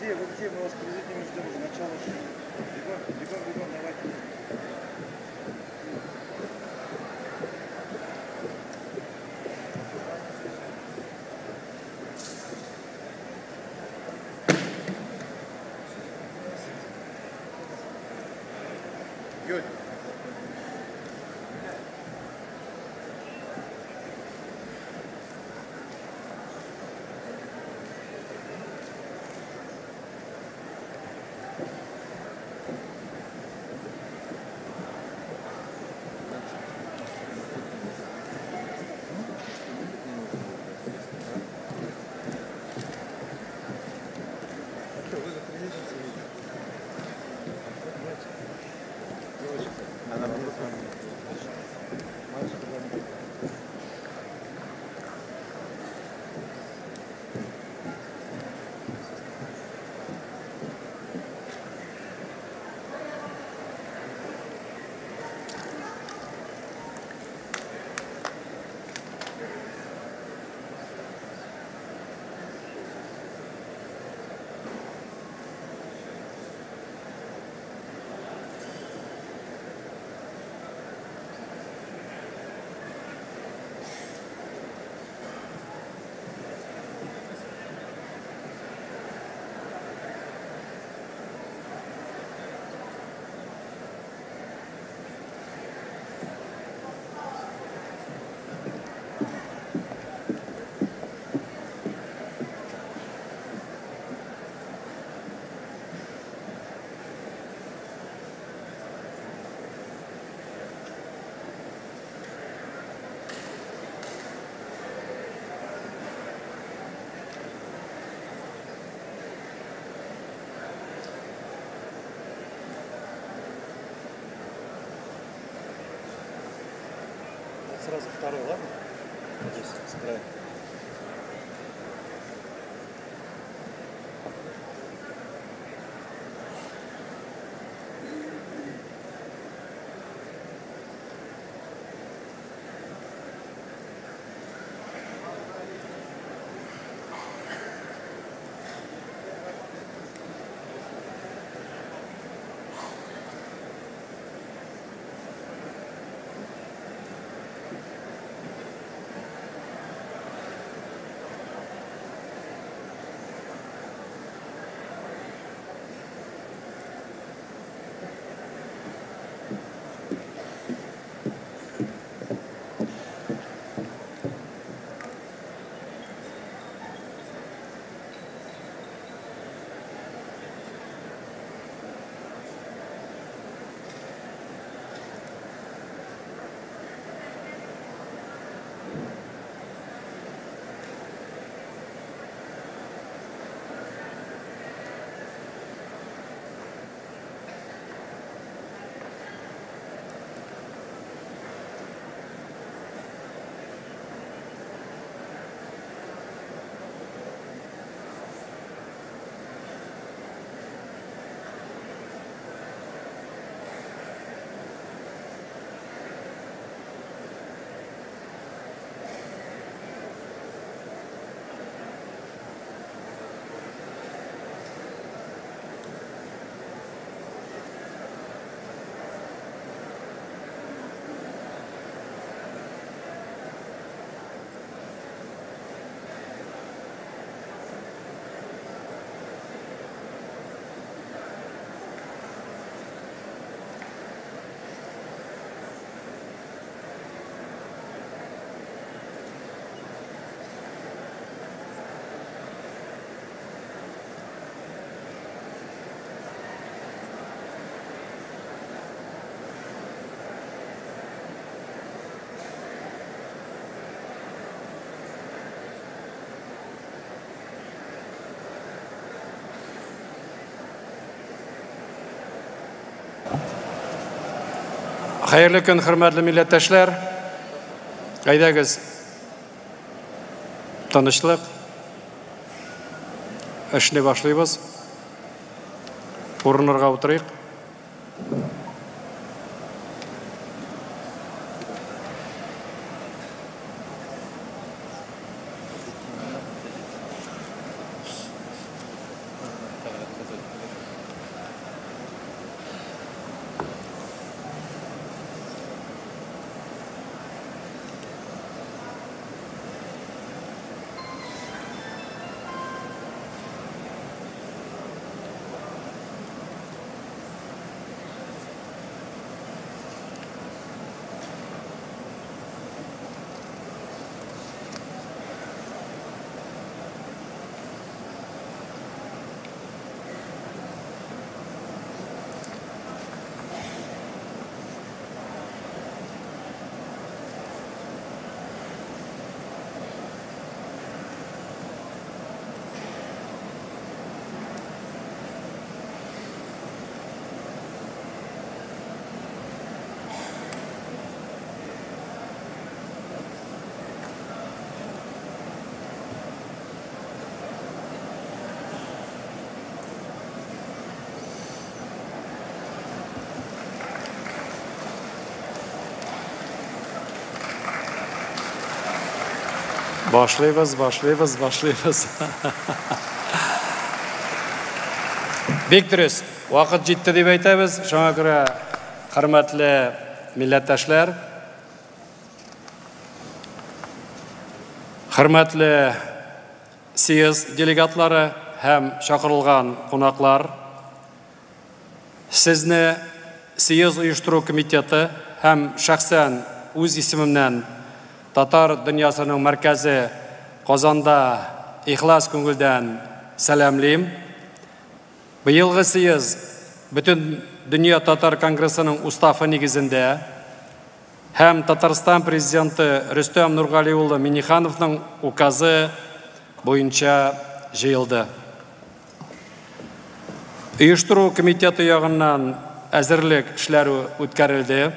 где? Вы где? Мы вас президиуме ждем уже. Начало. Бегом, бегом, бегом, давайте. Good. Сразу второй, ладно? Здесь сыграем. Хәерле көн, хөрмәтле милләттәшләр. Әйдәгез, тынычлык. Эшне башлыйбыз. Урыннарга утырыйк. Башлыйбыз, башлыйбыз, башлыйбыз. Бик дөрес, вакыт җитте дип әйтәбез. Шуңа күрә, хөрмәтле милләттәшләр, хөрмәтле съезд делегатлары һәм чакырылган кунаклар, сезне съезд оештыру комитеты һәм шәхсән үз исемемнән татар дөньясының мәркәзе Казанда ихлас күңелдән сәламлим. Быелгы съезд Бөтен дөнья татар конгрессының уставы нигезендә һәм Татарстан президенты Рөстәм Нургали улы Миннихановның указы буенча җыелды. Оештыру комитеты ягыннан әзерлек эшләре үткәрелде.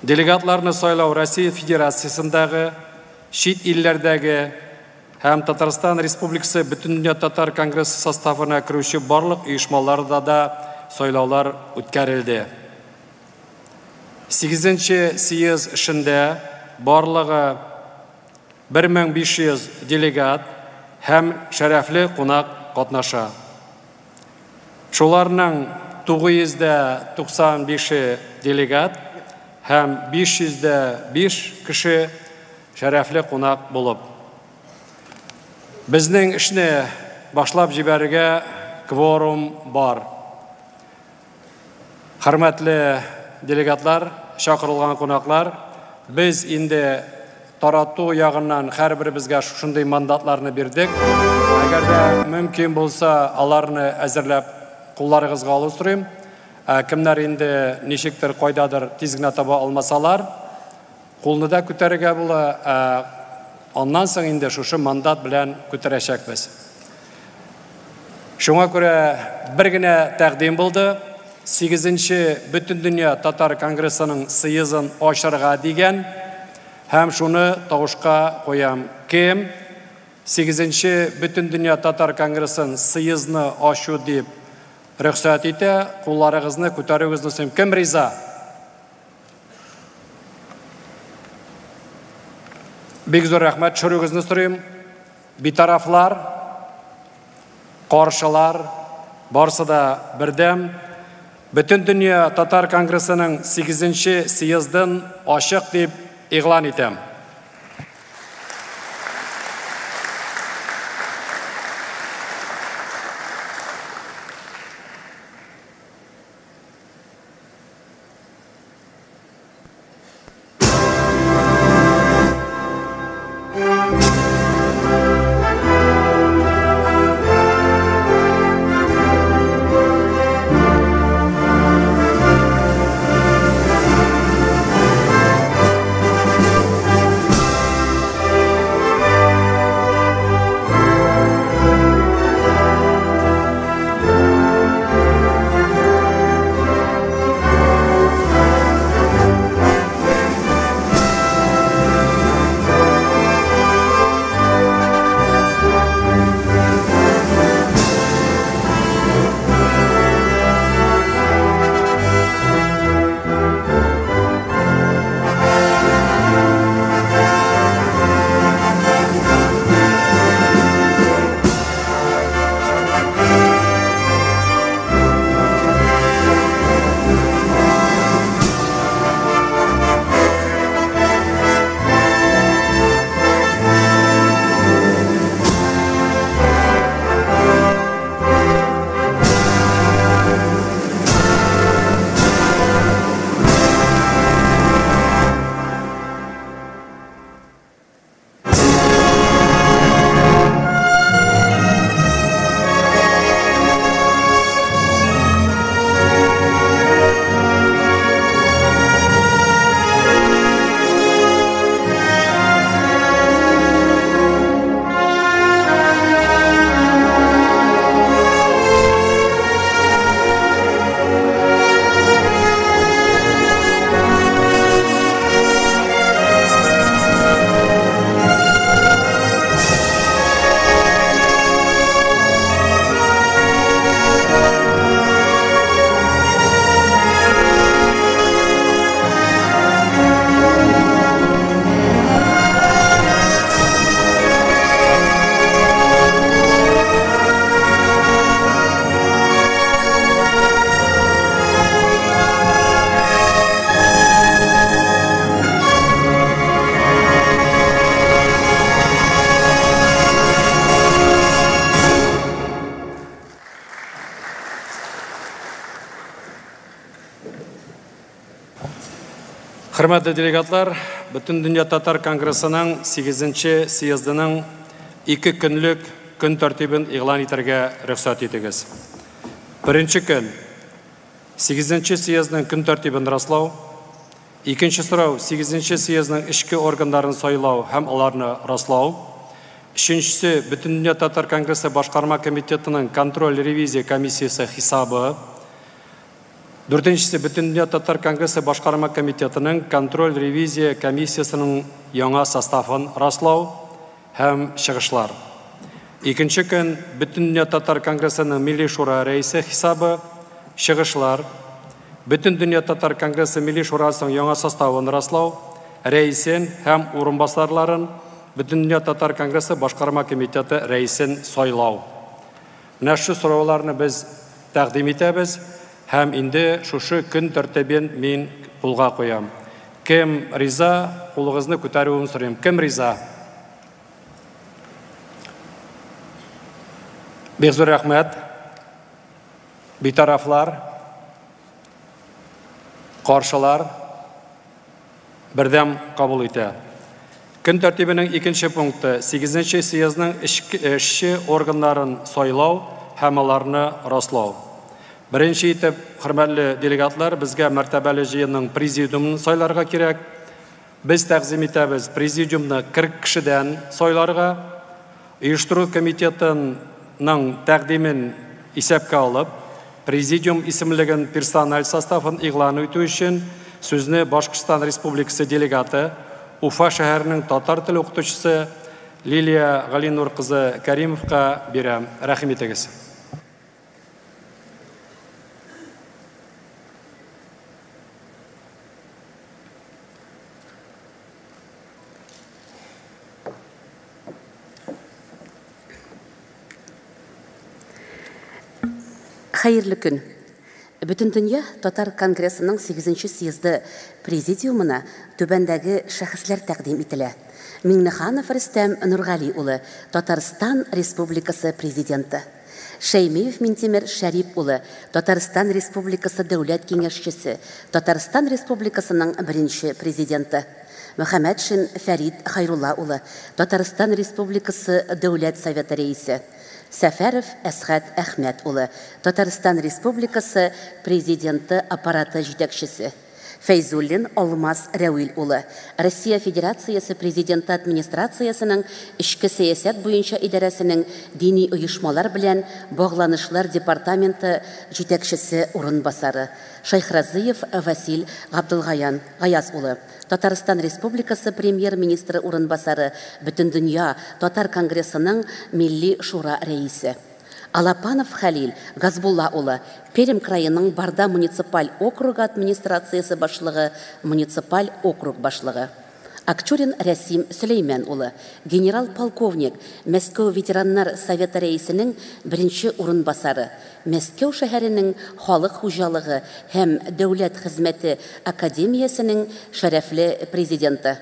Делегатларны сайлау Россия Федерациясендәге, чит илләрдәге һәм Татарстан Республикасы Бөтендөнья татар конгрессы составына керүче барлык оешмаларда да сайлаулар үткәрелде. 8-нче съезд эшендә барлыгы 1500 делегат һәм шәрәфле кунак катнаша. Шуларның 995-е делегат һәм 505 кеше шәрәфле кунак булып. Безнең эшне башлап җибәрергә кворум бар. Хөрмәтле делегатлар, чакырылган кунаклар, без инде тарату ягыннан һәрберебезгә шушындый мандатларны бирдек. Әгәр дә мөмкин булса, аларны әзерләп кулларыгызга алу сорыйм. Кемнәр инде ничектер кайдадыр тиз генә таба алмасалар, кулны да күтәрергә була. Аннан соң инде шушы мандат белән күтәрәчәкбез. Шуңа күрә бер генә тәкъдим булды. 8-нче Бөтендөнья татар конгрессының съездын ачарга дигән һәм шуны тавышка куям. Кем 8-нче Бөтендөнья татар конгрессын съездны ачу дип рөхсәт итә, кулларыгызны күтәрүегезне сорыйм. Кем риза? Бик зур рәхмәт, төшерүегезне сорыйм. Битарафлар, каршылар, барысы да бердәм. Бөтендөнья татар конгрессының 8-нче съездын ачык дип игълан итәм. Хөрмәтле делегатлар, Бөтендөнья татар конгрессының 8-нче съездының 2 көнлек көн тәртибен игълан итәргә рөхсәт итегез. Беренче көн 8-нче съездның көн тәртибен раслау, икенче сорау 8-нче съездның эчке органнарын сайлау һәм аларны раслау, өченчесе Бөтендөнья татар конгрессы башкарма комитетының контроль-ревизия комиссиясе хисабы, дүртенчесе Бөтендөнья татар конгрессы башкарма комитетының контроль-ревизия комиссиясының яңа составын раслау һәм чыгышлар. Икенче көн Бөтендөнья татар конгрессының Милли шура рәисе хисабы, чыгышлар, Бөтендөнья татар конгрессы Милли шурасының яңа составын раслау, рәисен һәм урынбасарларын, Бөтендөнья татар конгрессы башкарма комитеты рәисен сайлау. Менә шу сорауларны без тәкъдим итәбез һәм инде шушы көн тәртибен мин кулга куям. Кем риза, кулыгызны күтәрүен сорыйм. Кем риза? Бик зур рәхмәт. Битарафлар, каршылар бердәм кабул итә. Көн тәртибенең икенче пункты 8-нче съездның эшче органнарын сайлау һәм аларны раслау. Беренче итеп, хөрмәтле делегатлар, безгә мәртәбәле җыенның президиумын сайларга кирәк. Без тәкъдим итәбез президиумны 40 кешедән сайларга. Оештыру комитетының тәкъдимен исәпкә алып, президиум исемлеген персональ составын игълан итү өчен сүзне Башкортстан Республикасы делегаты, Уфа шәһәренең татар теле укытучысы Лилия Галинур кызы Каримовка бирәм. Рәхим итегез. Хәерле көн. Бөтендөнья татар конгрессының 8-нче съезды президиумына түбәндәге шәхесләр тәкъдим ителә. Миңнеханов Рөстәм Нургали улы, Татарстан Республикасы президенты. Шәймиев Минтимер Шәрип улы, Татарстан Республикасы дәүләт киңәшчесе, Татарстан Республикасының беренче президенты. Мөхәммәтшин Фәрид Хайрулла улы, Татарстан Республикасы Дәүләт Советы рәисе. Сәфәров Әсхәт Әхмәт улы, Татарстан Республикасы Президенты аппараты җитәкчесе. Фәйзуллин Алмаз Рәвил улы, Россия Федерациясе Президенты администрациясының эчке сәясәт буенча идарәсенең дини оешмалар белән багланышлар департаменты җитәкчесе урынбасары. Шәйхразиев Васил Габдулгаян Гаяз улы, Татарстан Республикасы Премьер-министры урынбасары, Бөтендөнья татар конгрессының Милли шура рәисе. Алапанов Халил Газбулла улы, Пермь краеның Барда муниципаль округы администрациясе башлыгы, муниципаль округ башлыгы. Акчурин Рәсим Сөләймән улы, генерал-полковник, Мәскәү ветераннар советы рәисенең беренче урынбасары, Мәскәү шәһәренең халык хуҗалыгы һәм дәүләт хезмәте академиясенең шәрәфле президенты.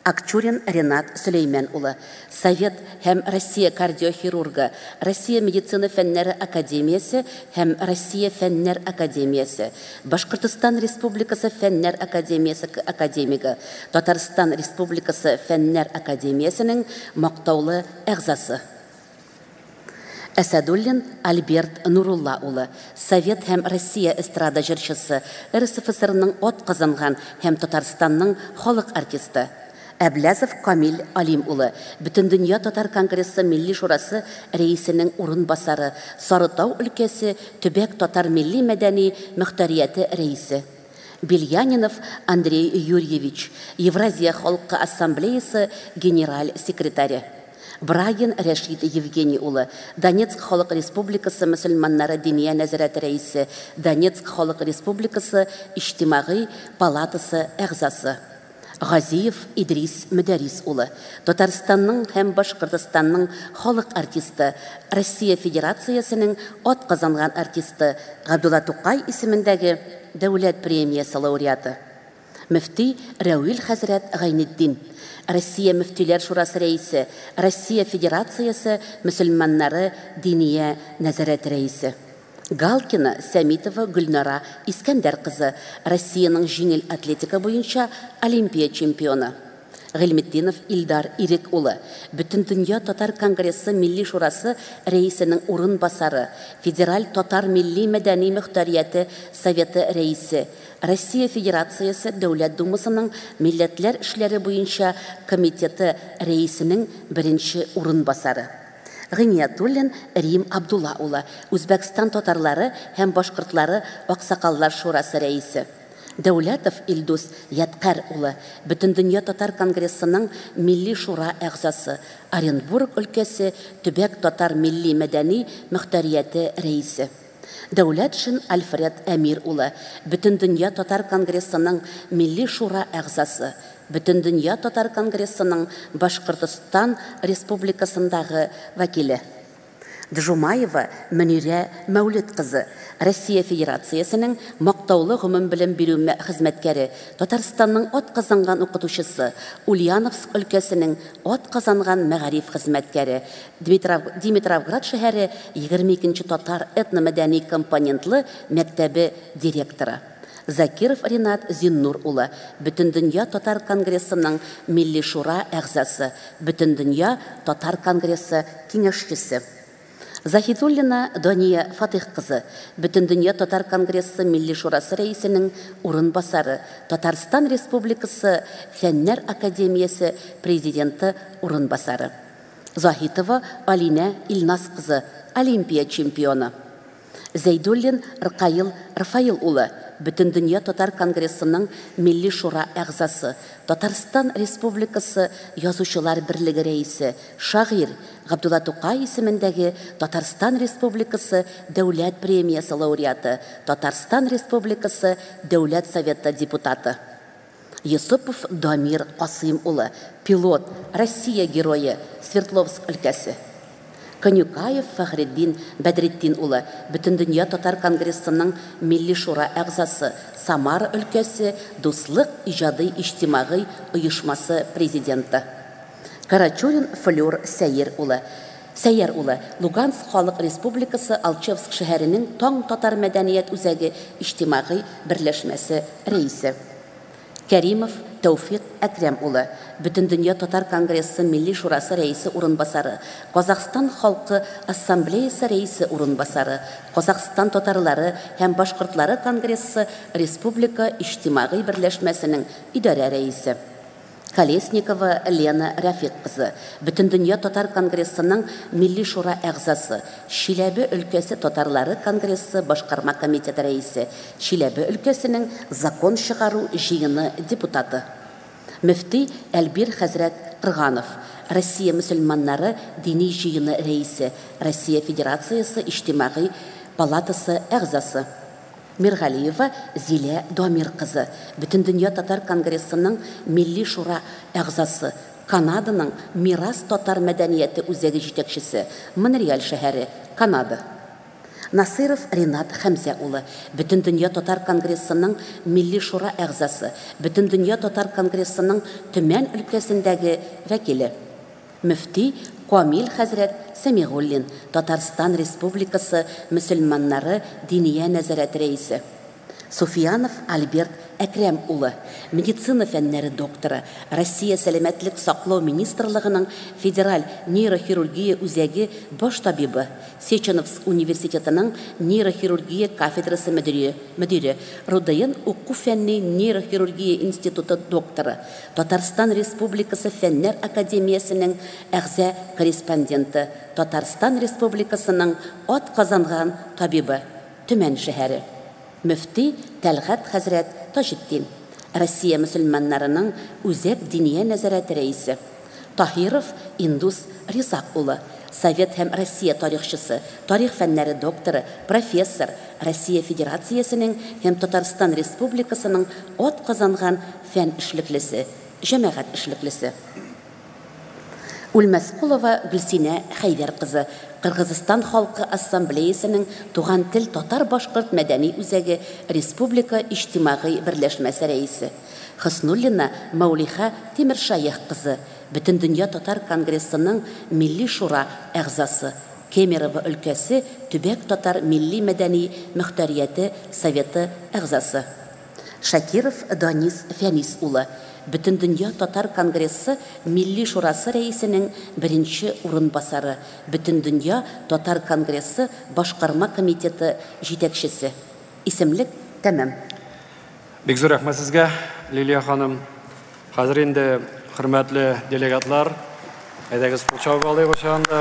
Акчурин Ренат Сөләймән улы, Совет һәм Россия кардиохирургы, Россия медицина фәннәре академиясе һәм Россия фәннәр академиясе, Башкортостан Республикасы фәннәр академиясе академигы, Татарстан Республикасы фәннәр академиясенең мактаулы әгъзасы. Әсәдуллин Альберт Нурулла улы, Совет һәм Россия эстрада җырчысы, РСФСРның ат казанган һәм Татарстанның халык артисты. Әбләзов Камил Алим улы, Бөтендөнья татар конгрессы Милли шурасы рәисенең урынбасары, Сарытау өлкәсе төбәк татар милли мәдәни мөхтәрияте рәисе. Бельянинов Андрей Юрьевич, Евразия халкы ассамблеясы генераль секретаре. Брагин Рәшид Евгений улы, Донецк халык республикасы мөселманнары диния нәзарәте рәисе, Донецк халык республикасы иҗтимагый палатасы әгъзасы. Газиев Идрис Мөдәрис улы, Татарстанның һәм Башкортостанның халык артисты, Россия Федерациясенең ат казанган артисты, Габдулла Тукай исемендәге дәүләт премиясе лауреаты. Мөфти Рәвил хәзрәт Гайнетдин, Россия Мөфтиләр шурасы рәисе, Россия Федерациясе мөселманнары диния нәзарәте рәисе. Галкина Сәмитова Гөлнара Искәндәр кызы, Россиянең җиңел атлетика буенча Олимпия чемпионы. Гыйльметдинов Илдар Ирек улы, Бөтендөнья татар конгрессы Милли шурасы рәисенең урынбасары, Федераль татар милли-мәдәни мөхтәрияте Советы рәисе, Россия Федерациясе Дәүләт Думасының Милләтләр эшләре буенча комитеты рәисенең беренче урынбасары. Гыйниятуллин Рим Абдулла улы, Үзбәкстан татарлары һәм башкортлары Аксакаллар шурасы рәисе. Дәүләтов Илдус Ядкәр улы, Бөтендөнья татар конгрессының Милли шура әгъзасы, Оренбург өлкәсе төбәк татар милли-мәдәни мөхтәрияте рәисе. Дәүләтшин Альфред Әмир улы, Бөтендөнья татар конгрессының Милли шура әгъзасы, Бөтендөнья татар конгрессының Башкортостан Республикасындагы вәкиле. Джумаева Мөнирә Мәүлет кызы, Россия Федерациясенең мактаулы гомумбелем бирү хезмәткәре, Татарстанның атказанган укытучысы, Ульяновск өлкәсенең атказанган мәгариф хезмәткәре, Димитровград шәһәре 22 татар этномәдәни компонентлы мәктәбе директоры. Закиров Ринат Зиннур улы, Бөтендөнья татар конгрессының Милли шура әгъзасы, Бөтендөнья татар конгрессы киңәшчесе. Заһидуллина Дания Фатих кызы, Бөтендөнья татар конгрессы Милли шурасы рәисенең урынбасары, Татарстан Республикасы Фәннәр академиясе президенты урынбасары. Заһитова Алинә Илназ кызы, Олимпия чемпионы. Зәйдуллин Ркаил Рафаил улы, Бөтендөнья татар конгрессының Милли шура әгъзасы, Татарстан Республикасы Язучылар берлеге рәисе, шагыйрь, Габдулла Тукай исемендәге Татарстан Республикасы Дәүләт премиясе лауреаты, Татарстан Республикасы Дәүләт Советы депутаты. Юсупов Дамир Касыйм улы, пилот, Россия герое, Свердловск өлкәсе. Конюкаев Фәхретдин Бәдретдин улы, Бөтендөнья татар конгрессының Милли шура әгъзасы, Самара өлкәсе Дуслык иҗади иҗтимагый оешмасы президенты. Карачурин Флюр Сәйер улы, Сәйяр улы, Луганск халык республикасы Алчевск шәһәренең Таң татар мәдәният үзәге иҗтимагый берләшмәсе рәисе. Кәримов Тәүфик Әкрәм улы, Бөтендөнья татар конгрессы Милли шурасы рәисе урынбасары, Казахстан халкы ассамблеясы рәисе урынбасары, Казахстан татарлары һәм башкортлары конгрессы Республика иҗтимагый берләшмәсенең идарә рәисе. Колесникова Лена Рафик кызы, Бөтендөнья татар конгрессының Милли шура әгъзасы, Чиләбе өлкәсе татарлары конгрессы башкарма комитеты рәисе, Чиләбе өлкәсенең закон чыгару җыены депутаты. Мөфти Әлбир хәзрәт Кырганов, Россия мөселманнары дини җыены рәисе, Россия Федерациясе Иҗтимагый палатасы әгъзасы. Миргалиева Зилә Дамир кызы, Бөтендөнья татар конгрессының Милли шура әгъзасы, Канаданың Мирас татар мәдәнияте үзәге җитәкчесе, Монреаль шәһәре, Канада. Насыров Ринат Хәмзә улы, Бөтендөнья татар конгрессының Милли шура әгъзасы, Бөтендөнья татар конгрессының Төмән өлкәсендәге вәкиле. Мөфти Камил хәзрәт Сәмигуллин, Татарстан Республикасы мөселманнары диния нәзарәте рәисе. Суфиянов Альберт Әкрәм улы, медицина фәннәре докторы, Россия сәламәтлек саклау министрлыгының Федераль нейрохирургия үзәге баш табибы, Сеченовск университетының нейрохирургия кафедрасы мөдире, РУДН уку фәнни нейрохирургия институты докторы, Татарстан Республикасы Фәннәр академиясенең әгъза корреспонденты, Татарстан Республикасының атказанган табибы, Төмән шәһәре. Мөфти Тәлгать хәзрәт Таҗетдин, Россия мөселманнарының үзәк диния нәзарәте рәисе. Таһиров Индус Ризак улы, Совет һәм Россия тарихчысы, тарих фәннәре докторы, профессор, Россия Федерациясенең һәм Татарстан Республикасының атказанган фән эшлеклесе, җәмәгать эшлеклесе. Үлмәскулова Гөлсинә Хәйдәр кызы, Кыргызстан халкы ассамблеясының Туган тел татар-башкорт мәдәни үзәге Республика иҗтимагый берләшмәсе рәисе. Хөснуллина Мәүлиха Тимершаех кызы, Бөтендөнья татар конгрессының Милли шура әгъзасы, Кемерово өлкәсе төбәк татар милли-мәдәни мөхтәрияте советы әгъзасы. Шакиров Данис Фәнис улы, Бөтендөнья татар конгрессы Милли шурасы рәисенең беренче урынбасары, Бөтендөнья татар конгрессы Башкарма комитеты җитәкчесе. Исемлек тәмам. Бик зур рәхмәт сезгә, Лилия ханым. Хәзер инде, хөрмәтле делегатлар, әйдәгез кул чабып алыйк ошаганда.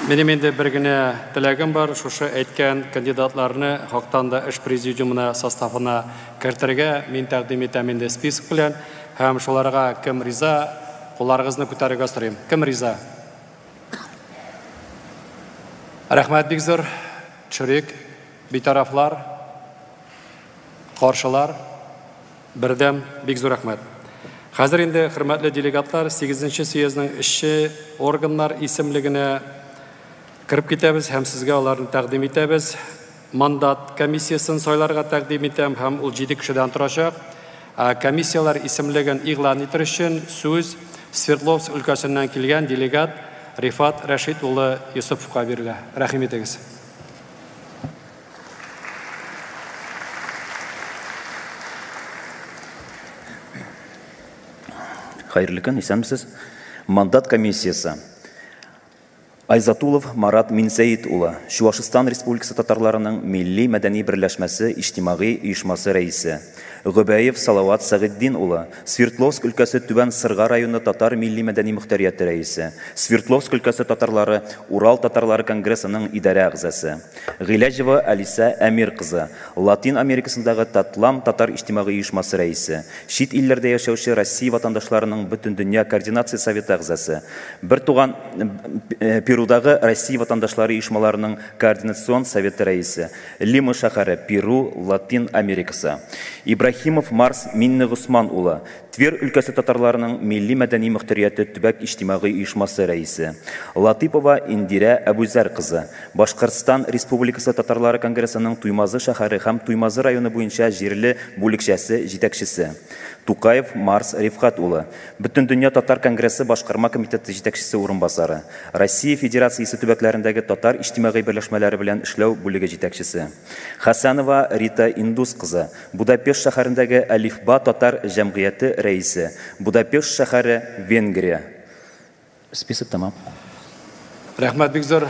Минем инде бер генә теләгем бар, шушы әйткән кандидатларны хактан да эш президиумына составына кертергә мин тәкъдим итәм инде список белән һәм шуларга кем риза, кулларыгызны күтәрергә сорыйм. Кем риза? Рәхмәт бик зур. Төшерик. Битарафлар, каршылар, бердәм, бик зур рәхмәт. Хәзер инде, хөрмәтле делегатлар, 8 съездның эшче органнар исемлегенә кереп китәбез һәм сезгә аларны тәкъдим итәбез. Мандат комиссиясен сайларга тәкъдим итәм һәм ул 7 кешедән торачак. Комиссияләр исемлеген игълан итер өчен сүз Свердловск өлкәсеннән килгән делегат Рифат Рәшит улы Йосыповка бирелә. Рәхим итегез. Хәерле көн, исәнмесез. Мандат комиссиясе. Айзатулов Марат Минсәет улы, Чуашстан Республикасы татарларының милли мәдәни берләшмәсе иҗтимагый оешмасы рәисе. Гобәев Салават Сәгыйтдин улы, Свердловск өлкәсе Түбән Сырга районы татар милли мәдәни мөхтәрияте рәисе. Свердловск өлкәсе татарлары Урал татарлары конгрессының идарә әгъзасы. Гыйләҗева Алисә Әмир кызы, Латин Америкасындагы Татлам татар иҗтимагый оешмасы рәисе. Чит илләрдә яшәүче Россия ватандашларының Бөтендөнья координация советы әгъзасы. Бертуган Перудагы Россия ватандашлары оешмаларының координацион советы рәисе. Лима шәһәре, Перу, Латин Америкасы. Ибраһимов Марс Миннегосман улы, Тверь өлкәсе татарларының милли мәдәни мөхтәрияте төбәк иҗтимагый оешмасы рәисе. Латыпова Индирә Әбүзәр кызы, Башкортстан Республикасы татарлары конгрессының Туймазы шәһәре һәм Туймазы районы буенча җирле бүлекчәсе җитәкчесе. Тукаев Марс Рифкать улы, Бөтендөнья татар конгрессы башкарма комитеты җитәкчесе урынбасары, Россия Федерациясе төбәкләрендәге татар иҗтимагый берләшмәләре белән эшләү бүлеге җитәкчесе. Хәсәнова Рита Индус кызы, Будапешт шәһәрендәге Әлифба татар җәмгыяте рәисе, Будапешт шәһәре, Венгрия. Список тәмам. Рәхмәт бик зур.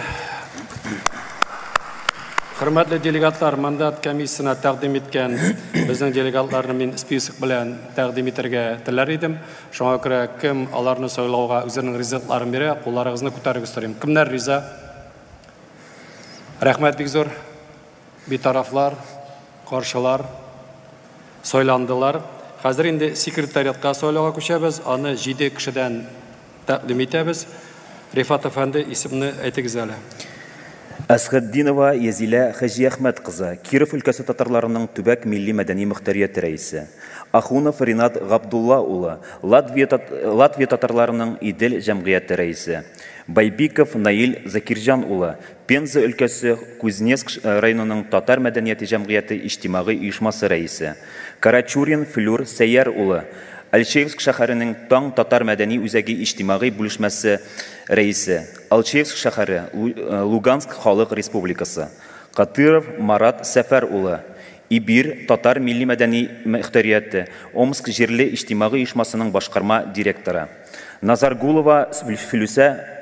Хөрмәтле делегатлар, мандат комиссиясенә тәкъдим иткән безнең делегатларны мин список белән тәкъдим итәргә теләр идем. Шуңа күрә кем аларны сайлауга үзенең ризалыкларын бирә, кулларыгызны күтәрегез сорыйм. Кемнәр риза? Рәхмәт бик зур. Битарафлар, каршылар сайландылар. Хәзер инде секретариатка сайлауга күчәбез. Аны 7 кешедән тәкъдим итәбез. Рифат әфәнде, исемне әйтегез әле. Әсхәтдинова Язилә Хаҗиәхмәт кызы, Киров өлкәсе татарларының төбәк милли мәдәни мөхтәрияте рәисе. Ахунов Ринат Габдулла улы, Латвия, Латвия татарларының Идел җәмгыяте рәисе. Байбиков Наил Закирҗан улы, Пенза өлкәсе Кузнецк районының татар мәдәнияте җәмгыяте иҗтимагый оешмасы рәисе. Карачурин Флюр Сәйяр улы, Алчеевск шәһәренең Таң татар мәдәни үзәге иҗтимагый бүлешмәсе рәисе. Алчеевск шәһәре, Луганск халык республикасы. Катыров Марат Сәфәр улы, Ибир татар милли мәдәни мөхтәрияте, Омск җирле иҗтимагый оешмасының башкарма директоры. Назаргулова Филүсә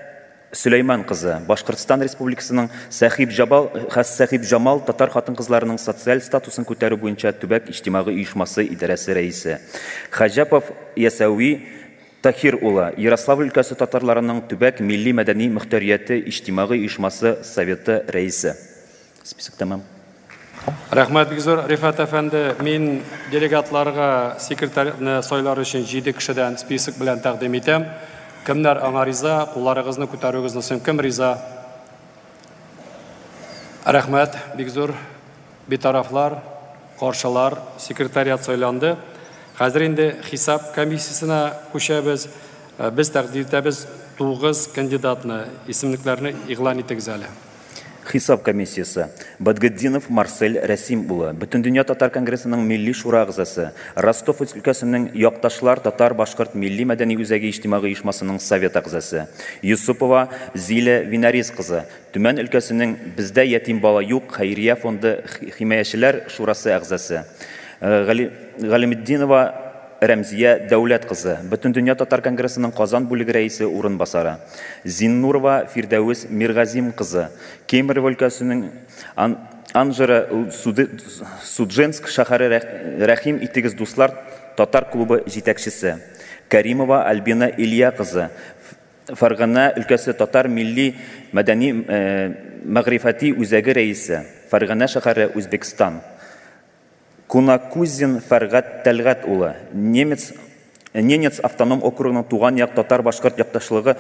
Сөләйман кызы, Башкортстан Республикасының Сәхиб Җабал, Сәхиб Җамал татар хатын-кызларының социаль статусын күтәрү буенча төбәк иҗтимагый оешмасы идарәсе рәисе. Хаҗапов Ясәви Тахир улы, Ярославль өлкәсе татарларының төбәк милли мәдәни мөхтәрияте иҗтимагый оешмасы советы рәисе. Список тәмам. Рәхмәт бик зур, Рифат әфәнде. Мин делегатларга секретарьны сайлар өчен 7 кешедән список белән тәкъдим итәм. Кемнәр аңа риза, кулларыгызны күтәрүегезне сорыйм. Кем риза? Рәхмәт бик зур. Битарафлар, каршылар, секретариат сайланды. Хәзер инде хисап комиссиясенә күчәбез. Без тәкъдим итәбез 9 кандидатны, исемлекләрне игълан итегез әле. Хисап комиссиясе. Бадгетдинов Марсель Рәсим улы, Бөтендөнья татар конгрессының Милли шура әгъзасы, Ростов өлкәсенең Якташлар татар-башкорт милли-мәдәни үзәге иҗтимагый оешмасының совет әгъзасы. Юсупова Зилә Винарис кызы, Төмән өлкәсенең Бездә ятим бала юк хәйрия фонды химаячеләр шурасы әгъзасы. Галиметдинова Рәмзия Дәүләт кызы, Бөтендөнья татар конгрессының Казан бүлеге рәисе урынбасары. Зиннурова Фирдәвес Миргазим кызы, Кемерово өлкәсенең Анжеро Судженск шәһәре Рәхим итегез дуслар татар клубы җитәкчесе. Кәримова Альбина Илья кызы, Фәргана өлкәсе татар милли мәдәни мәгърифәти үзәге рәисе, Фәргана шәһәре, Үзбәкстан. Кунакузин Фәргать Тәлгать улы, немец Ненец автоном округының Туган як татар-башкорт якташлыгы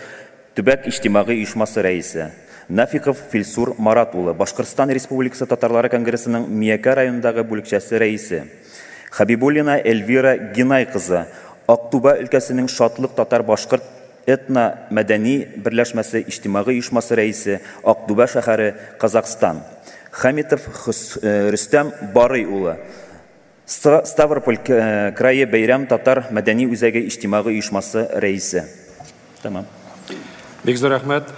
төбәк иҗтимагый оешмасы рәисе. Нафиков Филсур Марат улы, Башкортстан Республикасы татарлары конгрессының Миякә районындагы бүлекчәсе рәисе. Хәбибуллина Эльвира Генай кызы, Актүбә өлкәсенең Шатлык татар-башкорт этно-мәдәни берләшмәсе иҗтимагый оешмасы рәисе, Актүбә шәһәре, Казахстан. Хәмитов Рөстәм Барый улы, Ставрополь крае Бәйрәм татар мәдәни үзәге иҗтимагый оешмасы рәисе. Тәмам. Бик зур рәхмәт.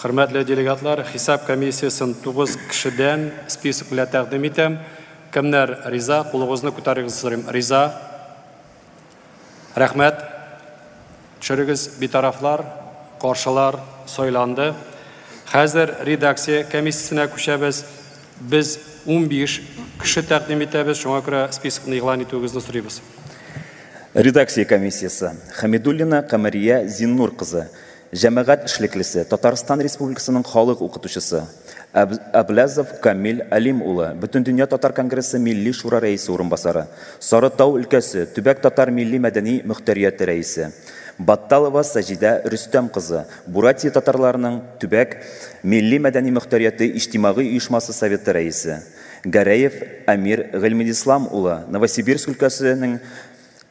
Хөрмәтле делегатлар, хисап комиссиясен 9 кешедән список белән тәкъдим итәм. Кемнәр риза, кулыгызны күтәрегез сорыйм. Риза. Рәхмәт. Төшерегез, битарафлар, каршылар сайланды. Хәзер редакция комиссиясенә күчәбез. Без 15 кеше тәкъдим итәбез, шуңа күрә списокны игълан итүегезне сорыйбыз. Редакция комиссиясе. Хәмидуллина Камәрия Зиннур кызы, җәмәгать эшлеклесе, Татарстан Республикасының халык укытучысы. Әбләзов Камил Алим улы, Бөтендөнья татар конгрессы Милли шура рәисе урынбасары, Сарытау өлкәсе төбәк татар милли-мәдәни мөхтәрияте рәисе. Батталова Саҗидә Рөстәм кызы, Буратия татарларының төбәк милли-мәдәни мөхтәрияте иҗтимагый оешмасы советы рәисе. Гәрәев Әмир Гыйльмедислам улы, Новосибирск өлкәсенең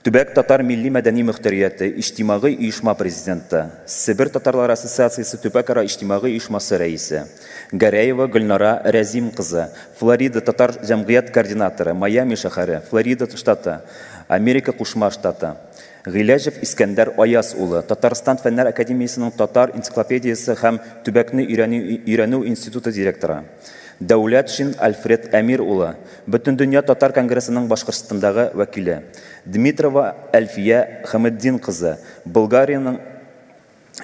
төбәк татар милли-мәдәни мөхтәрияте иҗтимагый оешма президенты, Себер татарлары ассоциациясе төбәкара иҗтимагый оешмасы рәисе. Гәрәева Гөлнара Рәзим кызы, Флорида татар җәмгыять координаторы, Майами шәһәре, Флорида штаты, Америка Кушма Штаты. Гыйләҗев Искәндәр Аяз улы, Татарстан Фәннәр академиясенең татар энциклопедиясе һәм төбәкне өйрәнү институты директоры. Дәүләтшин Альфред Әмир улы, Бөтендөнья татар конгрессының Башкортстандагы вәкиле. Дмитрова Әлфия Хәметдин кызы, Болгариянең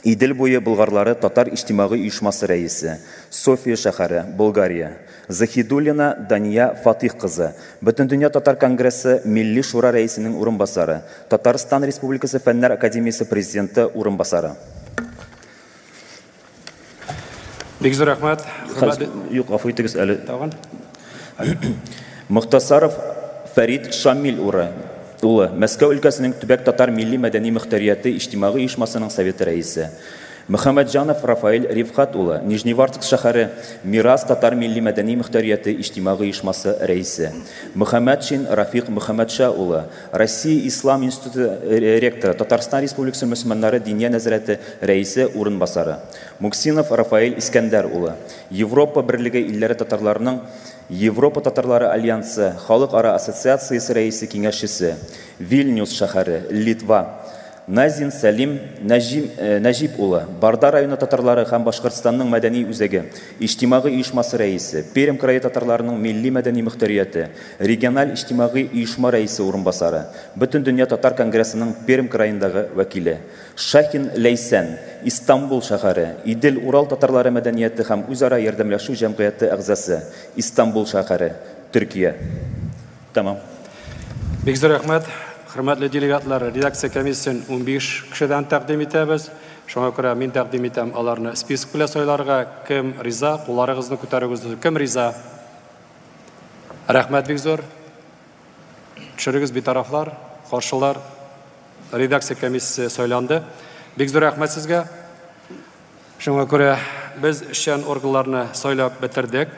Идел буе болгарлары татар иҗтимагый оешмасы рәисе, София шәһәре, Болгария. Заһидуллина Дания Фатыйх кызы, Бөтендөнья татар конгрессы Милли шура рәисенең урынбасары, Татарстан Республикасы Фәннәр академиясе президенты урынбасары. Бик зур рәхмәт. Юк, гафу итегез әле. Тагын. Мохтасаров Фәрид Шамил уры, улы, Мәскәү өлкәсенең төбәк татар милли-мәдәни мөхтәрияте иҗтимагый оешмасының советы рәисе. Мөхәммәтҗанов Рафаэль Рифкать улы, Нижневартовск шәһәре Мирас татар милли-мәдәни мөхтәрияте иҗтимагый оешмасы рәисе. Мөхәммәтшин Рафик Мөхәммәтша улы, Россия Ислам институты ректоры, Татарстан Республикасы мөселманнары Диния нәзарәте рәисе урынбасары. Муксинов Рафаэль Искәндәр улы, Европа берлеге илләре татарларының Европа татарлары альянсы халыкара ассоциациясе рәисе киңәшчесе, Вильнюс шәһәре, Литва. Назин Сәлим Нәҗим, Нәҗип улы, Барда районы татарлары һәм Башкортстанның мәдәни үзәге иҗтимагый оешмасы рәисе, Пермь крае татарларының милли-мәдәни мөхтәрияте региональ иҗтимагый оешма рәисе урынбасары, Бөтендөнья татар конгрессының Пермь краендагы вәкиле. Шахин Ләйсән, Истанбул шәһәре, Идел-Урал татарлары мәдәнияте һәм үзара ярдәмләшү җәмгыяте әгъзасы, Истанбул шәһәре, Төркия. Тәмам. Бик зур рәхмәт. Хөрмәтле делегатлар, редакция комиссиясен 15 кешедән тәкъдим итәбез. Шуңа күрә мин тәкъдим итәм аларны список белән сайларга. Кем риза, кулларыгызны күтәрегез. Кем риза? Рәхмәт бик зур. Төшерегез, битарафлар, каршылар. Редакция комиссиясе сайланды. Бик зур рәхмәт сезгә. Шуңа күрә без эшчән органнарны сайлап бетердек.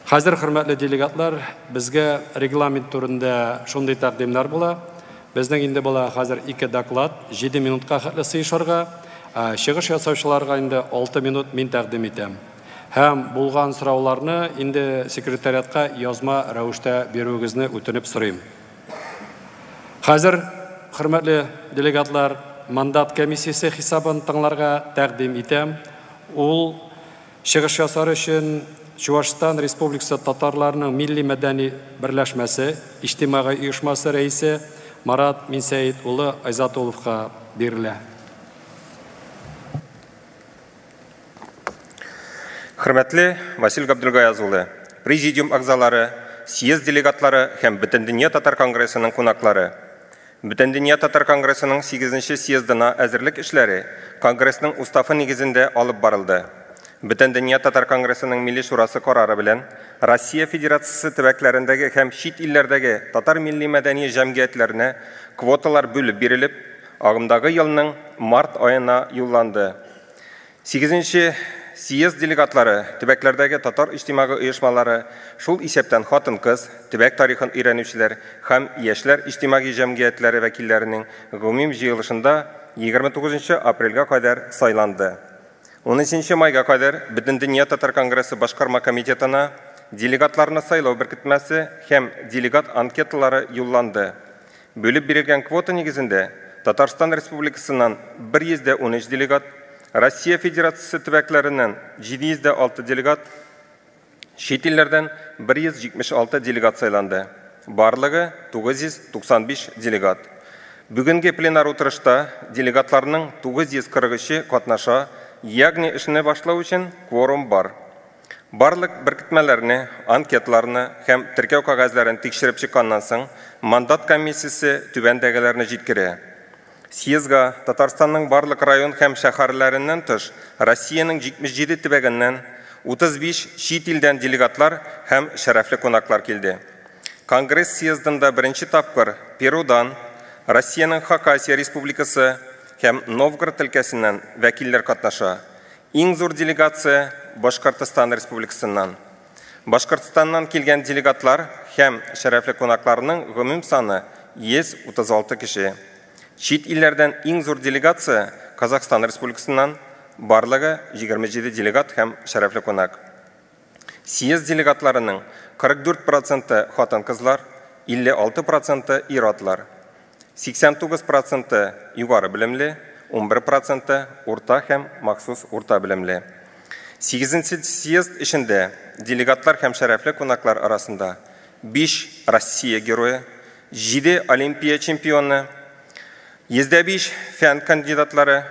Хәзер, хөрмәтле делегатлар, безгә регламент турында шундый тәкъдимнәр була. Безнең инде була хәзер ике доклад, 7 минутка хәтле сыешырга, чыгыш ясаучыларга инде 6 минут мин тәкъдим итәм. Һәм булган сорауларны инде секретариатка язма рәвештә бирүегезне үтенеп сорыйм. Хәзер, хөрмәтле делегатлар, мандат комиссиясе хисабын тыңларга тәкъдим итәм. Ул чыгыш ясар өчен Чувашстан Республикасы татарларының милли мәдәни берләшмәсе иҗтимагый оешмасы рәисе Марат Минсәет улы Айзатулловка бирелә. Хөрмәтле Васил Габдулгаяз улы, президиум әгъзалары, съезд делегатлары һәм Бөтендөнья татар конгрессының кунаклары. Бөтендөнья татар конгрессының 8-нче съездына әзерлек эшләре конгрессның уставы нигезендә алып барылды. Бөтендөнья татар конгрессының Милли шурасы карары белән Россия Федерациясе төбәкләрендәге һәм чит илләрдәге татар милли мәдәни җәмгыятьләренә квоталар бүлеп бирелеп, агымдагы елның март аена юлланды. 8-нче съезд делегатлары, төбәкләрдәге татар иҗтимагый оешмалары, шул исәптән хатын-кыз, төбәк тарихын өйрәнүчеләр һәм яшьләр иҗтимагый җәмгыятьләре вәкилләренең гомум җыелышында 29 апрельгә кадәр сайланды. 13 майга кадәр Бөтендөнья татар конгрессы башкарма комитетына делегатларны сайлау беркетмәсе һәм делегат анкеталары юлланды. Бүлеп бирелгән квота нигезендә Татарстан Республикасыннан 113 делегат, Россия Федерациясе төбәкләреннән 706 делегат, чит илләрдән 176 делегат сайланды. Барлыгы 995 делегат. Бүгенге пленар утырышта делегатларның 943-е катнаша, ягъни эшне башлау өчен кворум бар. Барлык беркетмәләрне, анкетларны һәм теркәү кәгазьләрен тикшереп чыкканнан соң, мандат комиссиясе түбәндәгеләрне җиткерә. Съездга Татарстанның барлык район һәм шәһәрләреннән тыш Россиянең 77 төбәгеннән 35 чит илдән делегатлар һәм шәрәфле кунаклар килде. Конгресс съездында беренче тапкыр Перудан, Россиянең Хакасия Республикасы һәм Новгород өлкәсеннән вәкилләр катнаша. Иң зур делегация Башкортостан Республикасыннан. Башкортостаннан килгән делегатлар һәм шәрәфле кунакларның гомум саны 136 кеше. Чит илләрдән иң зур делегация Казахстан Республикасыннан, барлыгы 27 делегат һәм шәрәфле кунак. Съезд делегатларының 44% хатын-кызлар, 56% ир-атлар, 89% югары белемле, 11% урта һәм махсус урта белемле. 8-нче съезд эшендә делегатлар һәм шәрәфле кунаклар арасында 5 Россия герое, 7 Олимпия чемпионы, 105 фән кандидатлары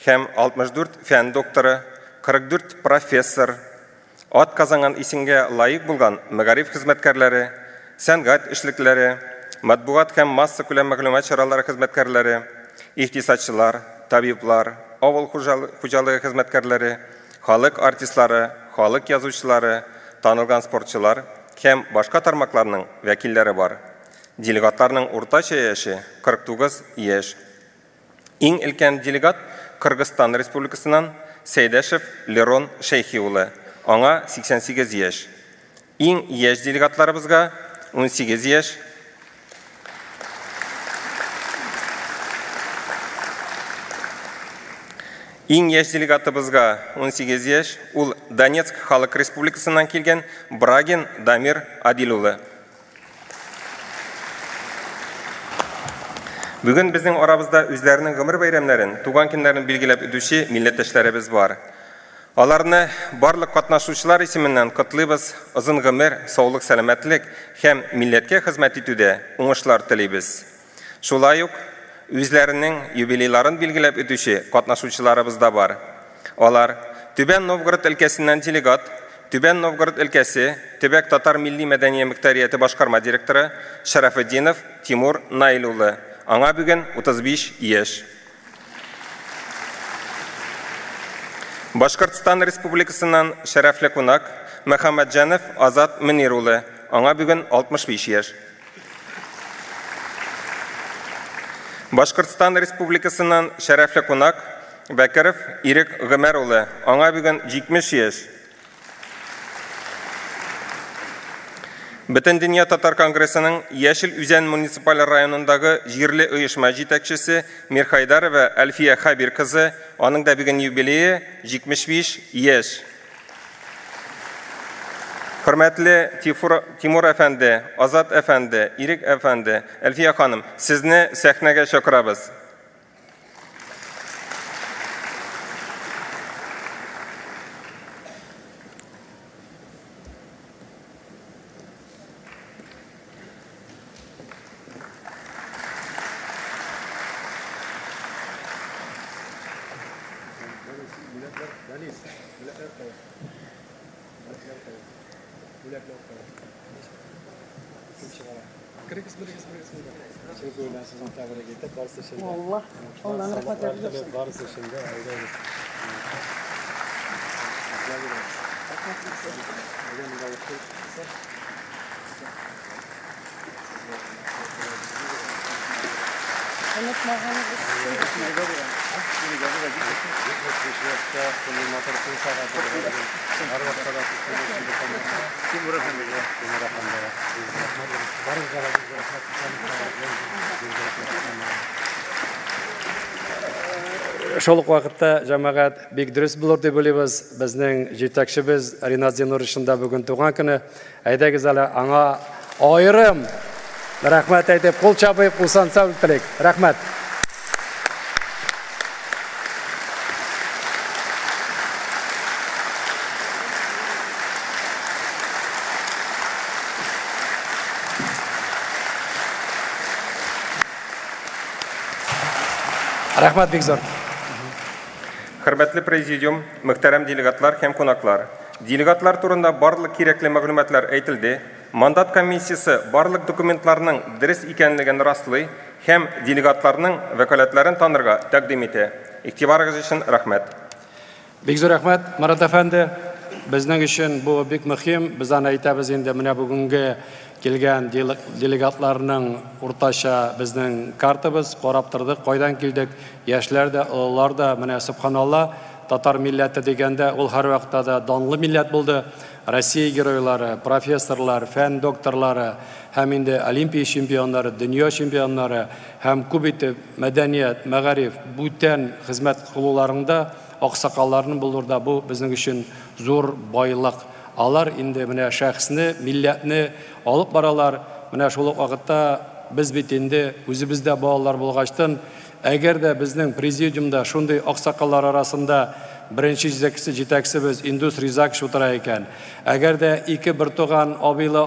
һәм 64 фән докторы, 44 профессор, ат казанган исемгә лаек булган мәгариф хезмәткәрләре, сәнгать эшлекләре, матбугат һәм массакүләм мәгълүмат чаралары хезмәткәрләре, икътисадчылар, табиблар, авыл хуҗалыгы хезмәткәрләре, халык артистлары, халык язучылары, танылган спортчылар һәм башка тармакларның вәкилләре бар. Делегатларның уртача яше 49 яшь. Иң өлкән делегат Кыргызстан Республикасыннан Сәйдәшев Лерон Шәйхи улы. Аңа 88 яшь. Иң яшь делегатларыбызга 18 яшь. Иң яшь делегатыбызга 18 яшь. Ул Донецк Халык Республикасыннан килгән Брагин Дамир Адил улы. Бүген безнең арабызда үзләренең гомер бәйрәмнәрен, туган көннәрен билгеләп үтүче милләттәшләребез бар. Аларны барлык катнашучылар исеменнән котлыйбыз, озын гомер, саулык, сәламәтлек һәм милләткә хезмәт итүдә уңышлар телибез. Шулай ук үзләренең юбилейларын билгеләп үтүче катнашучыларыбыз да бар. Алар Түбән Новгород өлкәсеннән делегат, Түбән Новгород өлкәсе Төбәк татар милли мәдәния мөхтәрияте башкарма директоры Шәрәфетдинов Тимур Наил улы. Аңа бүген 35 яшь. Башкортстан Республикасыннан шәрәфле кунак Мөхәммәтҗанов Азат Мөнир улы. Аңа бүген 65 яшь. Башкортстан Республикасыннан шәрәфле кунак Бәкеров Ирек Гомәр улы. Аңа бүген 70 яшь. Бөтендөнья татар конгрессының Яшел Үзән муниципаль районындагы җирле оешма җитәкчесе Мирхайдарова Әлфия Хәбир кызы, аның да бүген юбилее 75 яшь. Хөрмәтле Тимур әфәнде, Азат әфәнде, Ирек әфәнде, Әлфия ханым, сезне сәхнәгә чакырабыз. Allah, Allah'ın rahmetleri olsun. Шул ук вакытта җәмәгать бик дөрес булыр дип уйлыйбыз. Безнең җитәкчебез Ринат Зиннуровичның да бүген туган көне. Әйдәгез әле аңа аерым рәхмәт әйтеп, кул чабып, исән-сау телик. Рәхмәт. Рәхмәт бик зур. Хөрмәтле президиум, мөхтәрәм делегатлар һәм кунаклар. Делегатлар турында барлык кирәкле мәгълүматлар әйтелде. Мандат комиссиясе барлык документларның дөрес икәнлеген раслый һәм делегатларның вәкаләтләрен танырга тәкъдим итә. Игътибарыгыз өчен рәхмәт. Бик зур рәхмәт, Марат әфәнде. Безнең өчен бу бик мөһим. Без аны әйтәбез инде, менә бүгенге килгән делегатларның уртача безнең картабыз, карап тордык, кайдан килдек, яшьләр дә, олылар да, менә субханалла, татар милләте дигәндә ул һәрвакытта да данлы милләт булды. Россия геройлары, профессорлар, фән докторлары һәм инде олимпия чемпионнары, дөнья чемпионнары һәм күп итеп мәдәният, мәгариф, бүтән хезмәт кылуларында аксакалларның булуы да бу безнең өчен зур байлык. Алар инде менә шәхесне, милләтне алып баралар. Менә шул ук вакытта без бит инде үзебездә балалар булгачтын, әгәр дә безнең президиумда шундый аксакаллар арасында беренче җитәкчебез Индус Ризакович утыра икән. Әгәр дә ике бертуган абыйлы,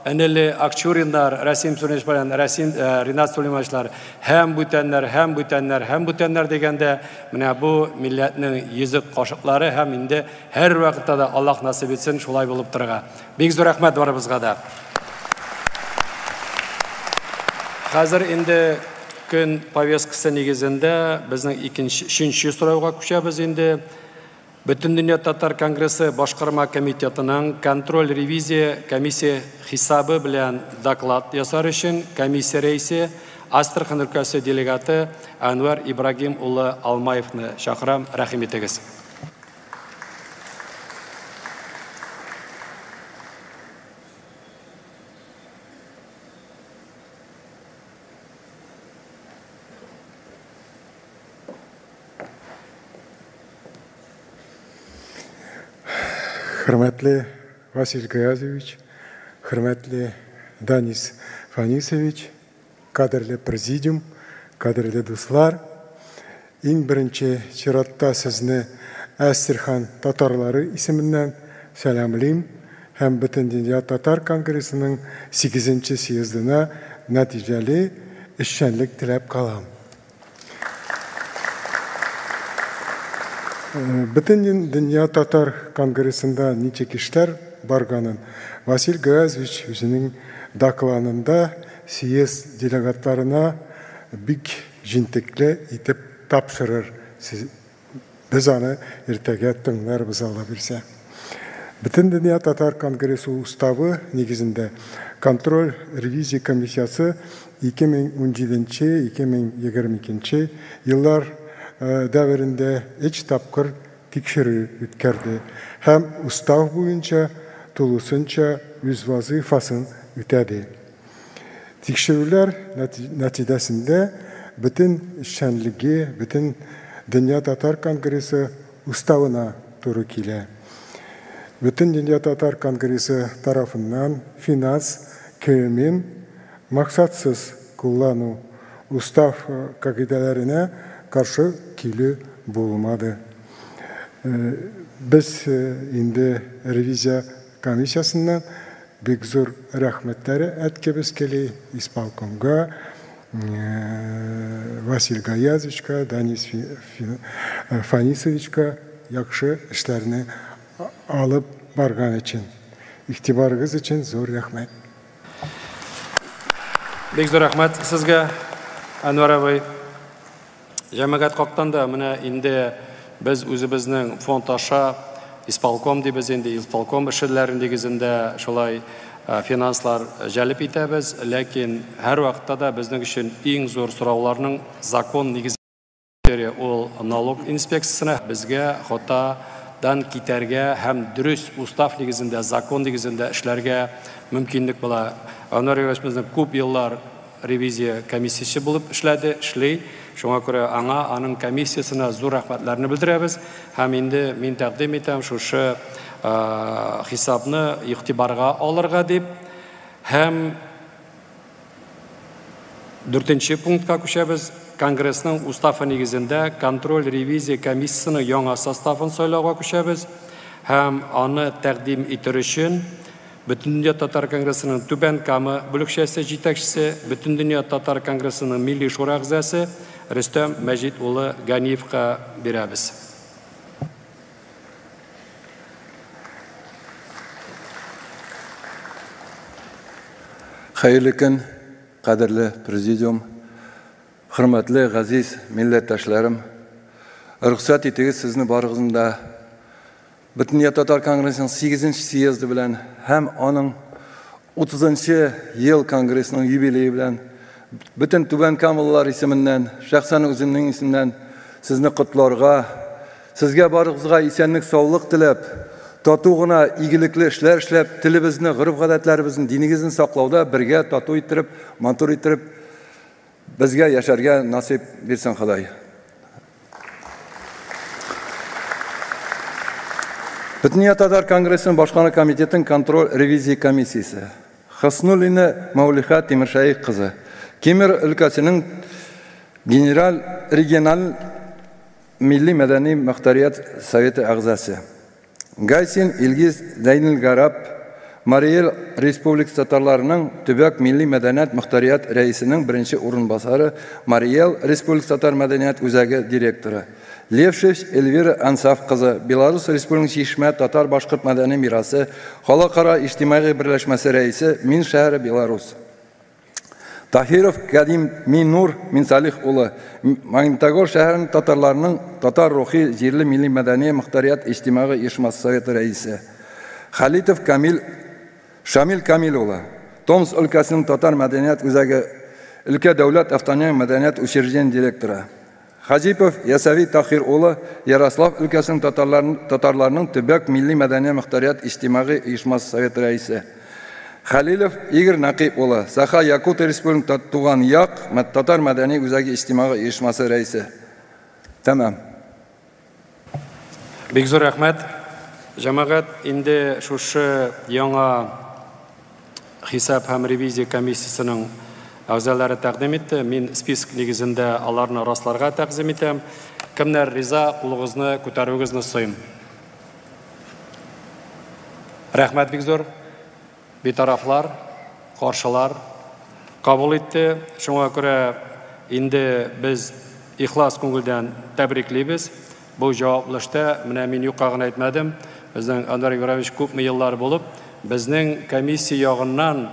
энеле Акчуриннар, Расим Сулейманович белән Расим Ринат Сулеймановичлар һәм бүтәннәр, һәм бүтәннәр, һәм бүтәннәр дигәндә, менә бу милләтнең йөзек кашыклары һәм инде һәр вакытта да Аллаһ насыйп итсен шулай булып торырга. Бик зур рәхмәт барыбызга да. Хәзер инде көн повесткасы нигезендә безнең икенче, өченче сорауга күчәбез инде. Бөтендөнья татар конгрессы башкарма комитетының контроль ревизия комиссия хисабы белән доклад ясар өчен комиссия рәисе Астрахань өлкәсе делегаты Әнвәр Ибрагим улы Алмаевны чакырам. Рәхим итегез. Хөрмәтле Василь Гаязович, хөрмәтле Данис Фанисович, кадерле президиум, кадерле дуслар, иң беренче чиратта сезне Әстерхан татарлары исеменнән сәламлим һәм Бөтендөнья татар конгрессының 8нче съездына нәтиҗәле эшчәнлек теләп калам. Бөтендөнья татар конгрессында ничек эшләр барганын Василь Гаязович үзенең докладында съезд делегатларына бик җентекле итеп тапшырыр. Без аны иртәгә тыңларбыз, Алла бирсә. Бөтендөнья татар конгрессы уставы нигезендә контроль ревизия комиссиясе 2017-2022 еллар дәверендә өч тапкыр тикшерү үткәрде һәм устав буенча тулысынча үз вазифасын үтәде. Тикшерүләр нәтиҗәсендә бөтен эшчәнлеге, бөтен Дөнья татар конгрессы уставына туры килә. Bütindünýä Tatar Kongresi tarafyndan finans керемен максатсыз куллану устав кагыйдәләренә каршы килү булмады. Без инде ревизия комиссиясеннән бик зур рәхмәтләре әйткебез килә исполкомга, Василь Гаязовичка, Данис Фанисовичка яхшы эшләрне алып барган өчен. Игътибарыгыз өчен зур рәхмәт. Бик зур рәхмәт сезгә, Әнвәр абый. Җәмәгать хактан да менә инде без үзебезнең фонд аша исполком дибез инде, исполком эшләре нигезендә шулай финанслар җәлеп итәбез, ләкин һәр вакытта да безнең өчен иң зур сорауларның закон нигезендә ул налог инспекциясенә безгә хатадан китәргә һәм дөрес устав нигезендә, закон нигезендә эшләргә мөмкинлек була. Әнвәр Иванович безнең күп еллар ревизия комиссиясе булып эшләде, эшли. Шуңа күрә аңа, аның комиссиясенә зур рәхмәтләрне белдерәбез. Һәм инде мин тәкъдим итәм шушы хисапны игътибарга алырга дип. Һәм дүртенче пунктка күчәбез. Конгрессның уставы нигезендә контроль ревизия комиссиясенең яңа составын сайлауга күчәбез. Һәм аны тәкъдим итер өчен Бөтендөнья Татар Конгрессының Түбән Кама бүлекчәсе җитәкчесе, Бөтендөнья Татар Конгрессының Милли Шура әгъзасы Рөстәм Мәҗит улы Ганиевка бирәбез. Хәерле көн, кадерле президиум, хөрмәтле газиз милләттәшләрем. Рөхсәт итегез сезне барыгызны да Бөтендөнья Татар Конгрессының 8-нче съезды белән һәм аның 30-нчы ел конгрессының юбилее белән бөтен Түбән Камалылар исеменнән, шәхсән үземнең исемнән сезне котларга, сезгә барыгызга исәнлек, саулык теләп, тату гына игелекле эшләр эшләп, телебезне, гореф-гадәтләребезне, динегезне саклауда бергә тату иттереп, матур иттереп безгә яшәргә насыйп бирсен Ходай. Бөтендөнья Татар Конгрессының башкарма комитетының контроль ревизия комиссиясе. Хоснуллина Мәүлиха Тимершәех кызы, Кемер өлкәсенең генераль региональ милли мәдәни мөхтәрият советы әгъзасы. Гайсин Илгиз Зәйнелгарап, Мариэл Республикасы татарларының төбәк милли мәдәният мөхтәрият рәисенең беренче урынбасары, Мариэл Республикасы татар мәдәният үзәге директоры. Левшевич Эльвира Ансаф кызы, Беларусь Республикасы Чишмә татар башкорт мәдәни мирасы халыкара иҗтимагый берләшмәсе рәисе, Мин шәһәре, Беларусь. Таһиров Кадим Минур Минсалих улы, Магнитогор шәһәренең татарларының татар рухи җирле милли мәдәни мөхтәрият иҗтимагый оешмасы советы рәисе. Халитов Камил Шамил Камил улы, Томск өлкәсенең татар мәдәният үзәге өлкә дәүләт автономия мәдәният учреждение директоры. Хаҗипов Ясәви Тахир улы, Ярослав өлкәсенең татарларының төбәк милли мәдәни мөхтәрият иҗтимагый оешмасы советы рәисе. Хәлилов Игорь Нәкыйп улы, Саха Якутия Республикасы туган як татар мәдәни үзәге иҗтимагый оешмасы рәисе. Тәмам. Бик зур рәхмәт. Җәмәгать, инде шушы яңа хисап һәм ревизия комиссиясенең әгъзалары тәкъдим итте. Мин список нигезендә аларны расларга тәкъдим итәм. Кемнәр риза, кулыгызны күтәрүегезне сорыйм. Рәхмәт бик зур. Битарафлар, каршылар кабул итте. Шуңа күрә инде без ихлас күңелдән тәбриклибез. Бу җаваплы эштә менә мин юкка гына әйтмәдем. Безнең Андрей Иванович күпме еллар булып, безнең комиссия ягыннан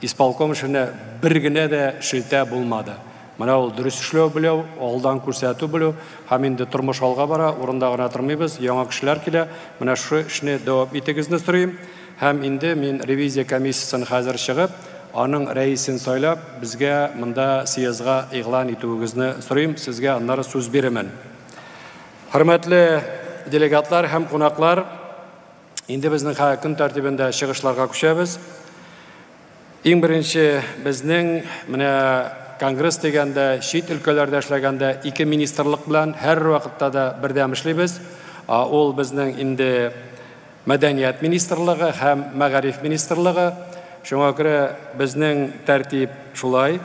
исполком эшенә бер генә дә шелтә булмады. Менә ул дөрес эшләү белү, алдан күрсәтү белү, һәм инде тормыш алга бара, урында гына тормыйбыз, яңа кешеләр килә. Менә шушы эшне дәвам итегезне сорыйм. Һәм инде мин ревизия комиссиясен хәзер чыгып, аның рәисен сайлап, безгә монда съездга игълан итүегезне сорыйм, сезгә аннары сүз бирәмен. Хөрмәтле делегатлар һәм кунаклар, инде безнең көн тәртибендә чыгышларга күчәбез. Иң беренче безнең менә конгресс дигәндә, чит өлкәләрдә эшләгәндә ике министрлык белән һәр вакытта да бердәм эшлибез. Ул безнең инде Мәдәният министрлыгы һәм Мәгариф министрлыгы. Шуңа күрә безнең тәртип шулай.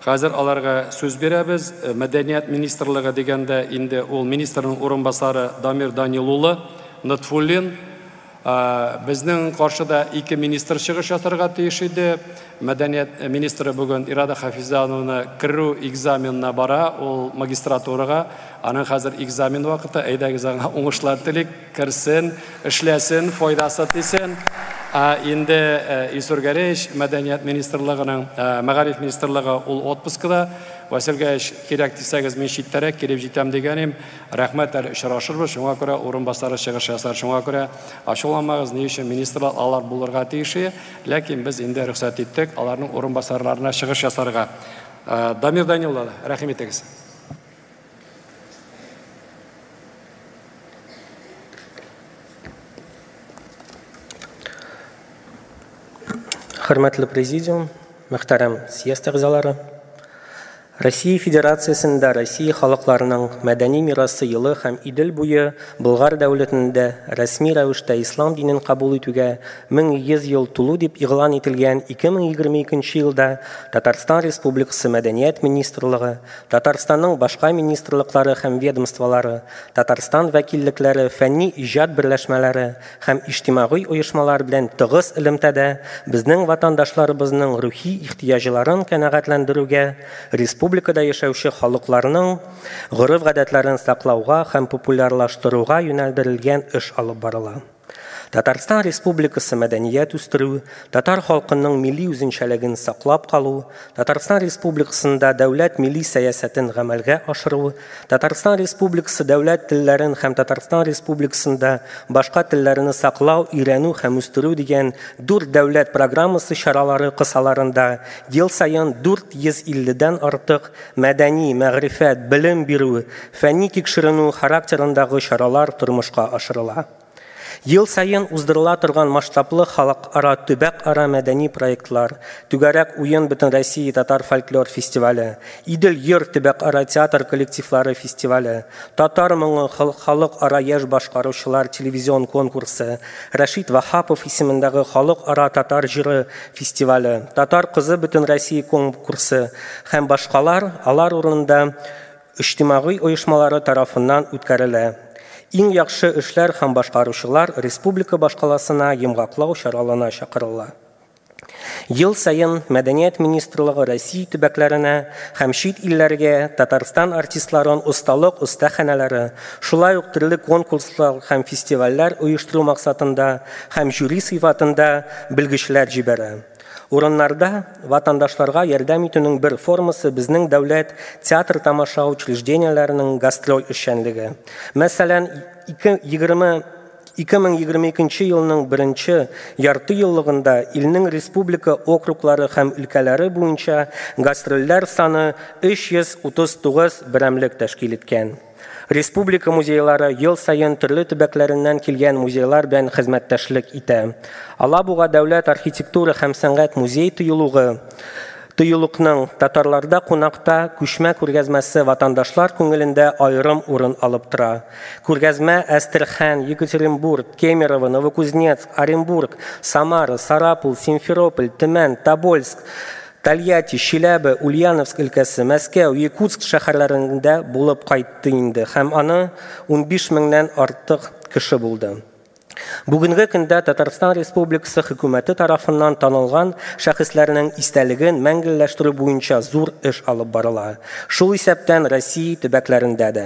Хәзер аларга сүз бирәбез. Мәдәният министрлыгы дигәндә инде ул министрның урынбасары Дамир Данил улы Нотфуллин. Безнең каршыда ике министр чыгыш ясарга тиеш иде. Мәдәният министры бүген Ирада Хафизановна керү экзаменына бара, ул магистратурага. Аның хәзер экзамен вакыты. Әйдәгез аңа уңышлар телик, керсен, эшләсен, файдасы тисен. Инде Илсур Гәрәевич мәдәният министрлыгының, мәгариф министрлыгы ул отпускада. Васил Гәрәевич, кирәк дисәгез, мин читтәрәк килеп җитәм дигәнем. Рәхмәт, әле очрашырбыз. Шуңа күрә урынбасары чыгыш ясар. Шуңа күрә ачуланмагыз, ни өчен министрлар алар булырга тиеш. Ләкин без инде рөхсәт иттек аларның урынбасарларына чыгыш ясарга. Дамир Данил улы, рәхим итегез. Хөрмәтле президиум, мөхтәрәм съезд әгъзалары, Россия Федерациясендә Россия халыкларының мәдәни мирасы елы һәм Идел буе Болгар дәүләтендә рәсми рәвештә ислам динен кабул итүгә 1100 ел тулу дип игълан ителгән 2022 елда Татарстан Республикасы Мәдәният министрлыгы, Татарстанның башка министрлыклары һәм ведомстволары, Татарстан вәкиллекләре, фәнни иҗат берләшмәләре һәм иҗтимагый оешмалар белән тыгыз элемтәдә безнең ватандашларыбызның рухи ихтыяҗларын канәгатьләндерүгә, республикада яшәүче халыкларның гореф-гадәтләрен саклауга һәм популярлаштыруга юнәлдерелгән эш алып барыла. Татарстан Республикасы мәдәният үстерү, татар халкының милли үзенчәлеген саклап калу, Татарстан Республикасында дәүләт милли сәясәтен гамәлгә ашыру, Татарстан Республикасы дәүләт телләрен һәм Татарстан Республикасында башка телләрне саклау, өйрәнү һәм үстерү дигән дүрт дәүләт программасы чаралары кысаларында ел саен 450-дән артык мәдәни, мәгърифәт, белем бирү, фәнни тикшеренү характерындагы чаралар тормышка ашырыла. Ел саен уздырыла торган масштаблы халыкара, төбәкара мәдәни проектлар, Түгәрәк уен Бөтенроссия татар фольклор фестивале, Идел йор төбәкара театр коллективлары фестивале, Татар моңы халыкара яшь башкаручылар телевизион конкурсы, Рәшит Ваһапов исемендәге халыкара татар җыры фестивале, Татар кызы Бөтенроссия конкурсы һәм башкалар алар урынында иҗтимагый оешмалары тарафыннан үткәрелә. Иң яхшы эшләр һәм башкаручылар республика башкаласына йомгаклау чараларына чакырыла. Ел саен Мәдәният министрлыгы Россия төбәкләренә һәм чит илләргә Татарстан артистларын осталык остаханәләре, шулай ук төрле конкурслар һәм фестивальләр оештыру максатында һәм жюри сыйфатында белгечләр җибәрә. Урыннарда ватандашларга ярдәм итүнең бер формасы безнең дәүләт театр тамаша учреждениеләренең гастроль эшчәнлеге. Мәсәлән, 2022 елның беренче ярты еллыгында илнең республика округлары һәм өлкәләре буенча гастрольләр саны 339 берәмлек тәшкил иткән. Республика музейлары ел саен төрле төбәкләреннән килгән музейлар белән хезмәттәшлек итә. Алабуга дәүләт архитектура һәм сәнгать музей тыюлыкның татарларда кунакта күчмә күргәзмәсе ватандашлар күңелендә аерым урын алып тора. Күргәзмә Әстерхан, Екатеринбург, Кемерово, Новокузнецк, Оренбург, Самара, Сарапул, Симферополь, Төмән, Тобольск, Тольятти, Чиләбе, Ульяновск өлкәсе, Мәскәү, Якутск шәһәрләрендә булып кайтты инде һәм аны 15 меңнән артык кеше булды. Бүгенге көндә Татарстан Республикасы хөкүмәте тарафыннан танылган шәхесләрнең истәлеген мәңгелләштерү буенча зур эш алып барыла. Шул исәптән Россия төбәкләрендә дә.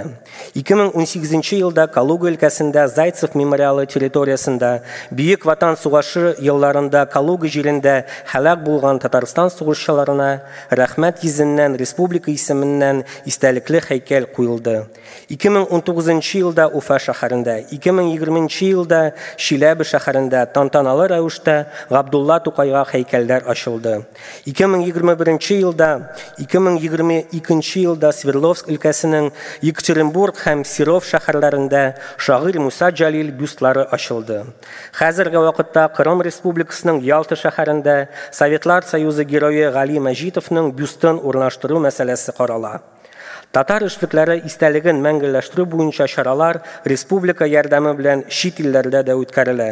2018 елда Калуга өлкәсендә Зайцев мемориалы территориясендә Бөек Ватан сугышы елларында Калуга җирендә һәлак булган Татарстан сугышчыларына рәхмәт йөзеннән республика исеменнән истәлекле һәйкәл куелды. 2019 елда Уфа шәһәрендә, 2020 елда Чиләбе шәһәрендә тантаналы рәвештә Габдулла Тукайга һәйкәлләр ачылды. 2021 елда, 2022 елда Свердловск өлкәсенең Екатеринбург һәм Серов шәһәрләрендә шагыйрь Муса Җәлил бюстлары ачылды. Хәзерге вакытта Кырым Республикасының Ялта шәһәрендә Советлар Союзы герое Гали Мәҗитовның бюстын урнаштыру мәсьәләсе карала. Татар эшлекләре истәлеген мәңгелләштерү буенча чаралар республика ярдәме белән чит илләрдә дә үткәрелә.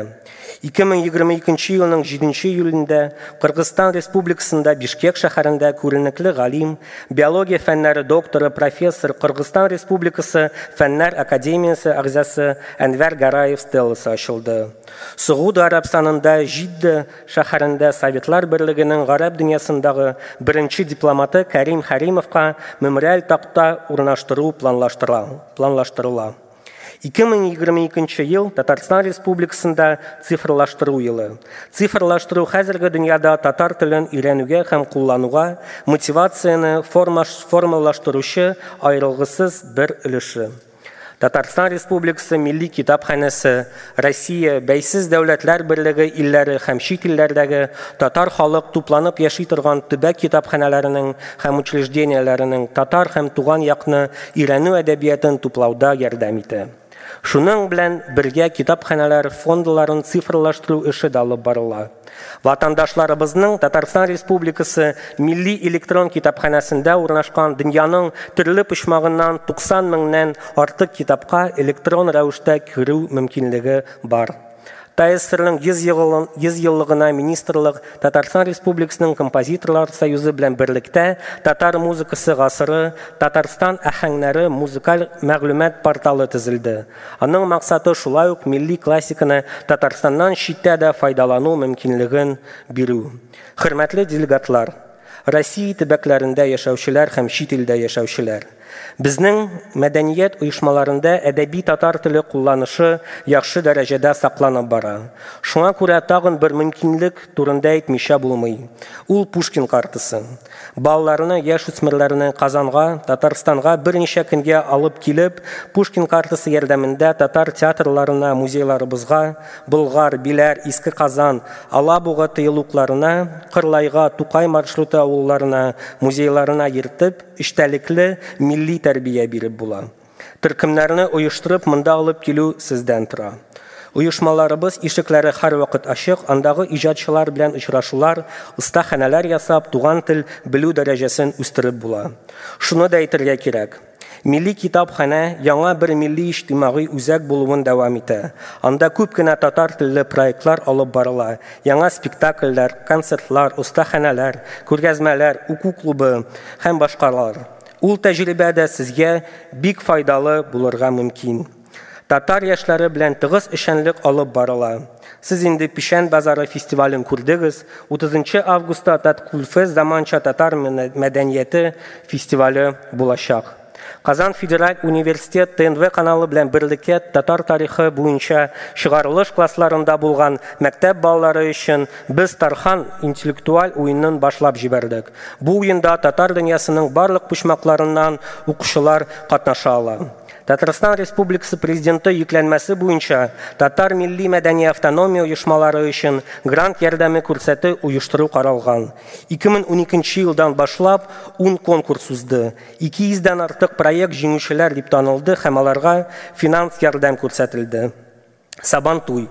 2022 елның 7 июлендә Кыргызстан Республикасында Бишкек шәһәрендә күренекле галим, биология фәннәре докторы, профессор, Кыргызстан Республикасы Фәннәр академиясе әгъзасы Әнвәр Гараев стелласы ачылды. Согуд Арабстанында Җидда шәһәрендә Советлар Берлегенең гарәп дөньясындагы беренче дипломаты Кәрим Хәримовка мемориаль такта урнаштыру планлаштырыла. 2022 ел Татарстан Республикасында цифрлаштыру елы. Цифрлаштыру хәзерге дөньяда татар телен өйрәнүгә һәм куллануга мотивацияне формалаштыручы аерылгысыз бер өлеше. Татарстан Республикасы Милли китапханәсе, Россия, Бәйсез дәүләтләр берлеге илләре һәм чит илләрдәге татар халык тупланып яши торган төбәк китапханәләренең һәм учреждениеләренең татар һәм туган якны өйрәнү әдәбиятын туплауда ярдәм итә. Шуның белән бергә китапханәләр фондларын цифрлаштыру эше дә алып барыла. Ватандашларыбызның Татарстан Республикасы Милли электрон китапханәсендә урнашкан дөньяның төрле почмагыннан 90 меңнән артык китапка электрон рәвештә керү мөмкинлеге бар. ТАССРның 100 еллыгына министрлык Татарстан Республикасының Композиторлар союзы белән берлектә Татар музыкасы гасыры, Татарстан аһәңнәре музыкаль мәгълүмат порталы төзелде. Аның максаты шулай ук милли классиканы Татарстаннан читтә дә файдалану мөмкинлеген бирү. Хөрмәтле делегатлар, Россия төбәкләрендә яшәүчеләр һәм чит илдә яшәүчеләр, безнең мәдәният оешмаларында әдәби татар теле кулланышы яхшы дәрәҗәдә сакланып бара. Шуңа күрә тагын бер мөмкинлек турында әйтмичә булмый. Ул Пушкин картасы. Балаларны, яшь үсмерләрне Казанга, Татарстанга берничә көнгә алып килеп, Пушкин картасы ярдәмендә татар театрларына, музейларыбызга, Болгар, Биләр, Иске Казан, Алабуга тыюлыкларына, Кырлайга, Тукай маршруты авылларына, музейларына йөртеп, эчтәлекле милли тәрбия биреп була. Төркемнәрне оештырып монда алып килү сездән тора. Оешмаларыбыз ишекләре һәрвакыт ачык, андагы иҗатчылар белән очрашулар, остаханәләр ясап, туган тел белү дәрәҗәсен үстереп була. Шуны да әйтергә кирәк. Милли китапханә яңа бер милли иҗтимагый үзәк булуын дәвам итә. Анда күп кенә татар телле проектлар алып барыла. Яңа спектакльләр, концертлар, остаханәләр, күргәзмәләр, уку клубы һәм башкалар. Ул тәҗрибә дә сезгә бик файдалы булырга мөмкин. Татар яшьләре белән тыгыз эшчәнлек алып барыла. Сез инде Печән базары фестивален күрдегез. 30 августта Таткульфест заманча татар мәдәнияте фестивале булачак. Казан Федераль университет ТНВ каналы белән берлектә татар тарихы буенча чыгарылыш классларында булган мәктәп балалары өчен без Тархан интеллектуаль уенын башлап җибәрдек. Бу уенда татар дөньясының барлык почмакларыннан укучылар катнаша ала. Татарстан Республикасы Президенты йөкләнмәсе буенча татар милли мәдәни автономия оешмалары өчен грант ярдәме күрсәтү оештыру каралган. 2012 елдан башлап 10 конкурс узды. 200 дән артык проект җиңүчеләр дип танылды һәм аларга финанс ярдәм күрсәтелде. Сабантуй.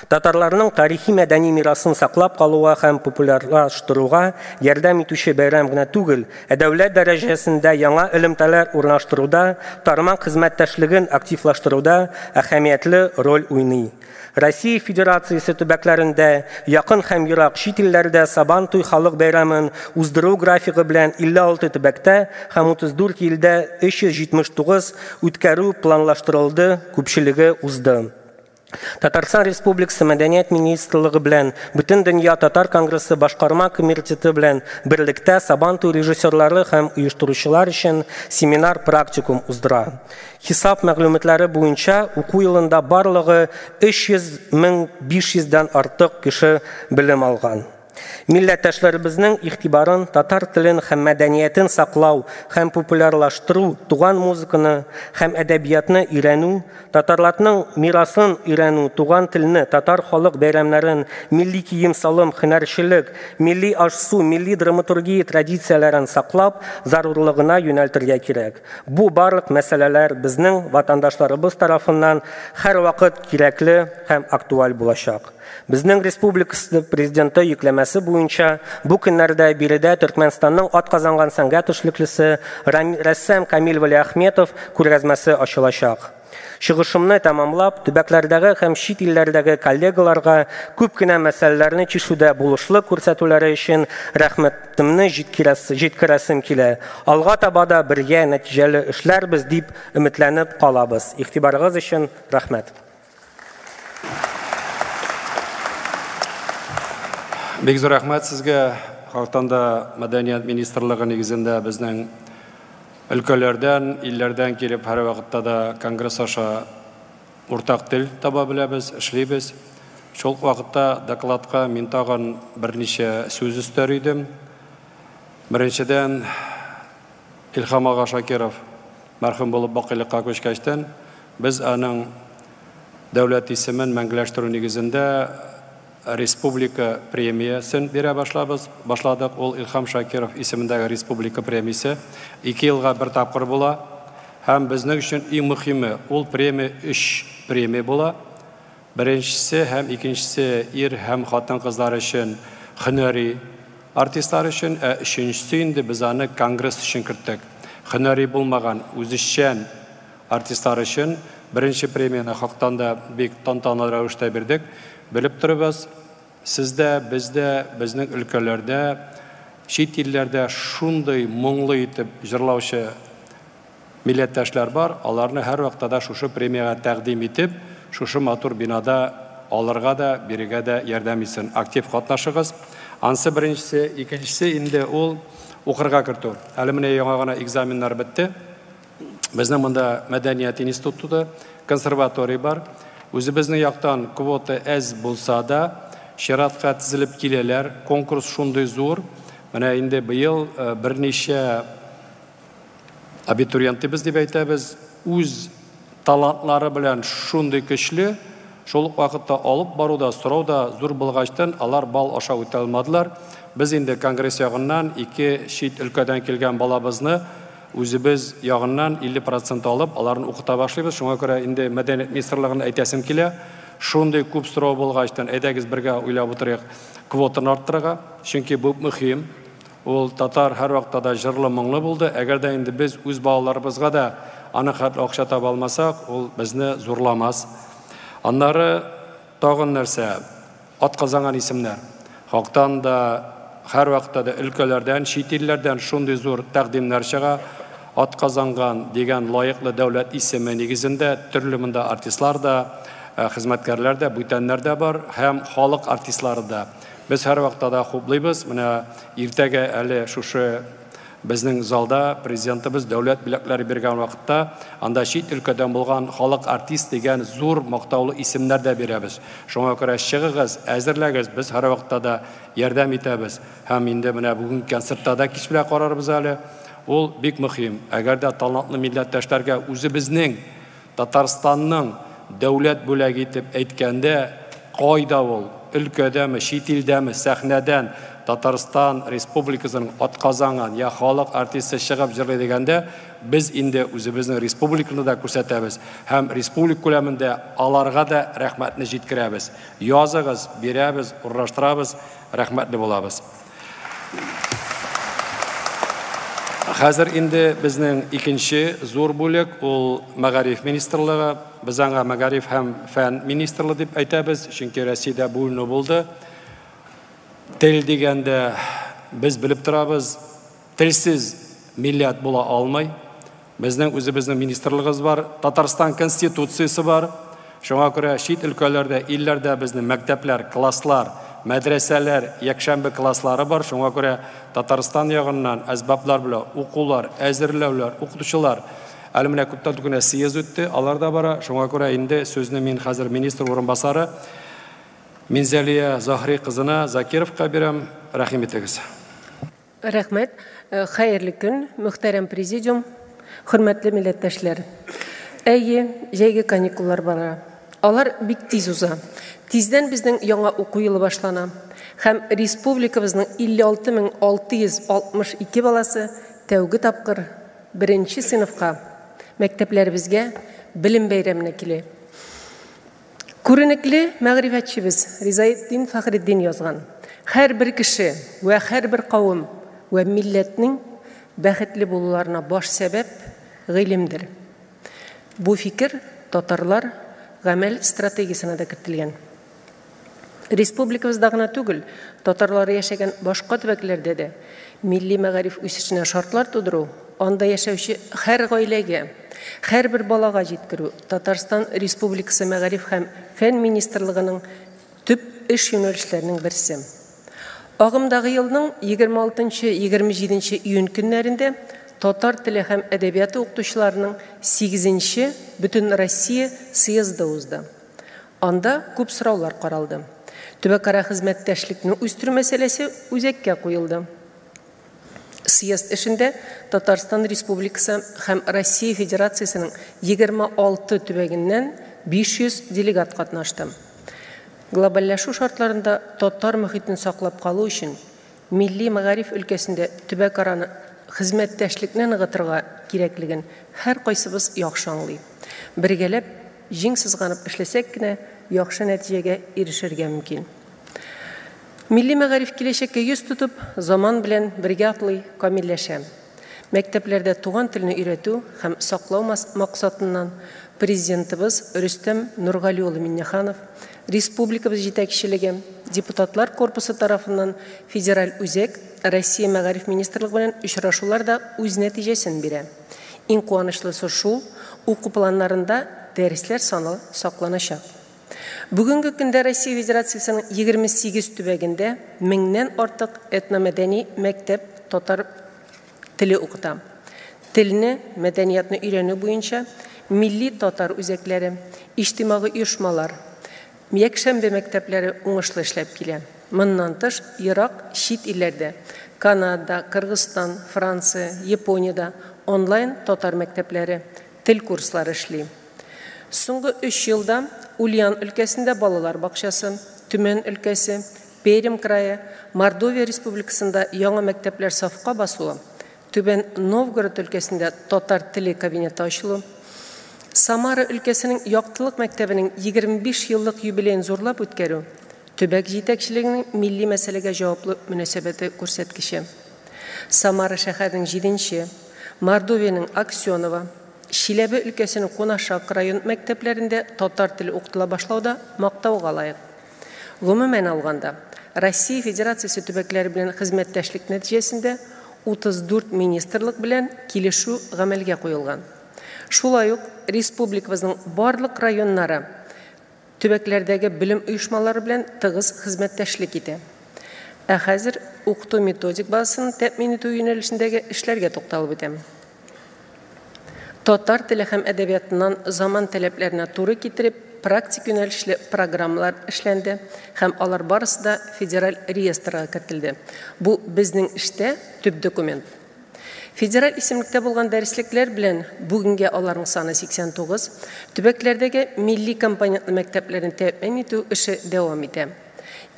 Татарларның тарихи мәдәни мирасын саклап калуга һәм популярлаштыруга ярдәм итүче бәйрәм генә түгел, ә дәүләт дәрәҗәсендә яңа элемтәләр урнаштыруда, тармак хезмәттәшлеген активлаштыруда әһәмиятле роль уйный. Россия Федерациясе төбәкләрендә, якын һәм ерак чит илләрдә Сабантуй халык бәйрәмен уздыру графигы белән 56 төбәктә һәм 34 илдә 379 үткәрү планлаштырылды, күпчелеге узды. Татарстан Республикасы Мәдәният министрлыгы белән Бөтендөнья татар конгрессы башкарма комитеты белән берлектә Сабантуй режиссерлары һәм оештыручылар өчен семинар-практикум уздыра. Хисап мәгълүматлары буенча уку елында барлыгы 300 500 дән артык кеше белем алган. Милләттәшләребезнең игътибарын татар телен һәм мәдәниятен саклау һәм популярлаштыру, туган музыканы һәм әдәбиятны өйрәнү, татарларның мирасын өйрәнү, туган телне, татар халык бәйрәмнәрен, милли кием-салым, һөнәрчелек, милли аш-су, милли драматургия традицияләрен саклап, зарурлыгына юнәлтергә кирәк. Бу барлык мәсьәләләр безнең ватандашларыбыз тарафыннан һәрвакыт кирәкле һәм актуаль булачак. Безнең республикасы президенты йөкләмәсе күргәзмәсе буенча бу көннәрдә биредә Төркмәнстанның атказанган сәнгать эшлеклесе рәссам Камил Вәлиәхметов күргәзмәсе ачылачак. Чыгышымны тәмамлап, төбәкләрдәге һәм чит илләрдәге коллегаларга күп кенә мәсьәләләрне чишүдә булышлык күрсәтүләре өчен рәхмәтемне җиткерәсем килә. Алга таба да бергә нәтиҗәле эшләрбез дип өметләнеп калабыз. Игътибарыгыз өчен рәхмәт. Бик зур рәхмәт сезгә. Халыктан да Мәдәният министрлыгы нигезендә безнең өлкәләрдән, илләрдән килеп һәр вакытта да конгресс аша уртак тел таба беләбез, эшлибез. Шул вакытта докладка мин тагын берничә сүз өстәр идем. Беренчедән, Илһам ага Шакиров мәрхүм булып бакыйлыкка күчкәчтән, без аның дәүләт исемен мәңгеләштерү нигезендә республика премиясен бирә башладык. Ул Илһам Шакиров исемендәге республика премиясе 2 елга бер тапкыр була. Һәм безнең өчен иң мөһиме, ул премия 3 премия була. Беренчесе һәм икенчесе ир һәм хатын-кызлар өчен, һөнәри артистлар өчен, ә өченчесе инде без аны конгресс өчен керттек. Һөнәри булмаган үзешчән артистлар өчен беренче премияне хактан да бик тантаналы рәвештә бирдек. Белеп торабыз, сездә, бездә, безнең өлкәләрдә, чит илләрдә шундый моңлы итеп җырлаучы милләттәшләр бар, аларны һәр вакытта да шушы премиягә тәкъдим итеп, шушы матур бинада алырга да, бирергә дә ярдәм итсен. Актив катнашыгыз. Ансы беренчесе, икенчесе инде ул укырга кертү. Әле менә яңа гына экзаменнар бетте. Безнең монда мәдәният институты, консерватория бар. Үзебезнең яктан квота әз булса да, чиратка тезелеп киләләр. Конкурс шундый зур. Менә инде быел берничә абитуриентыбыз дип әйтәбез, үз талантлары белән шундый көчле, шул ук вакытта алып баруда, сорау да зур булгачтан алар бал аша үтә алмадылар. Без инде конгресс ягыннан 2 чит өлкәдән килгән балабызны үзебез ягыннан 50% алып, аларны укыта башлыйбыз. Шуңа күрә инде мәдәният министрлыгына әйтәсем килә. Шундый күп сорау булгачтан, әйдәгез бергә уйлап утырыйк квотаны арттырырга, чөнки бу мөһим. Ул татар һәр вакытта да җырлы моңлы булды. Әгәр дә инде без үз балаларыбызга да аны хәтле акча таба алмасак, ул безне зурламас. Аннары тагын нәрсә? Атказанган исемнәр. Хактан да һәр вакытта да өлкәләрдән, чит илләрдән шундый зур тәкъдимнәр чыга. Атказанган дигән лаеклы дәүләт исеме нигезендә төрле монда артистлар да, хезмәткәрләр дә, бүтәннәр дә бар һәм халык артистлары да. Без һәр вакытта да хуплыйбыз. Менә иртәгә әле шушы безнең залда президентыбыз дәүләт бүләкләре биргән вакытта анда чит өлкәдән булган халык артист дигән зур мактаулы исемнәр дә бирәбез. Шуңа күрә чыгыгыз, әзерләгез, без һәр вакытта да ярдәм итәбез. Һәм инде менә бүген концертта да кич белән карарбыз әле. Ул бик мөһим. Әгәр дә талантлы милләттәшләргә үзебезнең Татарстанның дәүләт бүләге итеп әйткәндә, кайда ул, өлкәдәме, чит илдәме, сәхнәдән Татарстан Республикасының атказанган я халык артисты чыгып җырлый дигәндә, без инде үзебезнең республиканы да күрсәтәбез һәм республика күләмендә аларга да рәхмәтне җиткерәбез. Языгыз, бирәбез, урнаштырабыз, рәхмәтле булабыз. Хәзер инде безнең икенче зур бүлек ул Мәгариф министрлыгы. Без аңа Мәгариф һәм фән министрлыгы дип әйтәбез, чөнки Россиядә бүленү булды. Тел дигәндә без белеп торабыз, телсез милләт була алмый. Безнең үзебезнең министрлыгыбыз бар, Татарстан Конституциясе бар. Шуңа күрә чит өлкәләрдә, илләрдә безнең мәктәпләр, класслар, мәдрәсәләр, якшәмбе класслары бар. Шуңа күрә Татарстан ягыннан әсбаплар белән укулар, әзерләүләр, укытучылар. Әле менә күптән түгел съезд үтте, алар да бара. Шуңа күрә инде сүзне мин хәзер министр урынбасары Минзәлия Заһри кызына Закировка бирәм. Рәхим итегез. Рәхмәт. Хәерле көн, мөхтәрәм президиум, хөрмәтле милләттәшләр. Әйе, җәйге каникуллар бара. Алар бик тиз уза. Тиздән безнең яңа уку елы башлана. Һәм республикабызның 56662 баласы тәүге тапкыр беренче сыйныфка, мәктәпләребезгә белем бәйрәменә килә. Күренекле мәгърифәтчебез Ризаэддин Фәхретдин язган. Һәрбер кеше вә һәрбер кавым вә милләтнең бәхетле булуларына баш сәбәп гыйлемдер. Бу фикер татарлар гамәл стратегиясенә дә кертелгән. Республикабызда гына түгел, татарлар яшәгән башка төбәкләрдә дә милли мәгариф үсешенә шартлар тудыру, анда яшәүче һәр гаиләгә, һәрбер балага җиткерү Татарстан Республикасы Мәгариф һәм фән министрлыгының төп эш юнәлешләренең берсе. Агымдагы елның 26-27 июнь көннәрендә татар теле һәм әдәбияты укытучыларының 8-нче Бөтенроссия съезды узды. Анда күп сораулар каралды. Төбәкара хезмәттәшлекне үстерү мәсьәләсе үзәккә куелды. Съезд эшендә Татарстан Республикасы һәм Россия Федерациясенең 26 төбәгеннән 500 делегат катнашты. Глобальләшү шартларында татар мөхитен саклап калу өчен милли мәгариф өлкәсендә төбәкара хезмәттәшлекне ныгытырга кирәклеген һәркайсыбыз яхшы аңлый. Бергәләп җиң сызганып эшләсәк кенә яхшы нәтиҗәгә ирешергә мөмкин. Милли мәгариф киләчәккә йөз тотып, заман белән бергә атлый, камилләшә. Мәктәпләрдә туган телне өйрәтү һәм саклау максатыннан Президентыбыз Рөстәм Нургали улы Миңнеханов, республикабыз җитәкчелеге, депутатлар корпусы тарафыннан федераль үзәк Россия Мәгариф министрлыгы белән очрашулар да үз нәтиҗәсен бирә. Иң куанычлысы шул, уку планнарында дәресләр саны сакланачак. Бүгенге көндә Россия Федерациясенең 28 төбәгендә меңнән артык этномәдәни мәктәп татар теле укыта. Телне, мәдәниятны өйрәнү буенча милли татар үзәкләре, иҗтимагый оешмалар, якшәмбе мәктәпләре уңышлы эшләп килә. Моннан тыш, ерак чит илләрдә Канада, Кыргызстан, Франция, Япониядә онлайн татар мәктәпләре, тел курслары эшли. Соңгы 3 елда Ульян өлкәсендә балалар бакчасы, Төмән өлкәсе, Пермь крае, Мордовия Республикасында яңа мәктәпләр сафка басуы, Түбән Новгород өлкәсендә татар теле кабинеты ачылу, Самара өлкәсенең Яктылык мәктәбенең 25 еллык юбилеен зурлап үткәрү, төбәк җитәкчелегенең милли мәсьәләгә җаваплы мөнәсәбәте күрсәткече. Самара шәһәренең 7-нче, Мордовиянең Аксенова, Чиләбе өлкәсенең Кунашак район мәктәпләрендә татар теле укытыла башлау да мактауга лаек. Гомумән алганда, Россия Федерациясе төбәкләре белән хезмәттәшлек нәтиҗәсендә 34 министрлык белән килешү гамәлгә куелган. Шулай ук республикабызның барлык районнары төбәкләрдәге белем оешмалары белән тыгыз хезмәттәшлек итә. Ә хәзер укыту методик базасын тәэмин итү юнәлешендәге эшләргә тукталып үтәм. Татар теле һәм әдәбиятыннан заман таләпләренә туры китереп, практик юнәлешле программалар эшләнде һәм алар барысы да федераль реестрга кертелде. Бу безнең эштә төп документ. Федераль исемлектә булган дәреслекләр белән бүгенгә аларның саны 89, төбәкләрдәге милли компонентлы мәктәпләрне тәэмин итү эше дәвам итә.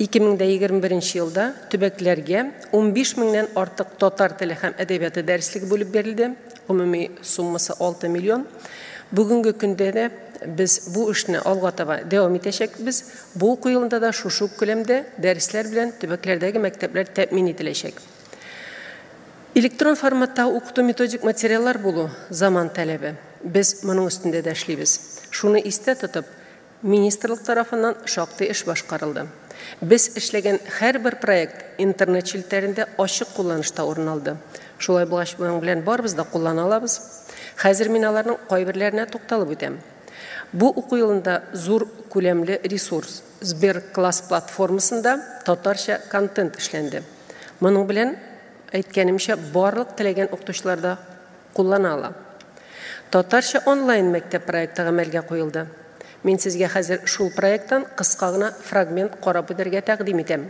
2021 елда төбәкләргә 15 меңнән артык татар теле һәм әдәбияты дәреслеге бүлеп бирелде, гомуми суммасы 6 миллион. Бүгенге көндә дә без бу эшне алга таба дәвам итәчәкбез. Бу уку елында да шушы ук күләмдә дәресләр белән төбәкләрдәге мәктәпләр тәэмин ителәчәк. Электрон форматта укыту методик материаллар булу заман таләбе. Без моның өстендә дә эшлибез. Шуны истә тотып, министрлык тарафыннан шактый эш башкарылды. Без эшләгән һәрбер проект интернет челтәрендә ачык кулланышта урын алды. Шулай булгач, моның белән барыбыз да куллана алабыз. Хәзер мин аларның кайберләренә тукталып үтәм. Бу уку елында зур күләмле ресурс Сберкласс платформасында татарча контент эшләнде. Моның белән әйткәнемчә, барлык теләгән укытучылар да куллана ала. Татарча онлайн мәктәп проекты гамәлгә куелды. Мин сезгә хәзер шул проекттан кыска гына фрагмент карап үтәргә тәкъдим итәм.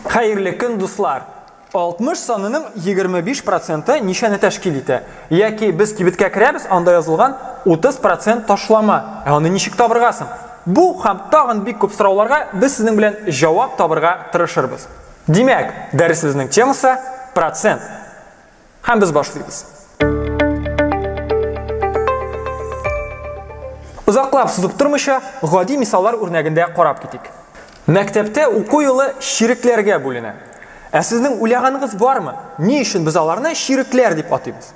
Хәерле көн, дуслар! 60 санының 25 проценты ничәне тәшкил итә? Яки без кибеткә керәбез, анда язылган 30% ташлама. Ә аны ничек табырга соң? Бу һәм тагын бик күп сорауларга без сезнең белән җавап табырга тырышырбыз. Димәк, дәресебезнең темасы процент. Һәм без башлыйбыз. Озаклап сузып тормыйча, гади мисаллар үрнәгендә карап китик. Мәктәптә уку елы чирекләргә бүленә. Ә сезнең уйлаганыгыз бармы? Ни өчен без аларны чирекләр дип атыйбыз?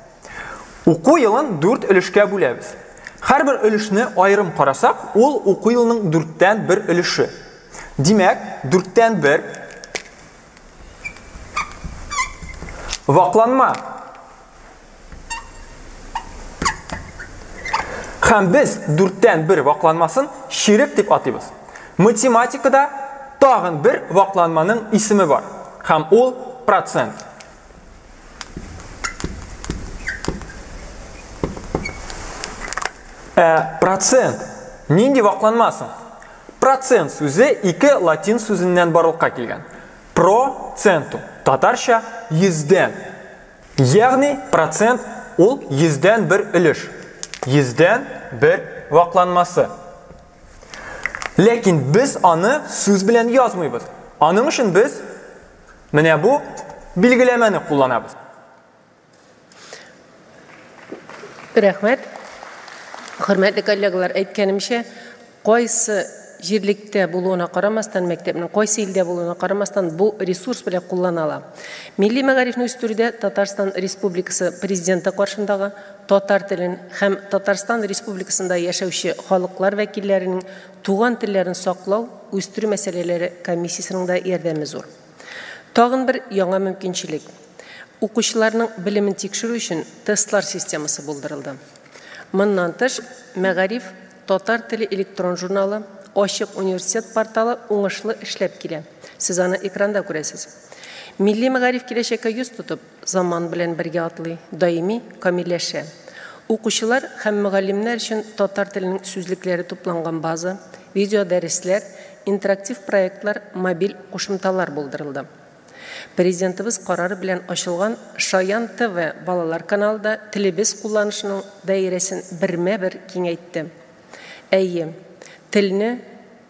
Уку елын дүрт өлешкә бүләбез. Һәрбер өлешне аерым карасак, ул уку елының дүрттән бер өлеше. Димәк, дүрттән бер вакланма. Һәм без дүрттән бер вакланмасын чирек дип атыйбыз. Математикада тагын бер вакланманың исеме бар. Һәм ул процент. Ә процент нинди вакланма соң? Процент сүзе ике латин сүзеннән барлыкка килгән. Про центум, татарча йөздән. Ягъни процент ул йөздән бер өлеш. Йөздән бер вакланмасы. Ләкин без аны сүз белән язмыйбыз. Аның өчен без менә бу билгеләмәне кулланабыз. Рәхмәт. Хөрмәтле коллегалар, әйткәнемчә, кайсы җирлектә булуына карамастан, мәктәпнең кайсы илдә булуына карамастан, бу ресурс белән куллана ала. Милли мәгарифне үстерүдә Татарстан Республикасы Президенты каршындагы татар телен һәм Татарстан Республикасында яшәүче халыклар вәкилләренең туган телләрен саклау, үстерү мәсьәләләре комиссиясенең дә ярдәме зур. Тагын бер яңа мөмкинчелек. Укучыларның белемен тикшерү өчен тестлар системасы булдырылды. Моннан тыш, Мәгариф татар теле электрон журналы, Ачык университет порталы уңышлы эшләп килә. Сез аны экранда күрәсез. Милли мәгариф киләчәккә йөз тотып, заман белән бергә атлый, даими камилләшә. Укучылар һәм мөгаллимнәр өчен татар теленең сүзлекләре тупланган база, видеодәресләр, интерактив проектлар, мобиль кушымталар булдырылды. Президентыбыз карары белән ачылган Шаян ТВ балалар каналы да телебез кулланышының даирәсен бермә-бер киңәйтте. Әйе, телне,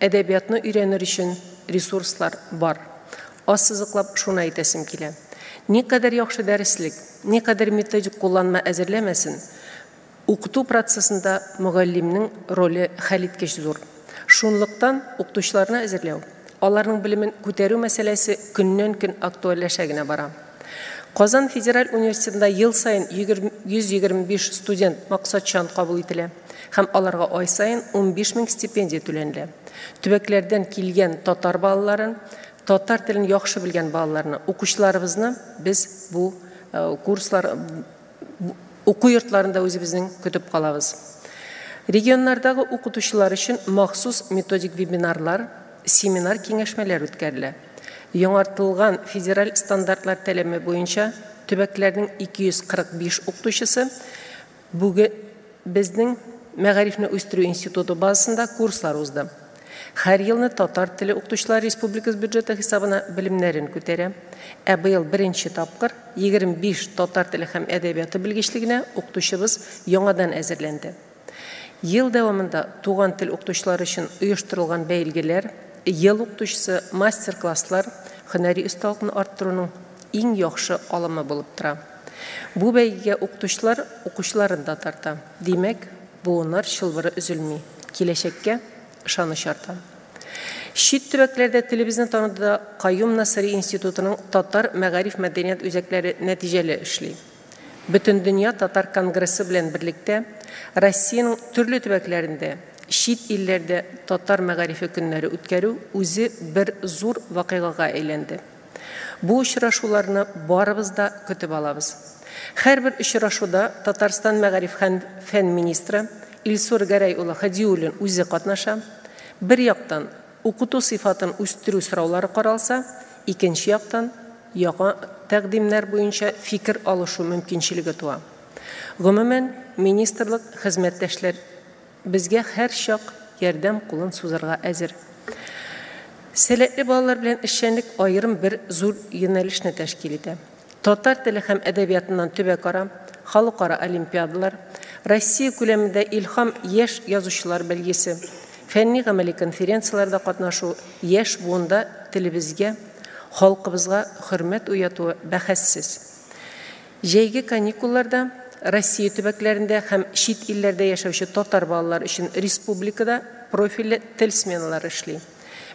әдәбиятны өйрәнер өчен ресурслар бар. Ассызыклап шуны әйтәсем килә. Никадәр яхшы дәреслек, никадәр методик кулланма әзерләмәсен, Укыту процессында мөгаллимнең роле хәлиткеч зур. Шунлыктан укытучыларны әзерләү, аларның белемен күтәрү мәсьәләсе көннән-көн актуальләшә генә бара. Казан федераль университетында ел саен 125 студент максатчан кабул ителә һәм аларга ай саен 15 мең стипендия түләнелә. Төбәкләрдән килгән татар балаларын, татар телен яхшы белгән балаларны, укучыларыбызны без бу курслар Уку йортларында үзебезнең көтеп калабыз. Регионнардагы укытучылар өчен махсус методик вебинарлар, семинар-киңәшмәләр үткәрелә. Яңартылган федераль стандартлар таләбе буенча төбәкләрнең 245 укытучысы бүген безнең Мәгарифне үстерү институты базасында курслар узды. Һәр елны татар теле укытучылары республика бюджеты хисабына белемнәрен күтәрә. Ә быел беренче тапкыр 25 татар теле һәм әдәбияты белгечлегенә укытучыбыз яңадан әзерләнде. Ел дәвамында туган тел укытучылары өчен оештырылган бәйгеләр, ел укытучысы, мастер-класслар һөнәри осталыкны арттыруның иң яхшы алымы булып тора. Бу бәйгегә укытучылар укучыларын да тарта. Димәк, буыннар чылбыры өзелми. Киләчәккә ышаныч арта. Чит төбәкләрдә телебезне танытуда Каюм Насыйри институтының татар мәгариф мәдәният үзәкләре нәтиҗәле эшли. Бөтендөнья татар конгрессы белән берлектә Россиянең төрле төбәкләрендә, чит илләрдә татар мәгарифе көннәре үткәрү үзе бер зур вакыйгага әйләнде. Бу очрашуларны барыбыз да көтеп алабыз. Һәрбер очрашуда Татарстан мәгариф һәм фән министры Илсур Гәрәй улы Һадиуллин үзе катнаша. Бер яктан укыту сыйфатын үстерү сораулары каралса, икенче яктан яңа тәкъдимнәр буенча фикер алышу мөмкинчелеге туа. Гомумән, министрлык хезмәттәшләр безгә һәрчак ярдәм кулын сузарга әзер. Сәләтле балалар белән эшчәнлек аерым бер зур юнәлешне тәшкил итә. Татар теле һәм әдәбиятыннан төбәкара, халыкара олимпиадалар, Россия күләмендә Илһам яшь язучылар бәйгесе, фәнни-гамәли конференцияләрдә катнашу яшь буында телебезгә, халкыбызга хөрмәт уятуы бәхәссез. Җәйге каникулларда Россия төбәкләрендә һәм чит илләрдә яшәүче татар балалары өчен республикада профильле тел сменалары эшли.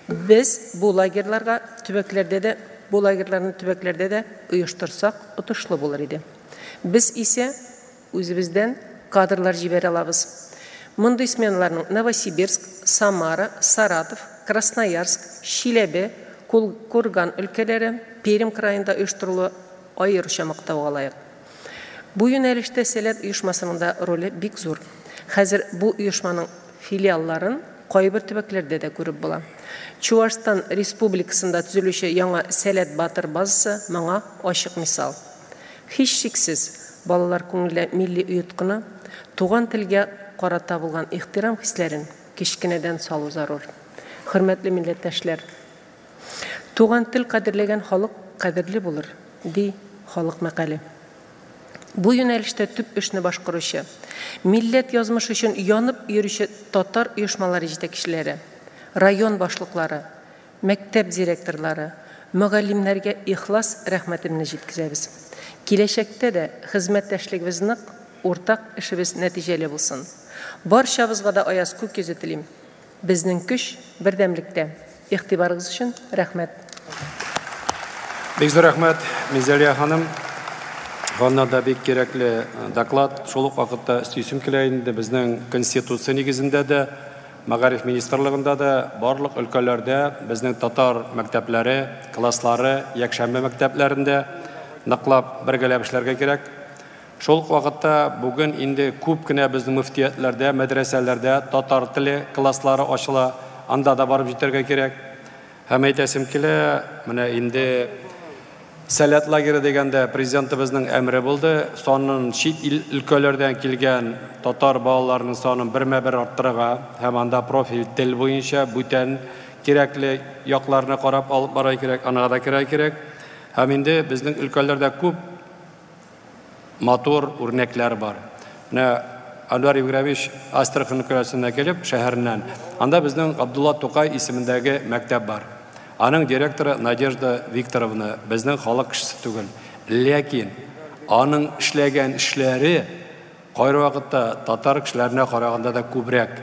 Без бу лагерьларга төбәкләрдә дә, бу лагерьларны төбәкләрдә дә оештырсак, отышлы булыр иде. Без исә үзебездән кадрлар җибәрә алабыз. Мондый сменаларның Новосибирск, Самара, Саратов, Красноярск, Чиләбе, Курган өлкәләре, Пермь краенда оештырылуы аеруча мактауга лаек. Бу юнәлештә Сәләт оешмасының да роле бик зур. Хәзер бу оешманың филиалларын кайбер төбәкләрдә дә күреп була. Чуашстан Республикасында төзелүче яңа Сәләт Батыр базасы моңа ачык мисал. Һичшиксез, балалар күңелендә милли оеткыны, туган телгә карата булган ихтирам хисләрен кечкенәдән салу зарур. Хөрмәтле милләттәшләр! Туган тел кадерләгән халык кадерле булыр, ди халык мәкале. Бу юнәлештә төп эшне башкаручы, милләт язмышы өчен янып йөрүче татар оешмалары җитәкчеләре, район башлыклары, мәктәп директорлары, мөгаллимнәргә ихлас рәхмәтемне җиткезәбез. Киләчәктә дә хезмәттәшлегебез нык, уртак эшебез нәтиҗәле булсын. Барчабызга да аяз күк йөзе телим. Безнең көч, бердәмлектә. Игътибарыгыз өчен рәхмәт. Бик зур рәхмәт, Минзәлия ханым. Аннан да бик кирәкле доклад. Шул ук вакытта өстисем килә инде, безнең Конституция нигезендә дә, Мәгариф министрлыгында да, барлык өлкәләрдә безнең татар мәктәпләре, класслары, якшәмбе мәктәпләрендә ныклап бергәләп эшләргә кирәк. Шул ук вакытта бүген инде күп кенә безнең мөфтиятләрдә, мәдрәсәләрдә татар теле класслары ачыла, анда да барып җитәргә кирәк. Һәм әйтәсем килә, менә инде Сәләт лагере дигәндә президентыбызның әмере булды, санын чит ил өлкәләрдән килгән татар балаларының санын бермә-бер арттырырга һәм анда профиль тел буенча бүтән кирәкле якларны карап алып барырга кирәк, анага да керергә кирәк. Һәм инде безнең өлкәләрдә күп матур үрнәкләр бар. Менә Әнвәр Ибраһимович Астрахань өлкәсеннән килеп, шәһәреннән. Анда безнең Габдулла Тукай исемендәге мәктәп бар. Аның директоры Надежда Викторовна безнең халык кешесе түгел. Ләкин аның эшләгән эшләре кайвакытта татар кешеләренә караганда да күбрәк.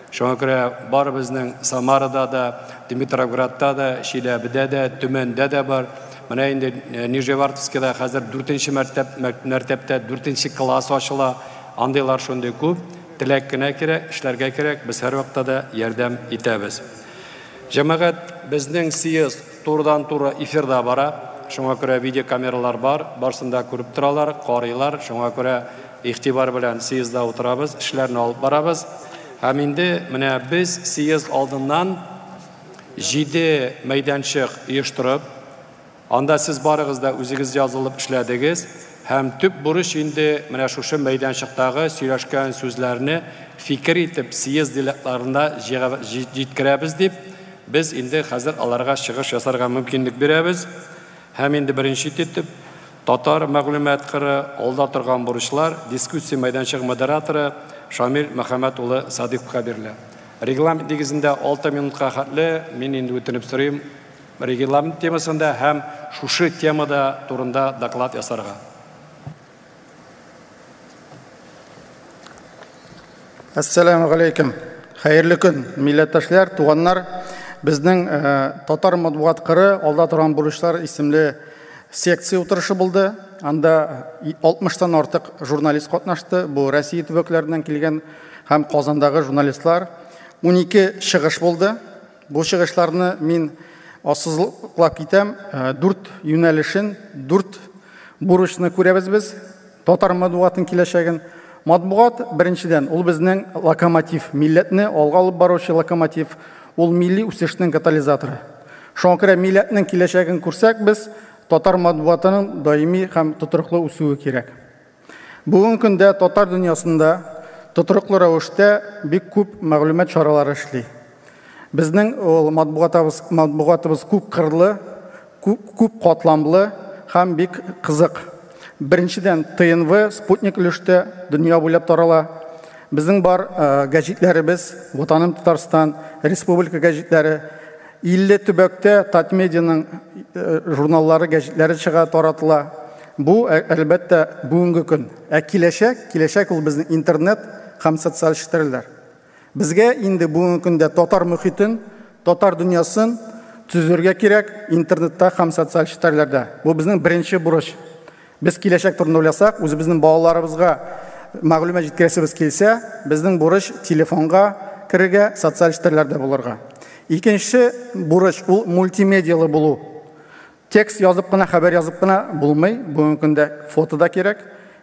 Шуңа күрә бар безнең Самарада да, Димитровградта да, Чиләбедә дә, Төмәндә дә бар. Менә инде Нижневартовскида хәзер 4-нче мәртәп, мәртәптә 4-нче класс ачыла. Андыйлар шундый күп. Теләк кенә кирәк, эшләргә кирәк. Без һәрвакытта да ярдәм итәбез. Җәмәгать, безнең съезд турыдан-туры эфирда бара. Шуңа күрә видеокамералар бар, барысын да күреп торалар, карыйлар. Шуңа күрә игътибар белән съездда утырабыз, эшләрне алып барабыз. Һәм инде менә без съезд алдыннан 7 мәйданчык оештырып, анда сез барыгыз да үзегез язылып эшләдегез. Һәм төп бурыч инде менә шушы мәйданчыктагы сөйләшкән сүзләрне фикер итеп съезд делегатларына җиткерәбез дип, без инде хәзер аларга чыгыш ясарга мөмкинлек бирәбез. Һәм инде беренче итеп татар мәгълүмат кыры алда торган бурычлар дискуссия мәйданчыгы модераторы Шамил Мөхәммәт улы Садыковка бирелә. Регламент нигезендә 6 минутка хәтле мин инде үтенеп сорыйм регламент темасында һәм шушы темада турында доклад ясарга. Ассаламу алейкум. Хәерле көн, милләттәшләр, туганнар. Безнең татар матбугат кыры алда торган бурычлар исемле секция утырышы булды. Анда 60-тан артык журналист катнашты. Бу Россия төбәкләреннән килгән һәм Казандагы журналистлар. 12 чыгыш булды. Бу чыгышларны мин ассызыклап китәм. 4 юнәлешен, 4 бурычны күрәбез без. Татар матбугатының киләчәген. Матбугат беренчедән, ул безнең локомотив, милләтне алга алып баручы локомотив, ул милли үсешнең катализаторы. Шуңа күрә милләтнең киләчәген күрсәк без, татар матбугатының даими һәм тотрыклы үсүе кирәк. Бүгенге көндә татар дөньясында тотрыклы рәвештә бик күп мәгълүмат чаралары эшли. Безнең ул матбугатыбыз күп кырлы, күп катламлы һәм бик кызык. Беренчедән, ТНВ, Спутник өлештә дөнья буйлап тарала. Безнең бар гәҗитләребез, Ватаным Татарстан, Республика гәҗитләре, 50 төбәктә Татмедианың журналлары, гәҗитләре чыга, таратыла. Бу, әлбәттә, бүгенге көн. Ә киләчәк, киләчәк ул безнең интернет һәм социаль челтәрләр. Безгә инде бүгенге көндә татар мөхитен Татар дөньясын төзергә кирәк интернетта һәм социаль челтәрләрдә. Бу безнең беренче бурыч. Без киләчәк турында уйласак, үзебезнең балаларыбызга мәгълүмат җиткерәсебез килсә, безнең бурыч телефонга керергә, социаль челтәрләрдә булырга. Икенче бурыч ул мультимедиялы булу. Текст язып кына, хәбәр язып кына булмый. Бүгенге көндә фото да кирәк,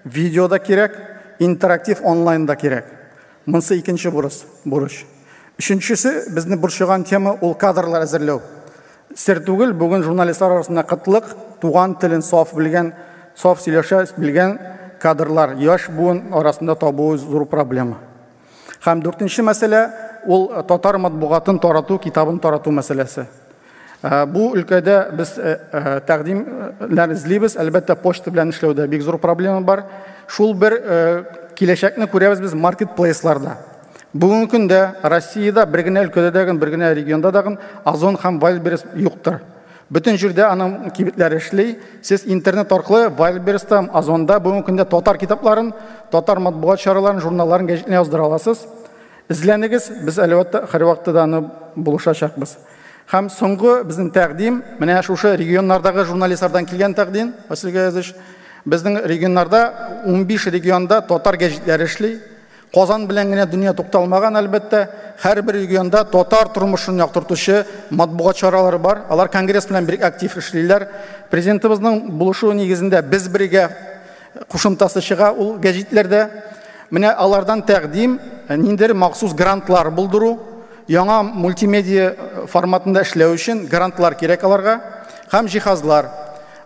видео да кирәк, интерактив онлайн да кирәк. Монысы икенче бурыч. Өченчесе, безне борчыган тема ул кадрлар әзерләү. Сер түгел, бүген журналистлар арасында кытлык, туган телен саф белгән, саф сөйләшә белгән кадрлар яшь буын арасында табуы зур проблема. Һәм дүртенче мәсьәлә ул татар матбугатын тарату, китабын тарату мәсьәләсе. Бу өлкәдә без тәкъдимнәр эзлибез. Әлбәттә, почта белән эшләүдә бик зур проблема бар. Шул бер киләчәкне күрәбез без маркетплейсларда. Бүгенге көндә Россиядә бер генә өлкәдә дә, бер генә регионда да Озон һәм Wildberries юктыр. Бөтен җирдә аның кибетләре эшли. Сез интернет аркылы Wildberries'та, Озонда бүгенге көндә татар китапларын, татар матбугат чараларын, журналларын, гәҗитләрен яздыра аласыз. Эзләнегез, без әлбәттә һәрвакытта да аны булышачакбыз. Һәм соңгы безнең тәкъдим, менә шушы регионнардагы журналистлардан килгән тәкъдим, Василий Гаязович, безнең регионнарда 15 регионда татар гәҗитләре эшли. Казан белән генә дөнья тукталмаган, әлбәттә, һәрбер регионда татар тормышын яктыртучы матбугат чаралары бар. Алар конгресс белән бик актив эшлиләр. Президентыбызның булышуы нигезендә без бергә кушымтасы чыга ул гәҗитләрдә. Менә алардан тәкъдим ниндидер махсус грантлар булдыру, яңа мультимедиа форматында эшләү өчен грантлар кирәк аларга һәм җиһазлар.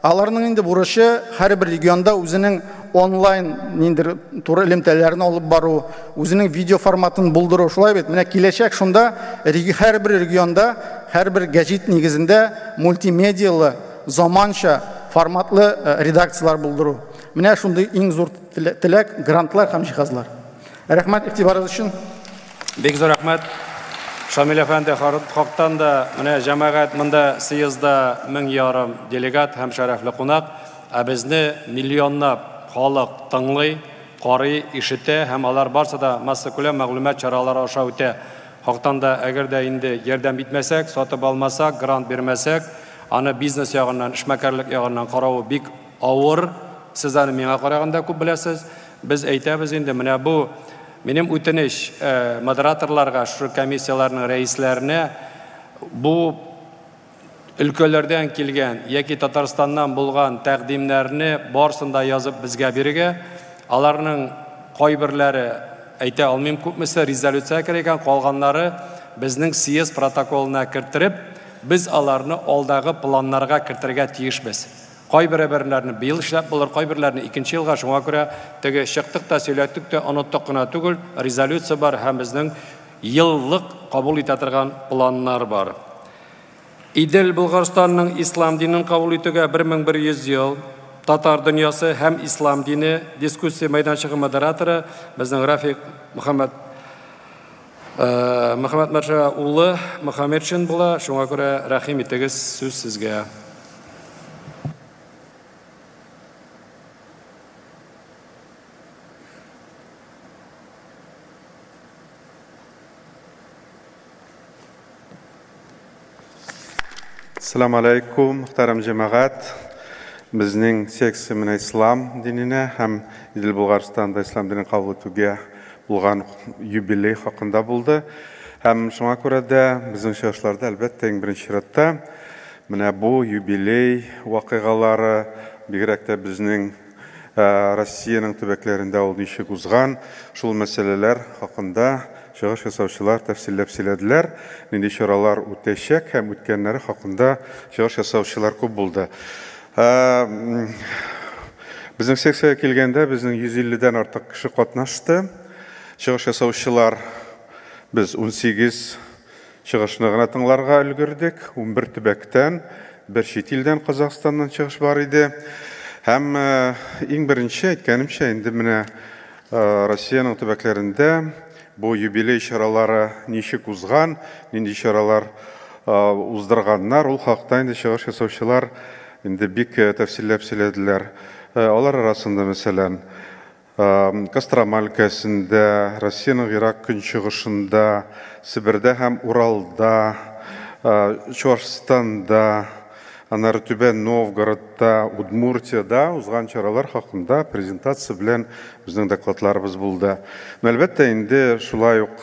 Аларның инде бурычы һәрбер регионда үзенең онлайн ниндидер туры элемтәләрен алып бару, үзенең видео форматын булдыру. Шулай бит, менә киләчәк шунда һәрбер регионда, һәрбер гәҗит нигезендә мультимедиялы, заманча форматлы редакцияләр булдыру. Менә шундый иң зур теләк грантлар һәм җиһазлар. Рәхмәт игътибарыгыз өчен. Бик зур рәхмәт. Шамил әфәнде, хактан да менә җәмәгать монда съездда 1500 делегат һәм шәрәфле кунак, ә безне миллионлап халык тыңлый, карый, ишетә һәм алар барсы да массакүләм мәгълүмат чаралары аша үтә. Хактан да әгәр дә инде ярдәм итмәсәк, сатып алмасак, грант бирмәсәк, аны бизнес ягыннан, эшмәкәрлек ягыннан каравы бик авыр. Сез аны миңа караганда күп беләсез. Без әйтәбез инде, менә бу минем үтенеч модераторларга, шушы комиссияләрнең рәисләренә, бу өлкәләрдән килгән яки Татарстаннан булган тәкъдимнәрне барысын да язып безгә бирергә. Аларның кайберләре әйтә алмыйм күпмесе резолюция керә икән, калганнары безнең съезд протоколына керттереп, без аларны алдагы планнарга кертергә тиешбез. Кайберләрне быел эшләп булыр, кайберләрне икенче елга, шуңа күрә теге чыктык та, сөйләттек тә, оныттык кына түгел, резолюция бар һәм безнең еллык кабул итә торган планнар бар. Идел Болгарстанның ислам динен кабул итүгә 1100 ел, татар дөньясы һәм ислам дине дискуссия мәйданчыгы модераторы безнең Рафик Мөхәммәд Мәрша улы Мөхәммәтшин була, шуңа күрә рәхим итегез, сүз сезгә. Ассаламу алейкум, мөхтәрәм җәмәгать. Безнең секция менә ислам диненә һәм Идел Болгарстанда ислам динен кабул итүгә булган юбилей хакында булды. Һәм шуңа күрә дә безнең чыгышларда әлбәттә иң беренче чиратта менә бу юбилей вакыйгалары, бигрәк тә безнең Россиянең төбәкләрендә ул ничек узган, шул мәсьәләләр хакында чыгыш ясаучылар тәфсилләп сөйләделәр, нинди чаралар үтәчәк һәм үткәннәре хакында чыгыш ясаучылар күп булды. Безнең секциягә килгәндә безнең 150-дән артык кеше катнашты. Чыгыш ясаучылар без 18 чыгышны гына тыңларга өлгердек. 11 төбәктән, бер чит илдән, Казахстаннан чыгыш бар иде. Һәм иң беренче әйткәнемчә, инде менә Россиянең төбәкләрендә бу юбилей чаралары ничек узган, нинди чаралар уздырганнар, ул хакта инде чыгыш ясаучылар инде бик тәфсилләп сөйләделәр. Алар арасында, мәсәлән, Кострома өлкәсендә, Россиянең Ирак көнчыгышында, Себердә һәм Уралда, Чуашстанда, аннары Түбән Новгородта, Удмуртиядә узган чаралар хакында презентация белән безнең докладларыбыз булды. Әлбәттә, инде шулай ук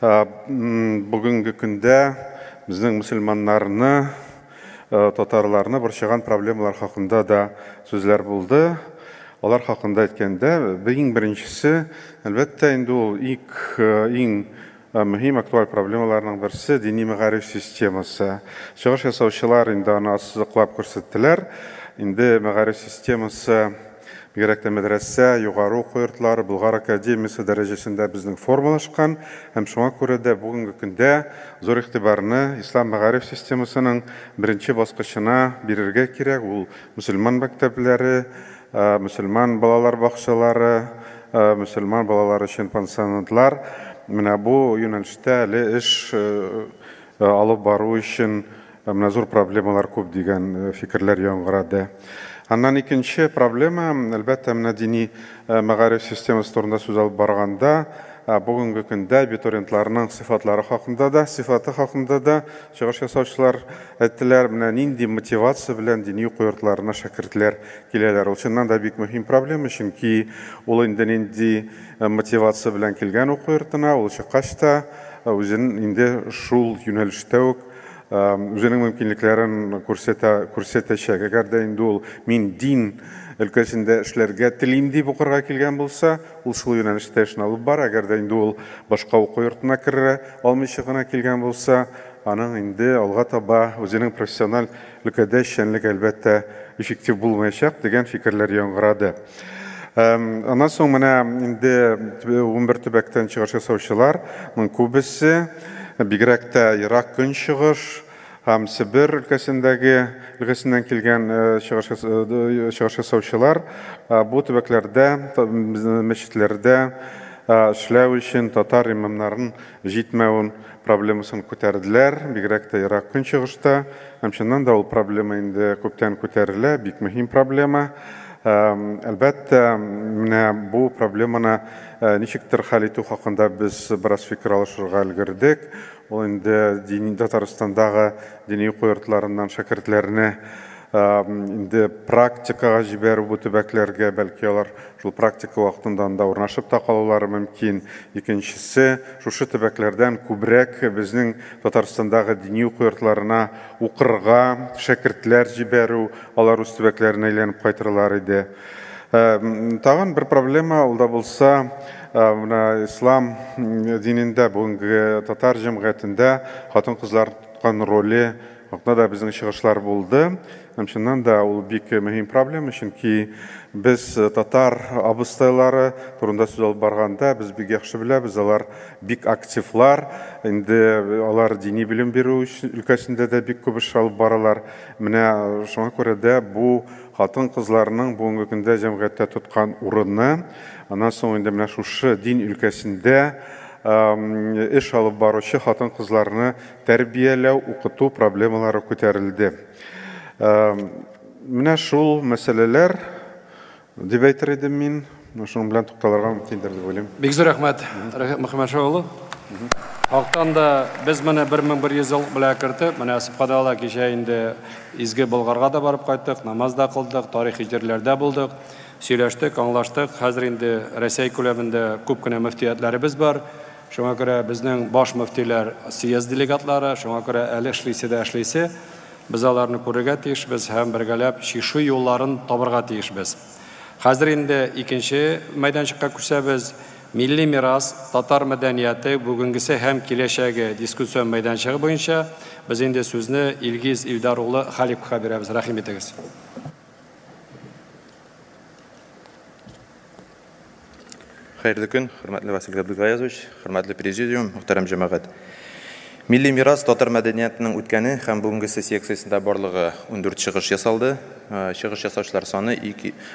бүгенге көндә безнең мөселманнарны, татарларны борчыган проблемалар хакында да сүзләр булды. Алар хакында әйткәндә, иң беренчесе, әлбәттә, инде ул иң мөһим актуаль проблемаларның берсе дини мәгариф системасы. Чыгыш ясаучылар инде аны ассызыклап күрсәттеләр. Инде мәгариф системасы бигрәк тә мәдрәсә, югары уку йортлары, Болгар академиясе дәрәҗәсендә безнең формалашкан һәм шуңа күрә дә бүгенге көндә зур игътибарны ислам мәгариф системасының беренче баскычына бирергә кирәк. Ул мөселман мәктәпләре, мөселман балалар бакчалары, мөселман балалары өчен пансионатлар. Менә бу юнәлештә әле эш алып бару өчен менә зур проблемалар күп дигән фикерләр яңгырады. Аннан икенче проблема, әлбәттә, менә дини мәгариф системасы турында сүз алып барганда, бүгенге көндә абитуриентларның сыйфатлары хакында да, сыйфаты хакында да чыгыш ясаучылар әйттеләр, менә нинди мотивация белән дини уку йортларына шәкертләр киләләр. Ул чыннан да бик мөһим проблема, чөнки ул инде нинди мотивация белән килгән уку йортына, ул чыккач та үзен инде шул юнәлештә үк үзенең мөмкинлекләрен күрсәтәчәк. Әгәр дә инде ул мин дин өлкәсендә эшләргә телим дип укырга килгән булса, ул шул юнәлештә эшен алып бара. Әгәр дә инде ул башка уку йортына керә алмыйча гына килгән булса, аның инде алга таба үзенең профессиональ өлкәдә эшчәнлеге әлбәттә эффектив булмаячак дигән фикерләр яңгырады. Аннан соң менә инде 11 төбәктән чыгыш ясаучыларның күбесе бигрәк тә Ерак Көнчыгыш һәм Себер өлкәсеннән килгән чыгыш ясаучылар бу төбәкләрдә, мәчетләрдә эшләү өчен татар имамнарын җитмәвен проблемасын күтәрделәр, бигрәк тә Ерак Көнчыгышта. Һәм чыннан да ул проблема инде күптән күтәрелә, бик мөһим проблема. Әлбәттә, менә бу проблеманы ничектер хәл итү хакында без бераз фикер алышырга өлгердек. Ул инде дини Татарстандагы дини уку йортларыннан шәкертләрне инде практикага җибәрү бу төбәкләргә, бәлки алар шул практика вакытында анда урнашып та калулары мөмкин. Икенчесе, шушы төбәкләрдән күбрәк безнең Татарстандагы дини уку йортларына укырга шәкертләр җибәрү, алар үз төбәкләренә әйләнеп кайтырлар иде. Тагын бер проблема, ул да булса, менә ислам динендә, бүгенге татар җәмгыятендә хатын-кызлар тоткан роле хакында да безнең чыгышлар булды. Һәм чыннан да ул бик мөһим проблема, чөнки без татар абыстайлары турында сүз алып барганда без бик яхшы беләбез, алар бик активлар, инде алар дини белем бирү өлкәсендә дә бик күп эш алып баралар. Менә шуңа күрә дә бу хатын-кызларның бүгенге көндә җәмгыятьтә тоткан урыны, аннан соң инде менә шушы дин өлкәсендә эш алып баручы хатын-кызларны тәрбияләү, укыту проблемалары күтәрелде. Менә шул мәсьәләләр дип әйтер идем мин. Шуның белән тукталырга мөмкиндер дип уйлыйм. Бик зур рәхмәт, Мөхәммәтша улы. Хактан да без менә 1100 ел белән кертеп, менә субханалла кичә инде изге Болгарга да барып кайттык, намаз да кылдык, тарихи җирләрдә булдык, сөйләштек, аңлаштык. Хәзер инде Рәсәй күләмендә күп кенә мөфтиятләребез бар. Шуңа күрә безнең баш мөфтиләр съезд делегатлары, шуңа күрә әле эшлисе дә эшлисе. Без аларны күрергә тиешбез һәм бергәләп чишү юлларын табырга тиешбез. Хәзер инде икенче мәйданчыкка күчәбез. Милли мирас, татар мәдәнияте, бүгенгесе һәм киләчәге дискуссион мәйданчыгы буенча без инде сүзне Илгиз Илдар улы Халиковка бирәбез. Рәхим итегез. Хәерле көн, хөрмәтле Васил Габдулгаязович, хөрмәтле президиум, мөхтәрәм җәмәгать. Милли мирас татар мәдәниятының үткәне һәм бүгенгесе секциясендә барлыгы 14 чыгыш ясалды. Чыгыш ясаучылар саны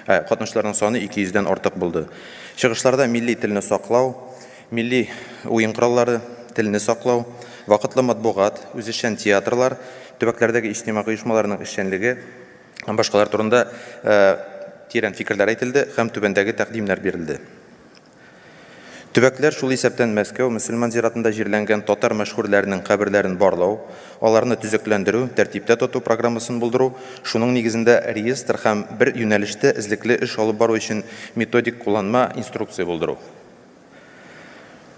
катнашучыларның саны 200дән артык булды. Чыгышларда милли телне саклау, милли уен кораллары, телне саклау, вакытлы матбугат, үзешчән театрлар, төбәкләрдәге иҗтимагый оешмаларның эшчәнлеге һәм башкалар турында тирән фикерләр әйтелде һәм түбәндәге тәкъдимнәр бирелде. Төбәкләр, шул исәптән Мәскәү мөселман зиратында җирләнгән татар мәшһүрләренең каберләрен барлау, аларны төзекләндерү, тәртиптә тоту программасын булдыру, шуның нигезендә реестр һәм бер юнәлештә эзлекле эш алып бару өчен методик кулланма инструкция булдыру.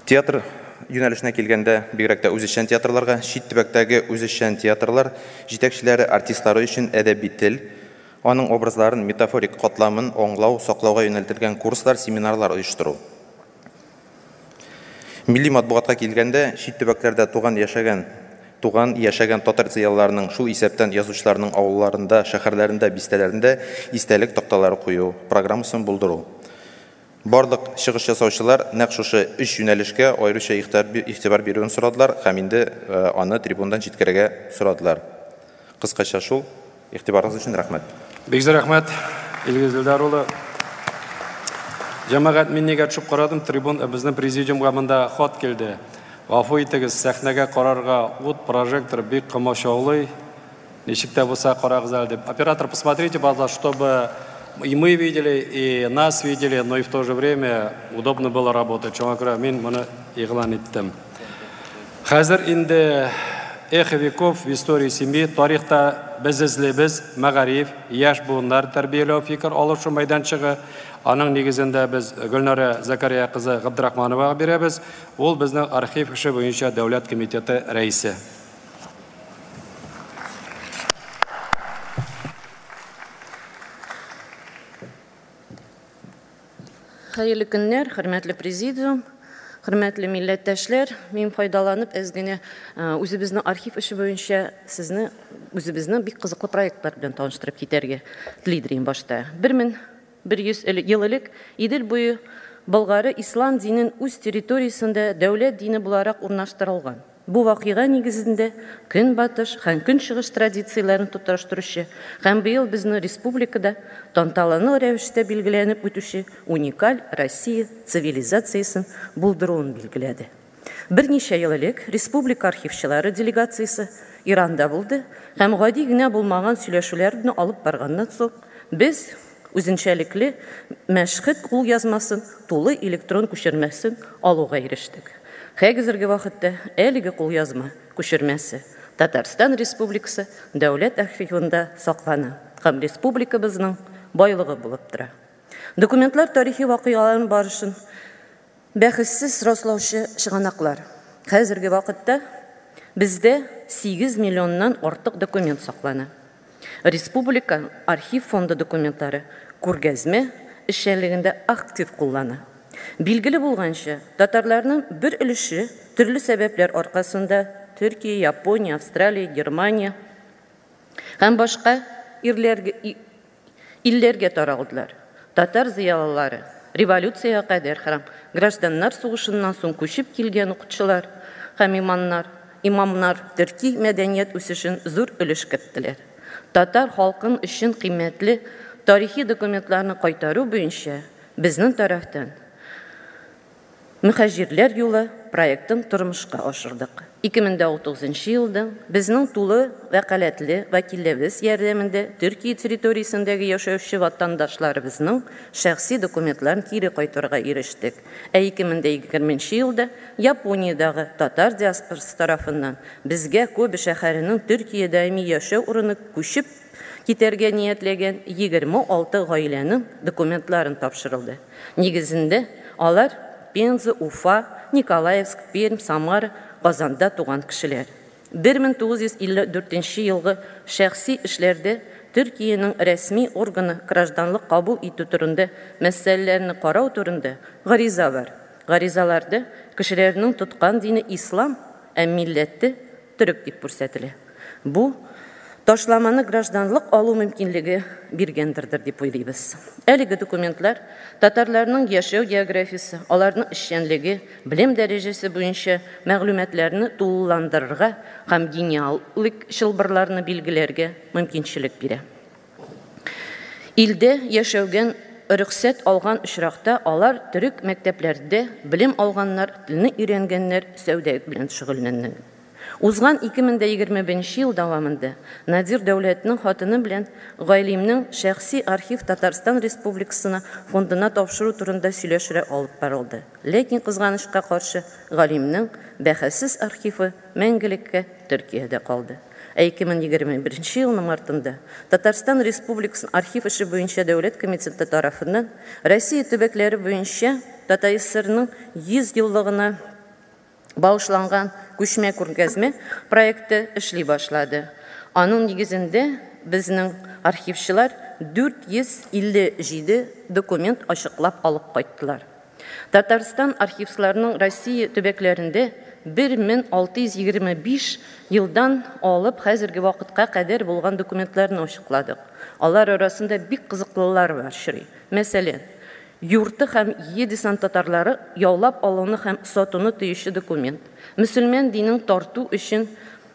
Театр юнәлешенә килгәндә, бигрәк тә үзешчән театрларга, чит төбәктәге үзешчән театрлар җитәкчеләре, артистлары өчен әдәби тел, аның образларын, метафорик катламын аңлау, саклауга юнәлтелгән курслар, семинарлар оештыру. Милли матбугатка килгәндә, чит төбәкләрдә туган яшәгән татар зыялыларының, шул исәптән язучыларның авылларында, шәһәрләрендә, бистәләрендә истәлек такталары кую программасын булдыру. Барлык чыгыш ясаучылар нәкъ шушы өч юнәлешкә аеруча игътибар бирүен сорадылар һәм инде аны трибундан җиткерергә сорадылар. Кыскача шул, игътибарыгыз өчен рәхмәт. Бик зур рәхмәт, Илгиз Илдар улы. Җәмәгать, мин нигә төшеп карадым, трибун безнең президиумга монда хат килде. Гафу итегез, сәхнәгә карарга ут, прожектор бик комачаулый. Ничек тә булса карагыз әле дип. Оператор, посмотрите, пожалуйста, чтобы и мы видели, и нас видели, но и в то же время удобно было работать. Шуңа күрә мин моны игълан иттем. Хәзер инде Эхо веков в истории семьи, тарихта без эзлибез, мәгариф, яшь буыннар тәрбияләү фикер алышу мәйданчыгы. Аның нигезендә без Гөлнара Закария кызы Габдрахмановага бирәбез. Ул безнең архив эше буенча дәүләт комитеты рәисе. Хәерле көннәр, хөрмәтле президиум, хөрмәтле милләттәшләр. Мин файдаланып әз генә үзебезнең архив эше буенча сезне үзебезнең бик кызыклы проектлар белән таныштырып китәргә телидер башта. 1100 ел элек Идел буе Болгары ислам динен үз территориясендә дәүләт дине буларак урнаштырылган. Бу вакыйга нигезендә көнбатыш һәм көнчыгыш традицияләрен тоташтыручы һәм быел безнең республикада тантаналы рәвештә билгеләнеп үтүче уникаль Россия цивилизациясен булдыруын билгеләде. Берничә ел элек республика архивчылары делегациясе Иранда булды һәм гади генә булмаган сөйләшүләрне алып барганнан соң без үзенчәлекле Мәшһәд кулъязмасын тулы электрон күчермәсен алуга ирештек. Хәзерге вакытта әлеге кулъязма күчермәсе Татарстан Республикасы дәүләт архивында саклана һәм республикабызның байлыгы булып тора. Документлар тарихи вакыйгаларның барышын бәхәссез раслаучы чыганаклар. Хәзерге вакытта бездә 8 миллионнан артык документ саклана. Республика архив фонды документлары күргәзмә эшчәнлегендә актив куллана. Билгеле булганча, татарларның бер өлеше төрле сәбәпләр аркасында Төркия, Япония, Австралия, Германия һәм башка илләргә таралдылар. Татар зыялылары революциягә кадәр һәм гражданнар сугышыннан соң күчеп килгән укытучылар һәм имамнар төрки мәдәният үсешен зур өлеш керттеләр. Татар халкын өчен кыйммәтле тарихи документларны кайтару буенча безнең тарафтан Мөхәҗирләр юлы проектын тормышка ашырдык. 2019 елда безнең тулы вәкаләтле вәкилләребез ярдәмендә Төркия территориясендәге яшәүче ватандашларыбызның шәхси документларын кире кайтарырга ирештек. Ә 2020 елда Япониядагы татар диаспорасы тарафыннан безгә Кобе шәһәренең Төркия даими яшәү урыны күчеп китәргә ниятләгән 26 гаиләнең документларын тапшырылды. Нигезендә алар Пенза, Уфа, Николаевск, Пермь, Самара, Казанда туган кешеләр. 1954 елгы шәхси эшләрдә Төркиянең рәсми органы гражданлык кабул итү турында мәсьәләләрне карау турында гариза бар. Гаризаларда кешеләрнең тоткан дине ислам, ә милләте төрек дип күрсәтелә. Бу ташламаны гражданлык алу мөмкинлеге биргәндердер дип уйлыйбыз. Әлеге документлар татарларның яшәү географиясе, аларның эшчәнлеге, белем дәрәҗәсе буенча мәгълүматларны тулыландырырга һәм генеалогик чылбырларны билгеләргә мөмкинчелек бирә. Илдә яшәүгән рөхсәт алган очракта алар төрек мәктәпләрендә белем алганнар, телне өйрәнгәннәр, сәүдә белән шөгыльләнгәннәр. Узган 2021 ел дәвамында Надир Дәүләтнең хатыны белән Галимнең шәхси архив Татарстан Республикасына фондына тапшыру турында сөйләшүләр алып барылды. Ләкин кызганычка каршы, Галимнең бәхәссез архивы мәңгелеккә Төркиядә калды. Ә 2021 елның мартында Татарстан Республикасының архив эше буенча дәүләт комитеты тарафыннан Россия төбәкләре буенча ТатАССРның 100 еллыгына багышланган күчмә күргәзмә проекты эшли башлады. Аның нигезендә безнең архивчылар 457 документ ачыклап алып кайттылар. Татарстан архивчыларының Россия төбәкләрендә 1625 елдан алып хәзерге вакытка кадәр булган документларны ачыкладык. Алар арасында бик кызыклылар бар очрый. Мәсәлән, юрты һәм Едисан татарлары яулап алуны һәм сатуны тыючы документ, мөселман динен тарту өчен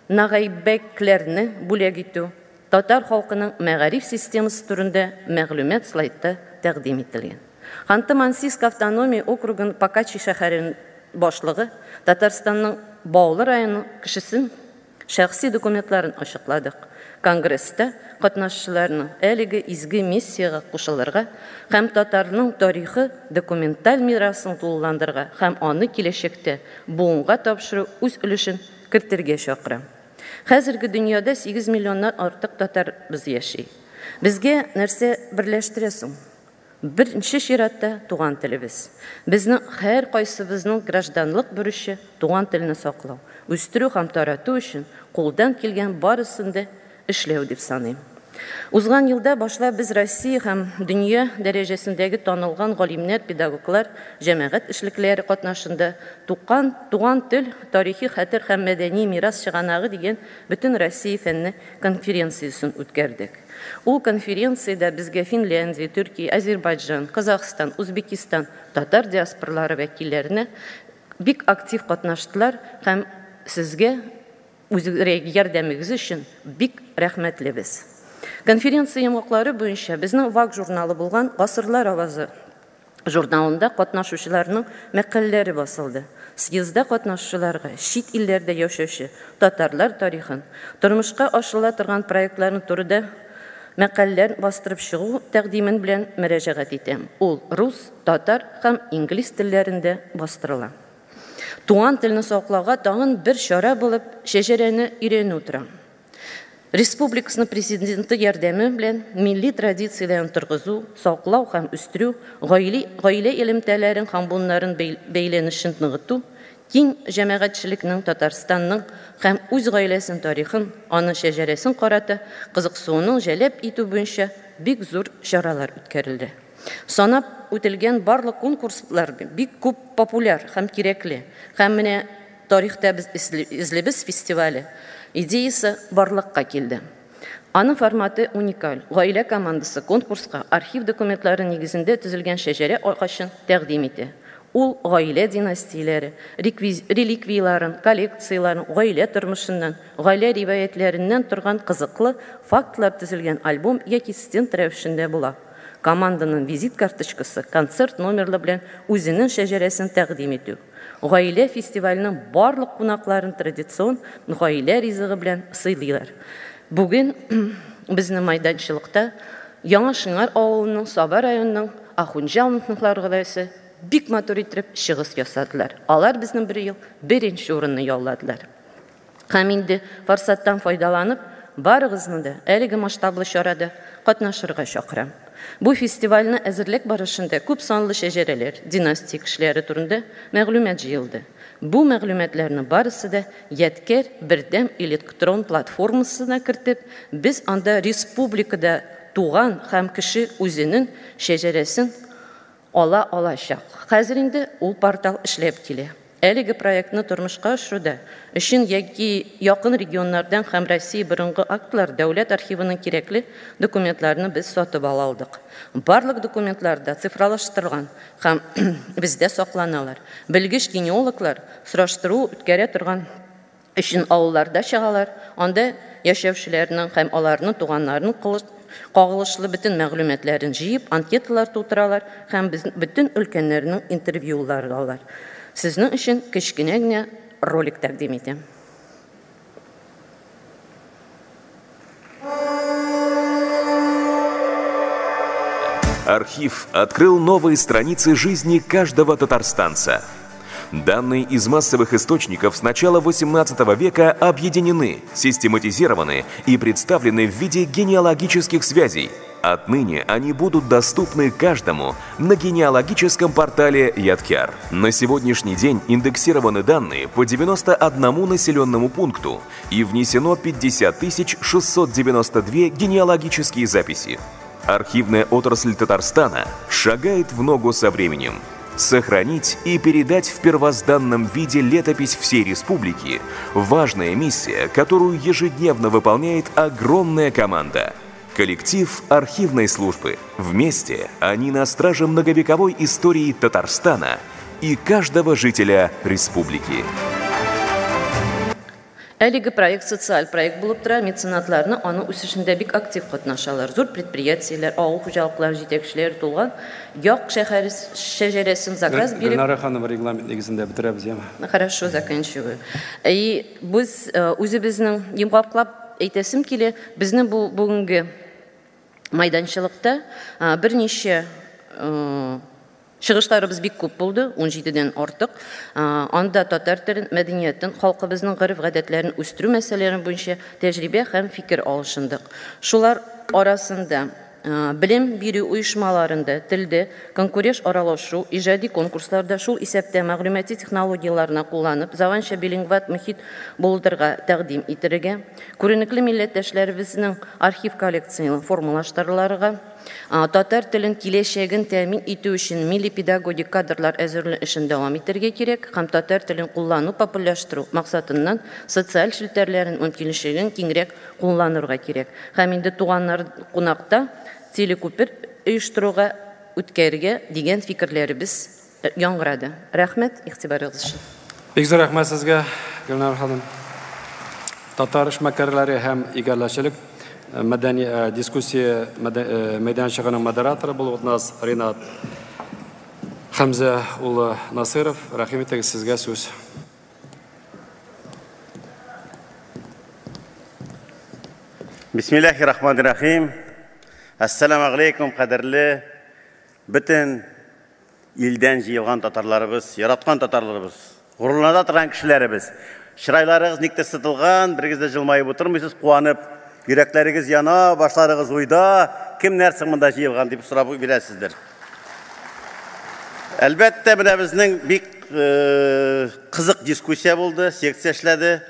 нагайбәкләрне бүләк итү, татар халкының мәгариф системасы турында мәгълүмат слайдта тәкъдим ителгән. Ханты-Мансийск автономия округын Покачи шәһәрен башлыгы, Татарстанның Баулы районы кешесен шәхси документларын ачыкладык. Конгресста катнашучыларның әлеге изге миссиягә кушылырга һәм татарның тарихы документаль мирасын тулыландырырга һәм аны киләчәктә буынга тапшыру үз өлешен кертергә чакырам. Хәзерге дөньяда 8 миллионнан артык татар без яши. Безгә нәрсә берләштерә соң? Беренче чиратта туган телебез. Безнең һәркайсыбызның гражданлык бурычы туган телне саклау, үстерү һәм тарату өчен кулдан килгән барысын да эшләү дип саныйм. Узган елда башлап без Россия һәм дөнья дәрәҗәсендәге танылган галимнәр, педагоглар, җәмәгать эшлеклеләре катнашында Туган, туган тел, тарихи хәтер һәм мәдәни мирас чыганагы дигән бөтен Россия фәнне конференциясен үткәрдек. Ул конференциядә безгә Финляндия, Төркия, Азербайджан, Казахстан, Узбекистан татар диаспоралары вәкилләренә бик актив катнаштылар һәм сезгә үз ярдәмегез өчен бик рәхмәтлебез. Конференция йомгаклары буенча безнең ВАК журналы булган Гасырлар авазы журналында катнашучыларның мәкаләләре басылды. Съездда катнашучыларга чит илләрдә яшәүче татарлар тарихын, тормышка ашырыла торган проектларны турыда мәкаләләр бастырып чыгу тәкъдимен белән мөрәҗәгать итәм. Ул рус, татар һәм инглиз телләрендә бастырыла. Туган телне саклауга тагын бер чара булып шәҗәрәне өйрәнү тора. Республикасының президенты ярдәме белән милли традицияләрен торгызу, саклау һәм үстерү, гаилә, гаилә элемтәләрен һәм буыннарын бәйләнешен ныгыту, киң җәмәгатьчелекнең Татарстанның һәм үз гаиләсен тарихын, аның шәҗәрәсен карата кызыксынуын җәлеп итү буенча бик зур чаралар үткәрелде. Санап үтелгән барлык конкурслар бик күп популяр һәм кирәкле. Һәм менә тарихта без эзлибез фестивале идеясы барлыкка килде. Аның форматы уникаль. Гаилә командасы конкурска архив документлары нигезендә төзелгән шәҗәрә агачын тәкъдим итә. Ул гаилә династияләре, реликвияләрен, коллекцияләрен, гаилә тормышыннан, гаилә риваятьләреннән торган кызыклы фактлар төзелгән альбом яки стенд рәвешендә була. Команданың визит карточкасы концерт номерлы белән үзенең шәҗәрәсен тәкъдим итү. Гаилә фестиваленең барлык кунакларын традицион гаилә ризыгы белән сыйлыйлар. Бүген безнең майданчылыкта Яңа Шыңар авылының Саба районының Ахунҗановлар гаиләсе бик матур итеп чыгыш ясадылар. Алар безнең бер ел беренче урынны яуладылар. Һәм инде форсаттан файдаланып, барыгызны да әлеге масштаблы чарада катнашырга чакырам. Бу фестивальне әзерлек барышында күп санлы шәҗәрәләр, династия кешеләре турында мәгълүмат җыелды. Бу мәгълүматларны барысы да Ядкәр бердәм электрон платформасына кертеп, без анда республикада туган һәм кеше үзенең шәҗәрәсен ала алачак. Хәзер инде ул портал эшләп килә. Әлеге проектны тормышка ашыруда өчен яки якын регионнардан һәм Россия борынгы актлар дәүләт архивының кирәкле документларны без сатып ала алдык. Барлык документлар да цифралаштырылган һәм бездә сакланалар. Белгеч генеалоглар сораштыру үткәрә торган өчен авылларда чыгалар, анда яшәүчеләрнең һәм аларның туганнарының кагылышлы бөтен мәгълүматларын җыеп, анкеталар тутыралар һәм бөтен өлкәннәрнең интервьюлары алалар. Сезнең өчен кечкенә генә ролик тәкъдим итәм. Архив открыл новые страницы жизни каждого татарстанца. Данные из массовых источников с начала XVIII века объединены, систематизированы и представлены в виде генеалогических связей. Отныне они будут доступны каждому на генеалогическом портале Ядкяр. На сегодняшний день индексированы данные по 91 населенному пункту и внесено 50 692 генеалогические записи. Архивная отрасль Татарстана шагает в ногу со временем. Сохранить и передать в первозданном виде летопись всей республики – важная миссия, которую ежедневно выполняет огромная команда. Коллектив архивной службы. Вместе они на страже многовековой истории Татарстана и каждого жителя республики. Әлеге проект социаль проект булып тора, меценатларны аның үсешендә бик актив катнашалар. Зур предприятиеләр, авыл хуҗалыклары җитәкчеләре тулган як шәһәре шәҗәрәсен заказ биреп. Гөлнара ханым, регламент нигезендә бетерәбез, яме? Хорошо, заканчиваю. И без үзебезнең йомгаклап әйтәсем килә, безнең бу бүгенге майданчылыкта берничә чыгышларыбыз бик күп булды, 17-дән артык. Анда татар телен, мәдәниятен, халкыбызның гореф-гадәтләрен үстерү мәсьәләләре буенча тәҗрибә һәм фикер алышындык. Шулар арасында белем бирү оешмаларында телдә конкурент аралашу, иҗади конкурсларда, шул исәптә мәгълүмати технологияләрне кулланып, заманча билингват мөхит булдырырга тәкъдим итәргә, күренекле милләттәшләребезнең архив коллекциясен формалаштырырга, татар телен киләчәген тәэмин итү өчен милли педагогик кадрлар әзерләү эшен дәвам итәргә кирәк һәм татар телен куллану популярлаштыру максатыннан социаль челтәрләрнең мөмкинлеген киңрәк кулланырга кирәк. Һәм инде туганнар кунакта телекүпер оештыруга үткәрергә дигән фикерләребез яңгырады. Рәхмәт игътибарыгыз өчен. Бик зур рәхмәт сезгә, Гөлнара ханым. Татар эшмәкәрләре һәм игәләчелек мәдәни дискуссия мәйданчыгының модераторы булып нас Ринат Хәмзә улы Насыров. Рәхим итегез, сезгә сүз. Бисмиллахир-рахманир-рахим. Ассаламу алейкум, кадерле бөтен илдән җыелган татарларыбыз, яраткан татарларыбыз, горурлана торган кешеләребез. Чырайларыгыз никтер сытылган, берегез дә җылмаеп утырмыйсыз, куанып, йөрәкләрегез яна, башларыгыз уйда, кемнәр соң монда җыелган дип сорап бирәсездер. Әлбәттә, менә безнең бик кызык дискуссия булды, секция эшләде.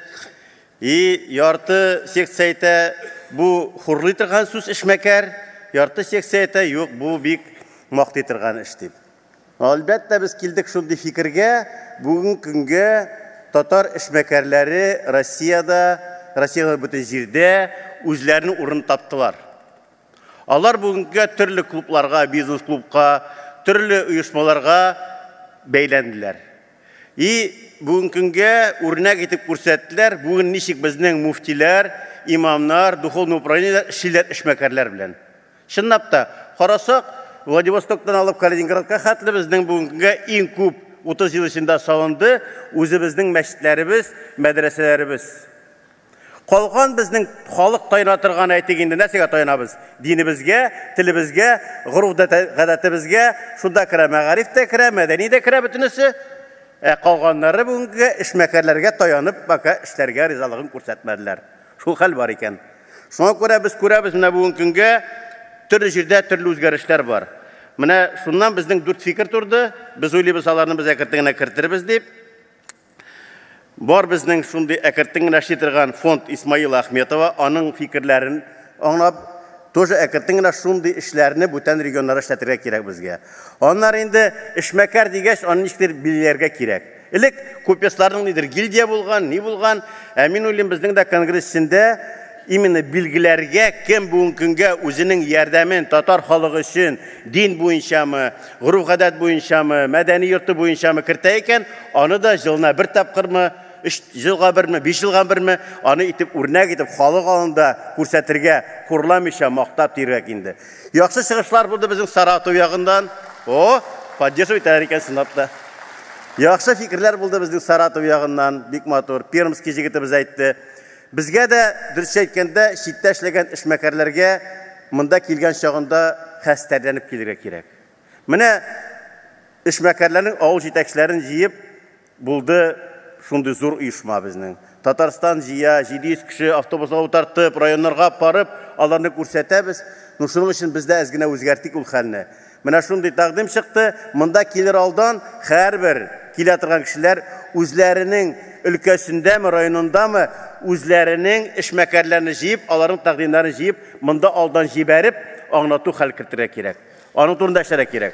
И ярты секция әйтә, бу хурлый торган сүз эшмәкәр, ярты секция әйтә, юк, бу бик мактый торган эш дип. Әлбәттә, без килдек шундый фикергә, бүгенге көнгә татар эшмәкәрләре Россиядә, Россиядә бөтен җирдә үзләренең урынын таптылар. Алар бүгенгә төрле клубларга, бизнес-клубка, төрле оешмаларга бәйләнделәр. И бүгенге көнгә үрнәк итеп күрсәттеләр, бүген ничек безнең муфтиләр, имамнар, духовный управлениеләр эшлиләр эшмәкәрләр белән. Чынлап та, карасак, Владивостоктан алып Калининградка хәтле безнең бүгенгә иң күп 30 ел эчендә салынды үзебезнең мәчетләребез, мәдрәсәләребез. Калган безнең халык таяна торган, әйтик инде, нәрсәгә таянабыз? Динебезгә, телебезгә, гореф-гадәтебезгә, шунда керә мәгариф тә керә, мәдәни дә керә бөтенесе. Ә калганнары бүгенге эшмәкәрләргә таянып, бака эшләргә ризалыгын күрсәтмәделәр. Шул хәл бар икән. Шуңа күрә без күрәбез, менә бүгенге көнгә төрле җирдә төрле үзгәрешләр бар. Менә шуннан безнең 4 фикер турды. Без уйлыйбыз, аларны без әкрен генә кертербез дип. Бар безнең шундый әкрен генә эшли торган фонд Исмаила Ахметова, аның фикерләрен аңлап, тоже әкрен генә шундый эшләрне бүтән регионнарда эшләтергә кирәк безгә. Аннары инде эшмәкәр дигәч, аны ничектер билгеләргә кирәк. Элек купецларның нидер гильдия булган, ни булган. Ә мин уйлыйм, безнең дә конгресс эчендә именно билгеләргә кем бүгенге көнгә үзенең ярдәмен татар халыгы өчен дин буенчамы, гореф-гадәт буенчамы, мәдәни йорты буенчамы кертә икән, аны да елына бер тапкырмы, 3 елга берме, 5 елга берме, аны итеп үрнәк итеп халык алдында күрсәтергә, хурламыйча мактап тирәк инде. Яхшы чыгышлар булды безнең Саратов ягыннан. О, поддерживать итәр икән чынлап та. Яхшы фикерләр булды безнең Саратов ягыннан, бик матур. Пермский җегетебез әйтте. Безгә дә, дөрес әйткәндә, читтә эшләгән эшмәкәрләргә монда килгән чагында хәстәрләнеп килергә кирәк. Менә эшмәкәрләрнең авыл җитәкчеләрен җыеп булды шундый зур оешма безнең. Татарстан җыя, 700 кеше автобусга утыртып, районнарга барып, аларны күрсәтәбез. Ну, шуның өчен без дә әз генә үзгәртик ул хәлне. Менә шундый тәкъдим чыкты. Монда килер алдан һәрбер килә торган кешеләр үзләренең өлкәсендәме, районындамы, үзләренең эшмәкәрләрен җыеп, аларның тәкъдимнәрен җыеп, монда алдан җибәреп, аңлату хәл кертергә кирәк. Аның турында эшләргә кирәк.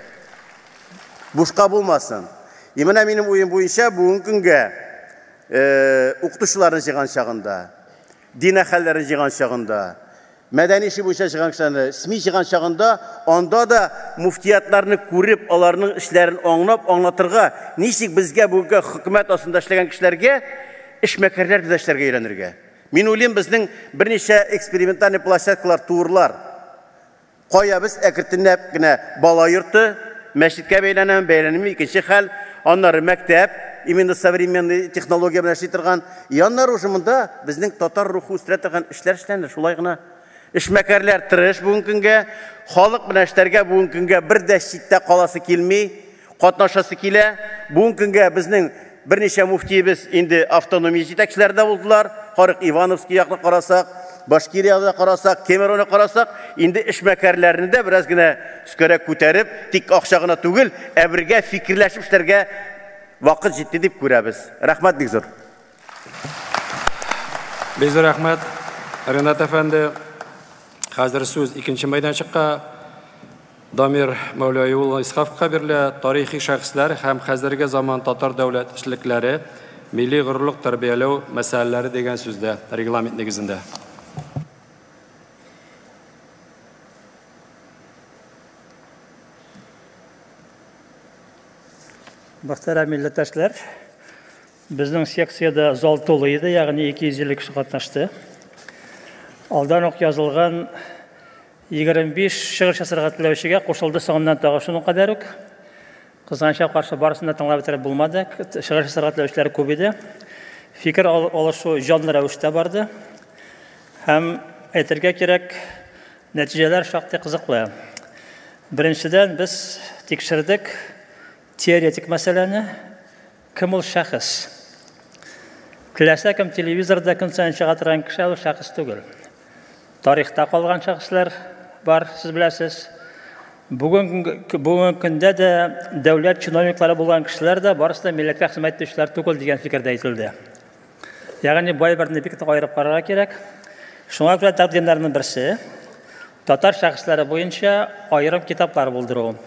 Бушка булмасын. И менә минем уем буенча бүгенге көнгә укытучыларны җыйган чагында, дин әһелләрен җыйган чагында, мәдәни эше буенча җыйган кешеләрне, СМИ җыйган чагында, анда да муфтиятларны күреп, аларның эшләрен аңлап, аңлатырга, ничек безгә бүгенге хөкүмәт астында эшләгән кешеләргә эшмәкәрләр белән эшләргә өйрәнергә. Мин уйлыйм, безнең берничә экспериментальный площадкалар туырлар. Кая без әкренләп кенә бала йорты, мәчеткә бәйләнәме, бәйләнми, икенче хәл, аннары мәктәп, именно современный технология белән эшли торган, и аннары уже монда безнең татар рухы үстерә торган эшләр эшләнер, шулай гына. Эшмәкәрләр тырыш бүгенге көнгә, халык белән эшләргә бүгенге көнгә бер дә читтә каласы килми, катнашасы килә. Бүгенге көнгә безнең берничә муфтиебез инде автономия җитәкчеләре дә булдылар. Карык Ивановский якны карасак, Башкирияда карасак, Кемеровны карасак, инде эшмәкәрләрне дә бераз генә өскәрәк күтәреп, тик акча гына түгел, ә бергә фикерләшеп эшләргә вакыт җитте дип күрәбез. Рәхмәт бик зур. Бик зур рәхмәт, Ренат әфәнде. Хәзер сүз икенче мәйданчыкка Дамир Мәүләви улы Исхаковка бирелә. Тарихи шәхесләр һәм хәзерге заман татар дәүләт эшлекләре, милли горурлык тәрбияләү мәсьәләләре дигән сүздә регламент нигезендә. Мөхтәрәм милләттәшләр, безнең секциядә зал тулы иде, ягъни 250 кеше катнашты. Алдан ук язылган 25 чыгыш ясарга теләүчегә кушылды соңыннан тагы шуның кадәр үк. Кызганычка каршы барысын да тыңлап бетереп булмады. Чыгыш ясарга теләүчеләр күп иде. Фикер алышу җанлы рәвештә барды. Һәм әйтергә кирәк, нәтиҗәләр шактый кызыклы. Беренчедән, без тикшердек теоретик мәсьәләне, кем ул шәхес? Теләсә кем телевизорда көн саен чыга торган кеше ул шәхес түгел. Тарихта калган шәхесләр бар, сез беләсез. Бүгенге көндә дә дәүләт чиновниклары булган кешеләр дә барысы да милләткә хезмәт итүчеләр түгел дигән фикер дә әйтелде. Ягъни бу әйберне бик нык аерып карарга кирәк. Шуңа күрә тәкъдимнәрнең берсе татар шәхесләре буенча аерым китаплар булдыру.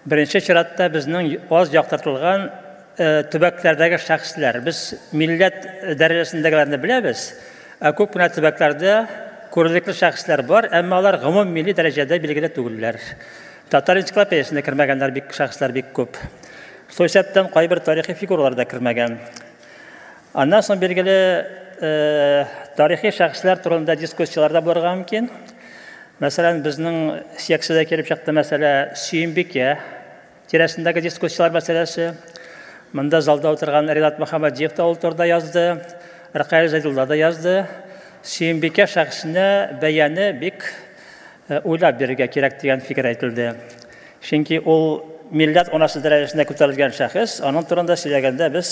Беренче чиратта безнең аз яктыртылган төбәкләрдәге шәхесләр. Без милләт дәрәҗәсендәгеләрне беләбез, ә күп кенә төбәкләрдә күренекле шәхесләр бар, әмма алар гомум милли дәрәҗәдә билгеле түгелләр. Татар энциклопедиясенә кермәгәннәр бик шәхесләр бик күп. Шул исәптән кайбер тарихи фигуралар да кермәгән. Аннан соң билгеле тарихи шәхесләр турында дискуссияләр дә булырга мөмкин. Мәсәлән, безнең секциядә килеп чыкты мәсьәлә Сөембикә тирәсендәге дискуссияләр мәсьәләсе. Монда залда утырган Ринат Мөхәммәдиев та ул турыда язды, Ркаил Зәйдулла да язды. Сөембикә шәхесенә бәяне бик уйлап бирергә кирәк дигән фикер әйтелде. Чөнки ул милләт анасы дәрәҗәсенә күтәрелгән шәхес, аның турында сөйләгәндә без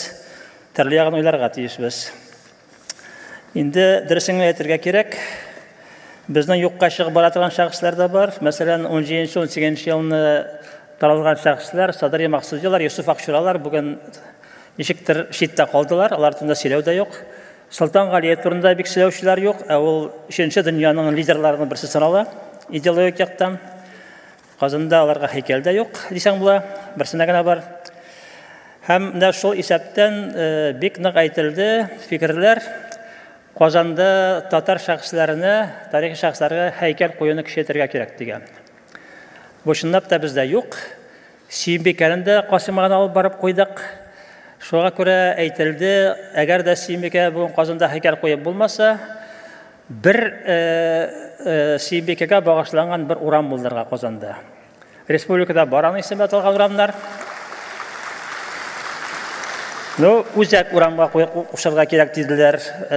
төрле ягын уйларга тиешбез. Инде дөресен әйтергә кирәк, безнең юкка чыгып бара торган шәхесләр дә бар. Мәсәлән, 17-18 елны таралган шәхесләр, Садри Максудилар, Юсуф Акчуралар бүген ничектер читтә калдылар, алар турында сөйләү дә юк. Солтан Галиев турында бик сөйләүчеләр юк, ә ул 3нче дөньяның лидерларының берсе санала идеологик яктан. Казанда аларга һәйкәл дә юк дисәң була, берсенә генә бар. Һәм менә шул исәптән бик нык әйтелде фикерләр. Казанда татар шәхесләренә, тарихи шәхесләргә һәйкәл куюны көчәйтергә кирәк дигән. Бу чынлап та бездә юк. Сөембикәне дә Касыймга гына алып барып куйдык. Шуңа күрә әйтелде, әгәр дә Сөембикә бүген Казанда һәйкәл куеп булмаса, бер Сөембикәгә багышланган бер урам булдырырга Казанда. Республикада бар аның исеме аталган урамнар. Ну, үзәк урамга кушарга кирәк диделәр,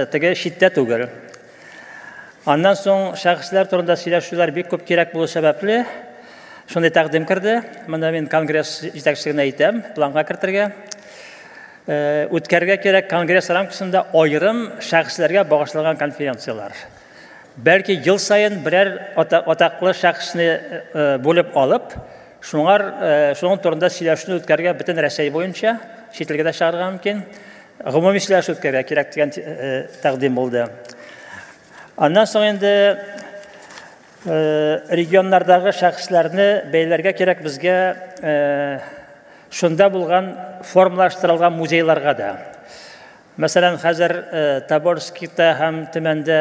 теге читтә түгел. Аннан соң шәхесләр турында сөйләшүләр бик күп кирәк булу сәбәпле, Шундый тәкъдим керде. Монда мин конгресс җитәкчелегенә әйтәм, планга кертергә. Үткәрергә кирәк конгресс рамкасында аерым шәхесләргә багышланган конференцияләр. Бәлки ел саен берәр атаклы шәхесне бүлеп алып, шуңар шуның турында сөйләшүне үткәрергә бөтен Рәсәй буенча, чит илгә дә чыгарырга мөмкин. Гомуми сөйләшү үткәрергә кирәк дигән тәкъдим булды. Аннан соң инде регионнардагы шәхесләрне бәйләргә кирәк безгә шунда булган формалаштырылган музейларга да. Мәсәлән, хәзер Тобольскита һәм Төмәндә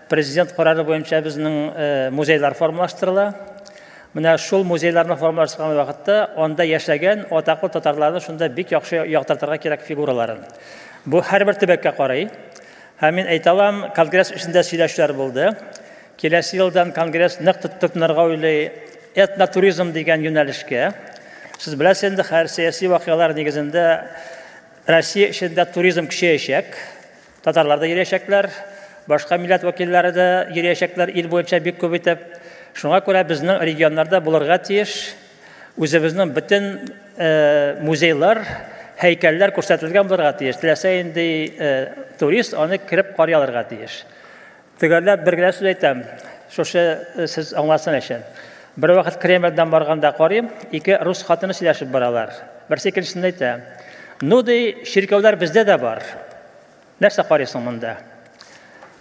президент карары буенча безнең музейлар формалаштырыла. Менә шул музейларны формалаштырган вакытта анда яшәгән атаклы татарларны шунда бик яхшы яктыртырга кирәк фигураларын. Бу һәрбер төбәккә карый. Һәм мин әйтә алам, конгресс эшендә сөйләшүләр булды. Киләсе елдан конгресс нык тотынырга уйлый этнотуризм дигән юнәлешкә. Сез беләсез инде, хәзер сәяси вакыйгалар нигезендә Россия эчендә туризм көчәячәк. Татарлар да йөриячәкләр, башка милләт вәкилләре дә йөриячәкләр ил буенча бик күп итеп. Шуңа күрә безнең регионнарда булырга тиеш үзебезнең бөтен музейлар, һәйкәлләр күрсәтелгән булырга тиеш. Теләсә инде турист аны кереп карый алырга тиеш. Төгәлләп бер генә сүз әйтәм, шушы сез аңласын өчен. Бервакыт Кремльдән барганда карыйм, ике рус хатыны сөйләшеп баралар. Берсе икенчесенә әйтә: "Ну ди, чиркәүләр бездә дә бар. Нәрсә карыйсың монда?"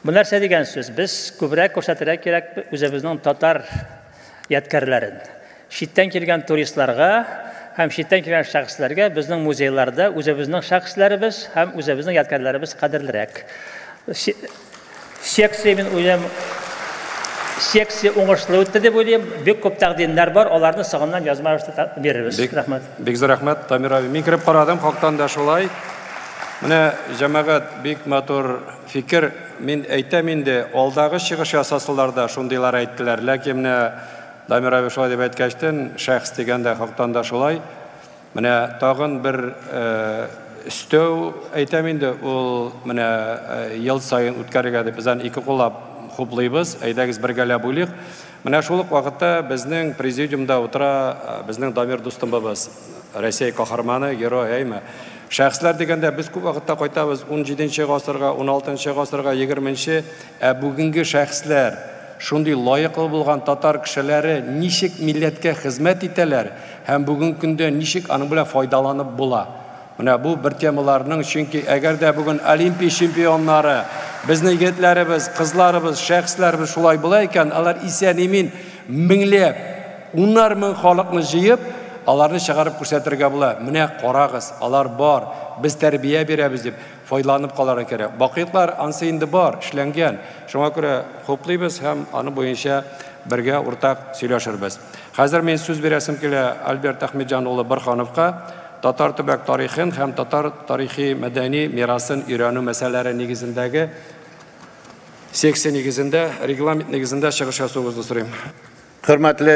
Бу нәрсә дигән сүз? Без күбрәк күрсәтергә кирәк үзебезнең татар ядкәрләрен. Читтән килгән туристларга һәм читтән килгән шәхесләргә безнең музейларда үзебезнең шәхесләребез һәм үзебезнең ядкәрләребез кадерлерәк. Секция мин уйлыйм, секция уңышлы үтте дип уйлыйм. Бик күп тәкъдимнәр бар, аларны соңыннан язма рәвештә бирербез. Рәхмәт. Бик зур рәхмәт, Дамир абый. Мин кереп карадым, хактан да шулай. Менә җәмәгать бик матур фикер. Мин әйтәм инде, алдагы чыгыш ясасалар да шундыйлар әйттеләр. Ләкин менә Дамир абый шулай дип әйткәчтен, шәхес дигәндә хактан да шулай. Менә тагын бер өстәү әйтәм инде, ул менә ел саен үткәрергә дип без аны ике куллап хуплыйбыз. Әйдәгез бергәләп уйлыйк. Менә шул ук вакытта безнең президиумда утыра безнең Дамир дустымыбыз, Рәсәй каһарманы, герой, әйме? Шәхесләр дигәндә без күп вакытта кайтабыз 17 гасырга, 16 гасырга, 20-нче, ә бүгенге шәхесләр, шундый лаеклы булган татар кешеләре ничек милләткә хезмәт итәләр һәм бүгенге көндә ничек аның белән файдаланып була? Менә бу бер темаларның, чөнки әгәр дә бүген Олимпия чемпионнары, безнең егетләребез, кызларыбыз, шәхесләребез шулай була икән, алар исән-имин меңләп, унар мең халыкны җыеп, аларны чыгарып күрсәтергә була. Менә карагыз, алар бар, без тәрбия бирәбез дип файдаланып калырга кирәк. Бакыйлыклар ансы инде бар, эшләнгән. Шуңа күрә хуплыйбыз һәм аны буенча бергә уртак сөйләшербез. Хәзер мин сүз бирәсем килә Альберт Әхмәтҗан улы Борһановка татар төбәк тарихын һәм татар тарихи мәдәни мирасын өйрәнү мәсьәләләре нигезендәге секция нигезендә, регламент нигезендә чыгыш ясавыгызны сорыйм. Хөрмәтле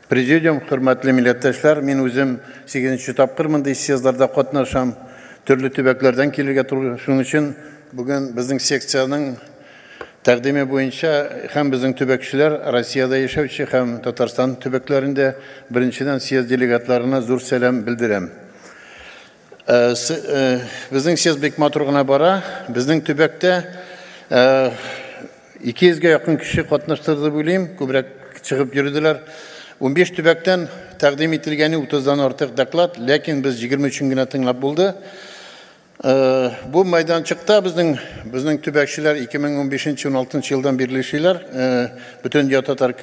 президиум, хөрмәтле милләттәшләр, мин үзем 8 тапкыр мондый съездларда катнашам, төрле төбәкләрдән килергә туры. Шуның өчен бүген безнең секциянең тәкъдиме буенча һәм безнең төбәкчеләр Россиядә яшәүче һәм Татарстан төбәкләрендә беренчедән съезд делегатларына зур сәлам белдерәм. Безнең съезд бик матур гына бара. Безнең төбәктә 200гә якын кеше катнаштырды дип уйлыйм, күбрәк чыгып йөрделәр. 15 төбәктән тәкъдим ителгәне 30-дан артык доклад, ләкин без 23-ен генә тыңлап булды. Бу майданчыкта безнең төбәкчеләр 2015-16 елдан бирле эшлиләр, Бөтендөнья татар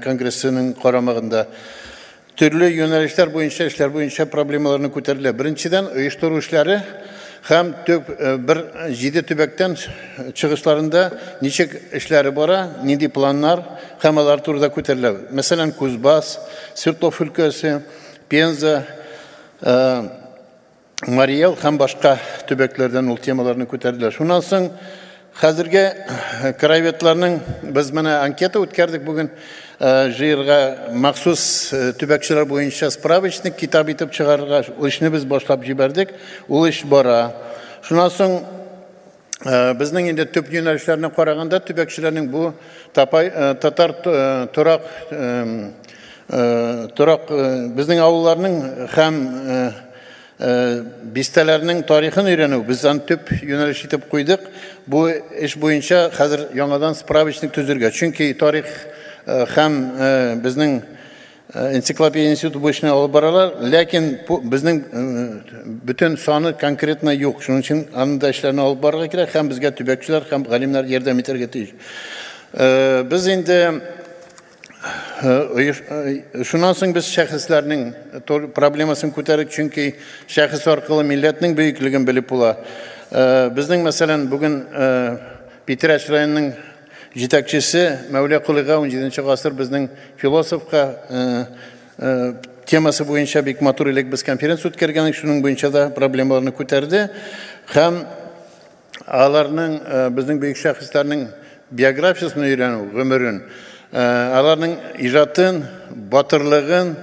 конгрессының карамагында. Төрле юнәлешләр буенча, эшләр буенча проблемаларны күтәрелә. Беренчедән, оештыру эшләре һәм төп бер 7 төбәктән чыгышларында ничек эшләре бара, нинди планнар һәм алар турында күтәрелә. Мәсәлән, Кузбасс, Свердлов өлкәсе, Пенза, Мариэл һәм башка төбәкләрдән ул темаларны күтәрделәр. Шуннан соң хәзерге краеведларның без менә анкета үткәрдек бүген, җыерга махсус төбәкчеләр буенча справочник китап итеп чыгарырга, ул эшне без башлап җибәрдек, ул эш бара. Шуннан соң безнең инде төп юнәлешләрне караганда төбәкчеләрнең бу татар торак Торак безнең авылларның һәм бистәләрнең тарихын өйрәнү без аны төп юнәлеш итеп куйдык. Бу эш буенча хәзер яңадан справочник төзергә. Чөнки тарих һәм безнең энциклопедия институты бу эшне алып баралар, ләкин безнең бөтен саны конкретно юк. Шуның өчен аны да эшләрне алып барырга кирәк һәм безгә төбәкчеләр һәм галимнәр ярдәм итәргә тиеш. Без инде шуннан соң без шәхесләрнең проблемасын күтәрдек, чөнки шәхес аркылы милләтнең бөеклеген белеп була. Безнең, мәсәлән, бүген Питрәч районының җитәкчесе Мәүлә Колыйга 17 гасыр безнең философка темасы буенча бик матур элек без конференция үткәргән идек, шуның буенча да проблемаларны күтәрде. Һәм аларның безнең бөек шәхесләрнең биографиясен өйрәнү, гомерен, аларның иҗатын, батырлыгын,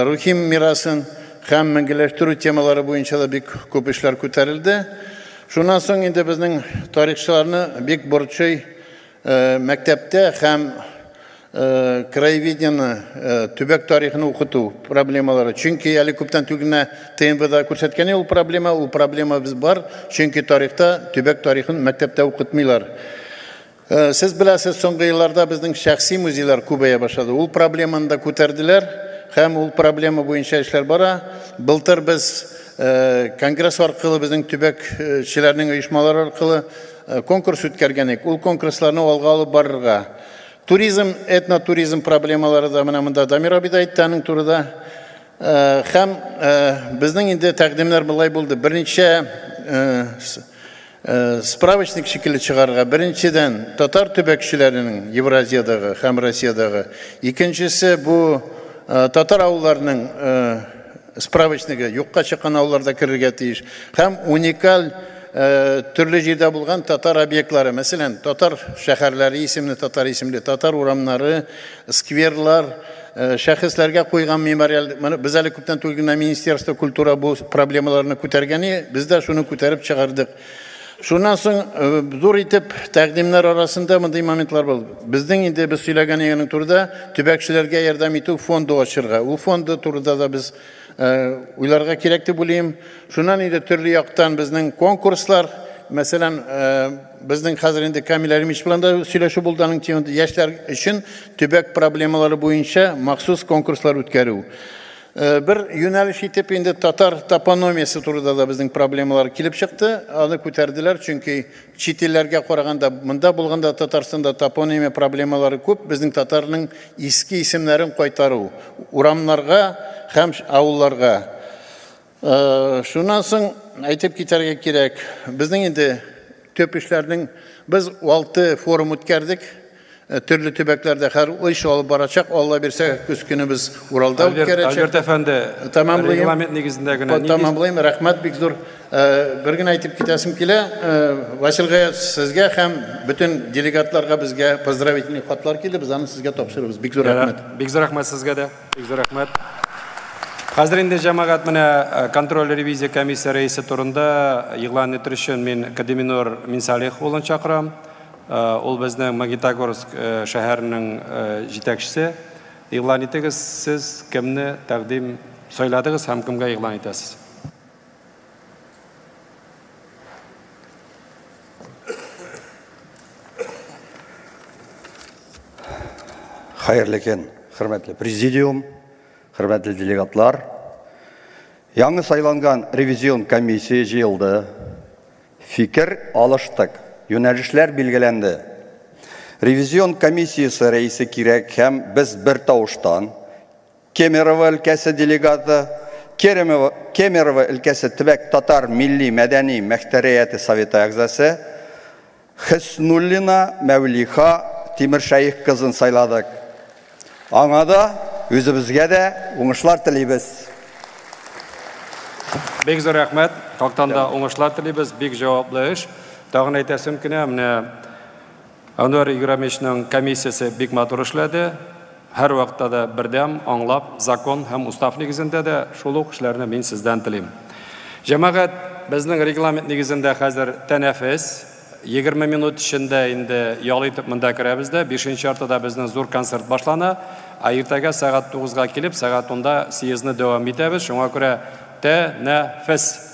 рухи мирасын һәм мәңгеләштерү темалары буенча да бик күп эшләр күтәрелде. Шуннан соң инде безнең тарихчыларны бик борчый мәктәптә һәм краеведениены, төбәк тарихын укыту проблемалары. Чөнки әле күптән түгел генә ТНВда күрсәткән ул проблема, ул проблема без бар, чөнки тарихта төбәк тарихын мәктәптә укытмыйлар. Сез беләсез, соңгы елларда безнең шәхси музейлар күбәя башлады. Ул проблеманы да күтәрделәр һәм ул проблема буенча эшләр бара. Былтыр без конгресс аркылы безнең төбәкчеләрнең оешмалары аркылы конкурс үткәргән идек. Ул конкурсларны алга алып барырга. Туризм, этнотуризм проблемалары да менә монда Дамир абый да әйтте аның турыда. Һәм безнең инде тәкъдимнәр болай булды. Берничә справочник шикелле чыгарырга. Беренчедән, татар төбәкчеләренең Евразиядагы һәм Россиядагы. Икенчесе бу татар авылларының справочнигы, юкка чыккан авылларда керергә тиеш. Һәм уникаль төрле җирдә булган татар объектлары, мәсәлән, татар шәһәрләре исемле, татар исемле, татар урамнары, скверлар, шәхесләргә куйган мемориаль. Без әле күптән түгел генә Министерство культура бу проблемаларны күтәргән, без дә шуны күтәреп чыгардык. Шуннан соң зур итеп тәкъдимнәр арасында мондый моментлар булды. Безнең инде без сөйләгән аның турыда төбәкчеләргә ярдәм итү фонды ачырга. Ул фонды турыда да без уйларга кирәк дип уйлыйм. Шуннан инде төрле яктан безнең конкурслар, мәсәлән, безнең хәзер инде Камил Әлимович белән дә сөйләшү булды аның темада яшьләр өчен төбәк проблемалары буенча махсус конкурслар үткәрү. Бер юнәлеш итеп инде татар топономиясе турында да безнең проблемалар килеп чыкты. Аны күтәрделәр, чөнки чит илләргә караганда монда булганда Татарстанда топонимия проблемалары күп. Безнең татарның иске исемнәрен кайтару урамнарга һәм авылларга. Шуннан соң әйтеп китәргә кирәк, безнең инде төп эшләрнең без 6 форум үткәрдек. Төрле төбәкләрдә һәр эш алып барачак. Алла бирсә, көз көне без Уралда үткәрәчәк. Альберт әфәнде, регламент нигезендә генә. Тамамлыйм, рәхмәт бик зур. Бер генә әйтеп китәсем килә. Васил Гаяз, сезгә һәм бөтен делегатларга безгә поздравительный хатлар килде. Без аны сезгә тапшырабыз. Бик зур рәхмәт. Бик зур рәхмәт сезгә дә. Бик зур рәхмәт. Хәзер инде җәмәгать менә контроль ревизия комиссия рәисе турында игълан итер өчен мин Кадиминур Минсалих улын чакырам. Ул безнең Магнитогорск шәһәренең җитәкчесе. Игълан итегез, сез кемне тәкъдим сайладыгыз һәм кемгә игълан итәсез? Хәерле көн, хөрмәтле президиум, хөрмәтле делегатлар. Яңы сайланган ревизион комиссия җыелды. Фикер алыштык. Юнәлешләр билгеләнде. Ревизион комиссиясе рәисе кирәк һәм без бер тавыштан Кемерово өлкәсе делегаты, Кемерово өлкәсе төбәк татар милли мәдәни мөхтәрияте советы әгъзасы Хөснуллина Мәүлиха Тимершәех кызын сайладык. Аңа да, үзебезгә дә уңышлар телибез. Бик зур рәхмәт. Хактан да уңышлар телибез. Бик җаваплы эш. Тагын әйтәсем кенә, менә Әнвәр Ибраһимовичның комиссиясе бик матур эшләде. Һәр вакытта да бердәм, аңлап, закон һәм устав нигезендә дә шул ук эшләрне мин сездән телим. Җәмәгать, безнең регламент нигезендә хәзер тәнәфес. 20 минут эчендә инде ял итеп монда керәбез дә, бишенче яртыда безнең зур концерт башлана. Ә иртәгә сәгать 9-га килеп, сәгать 10-да съездны дәвам итәбез. Шуңа күрә тәнәфес.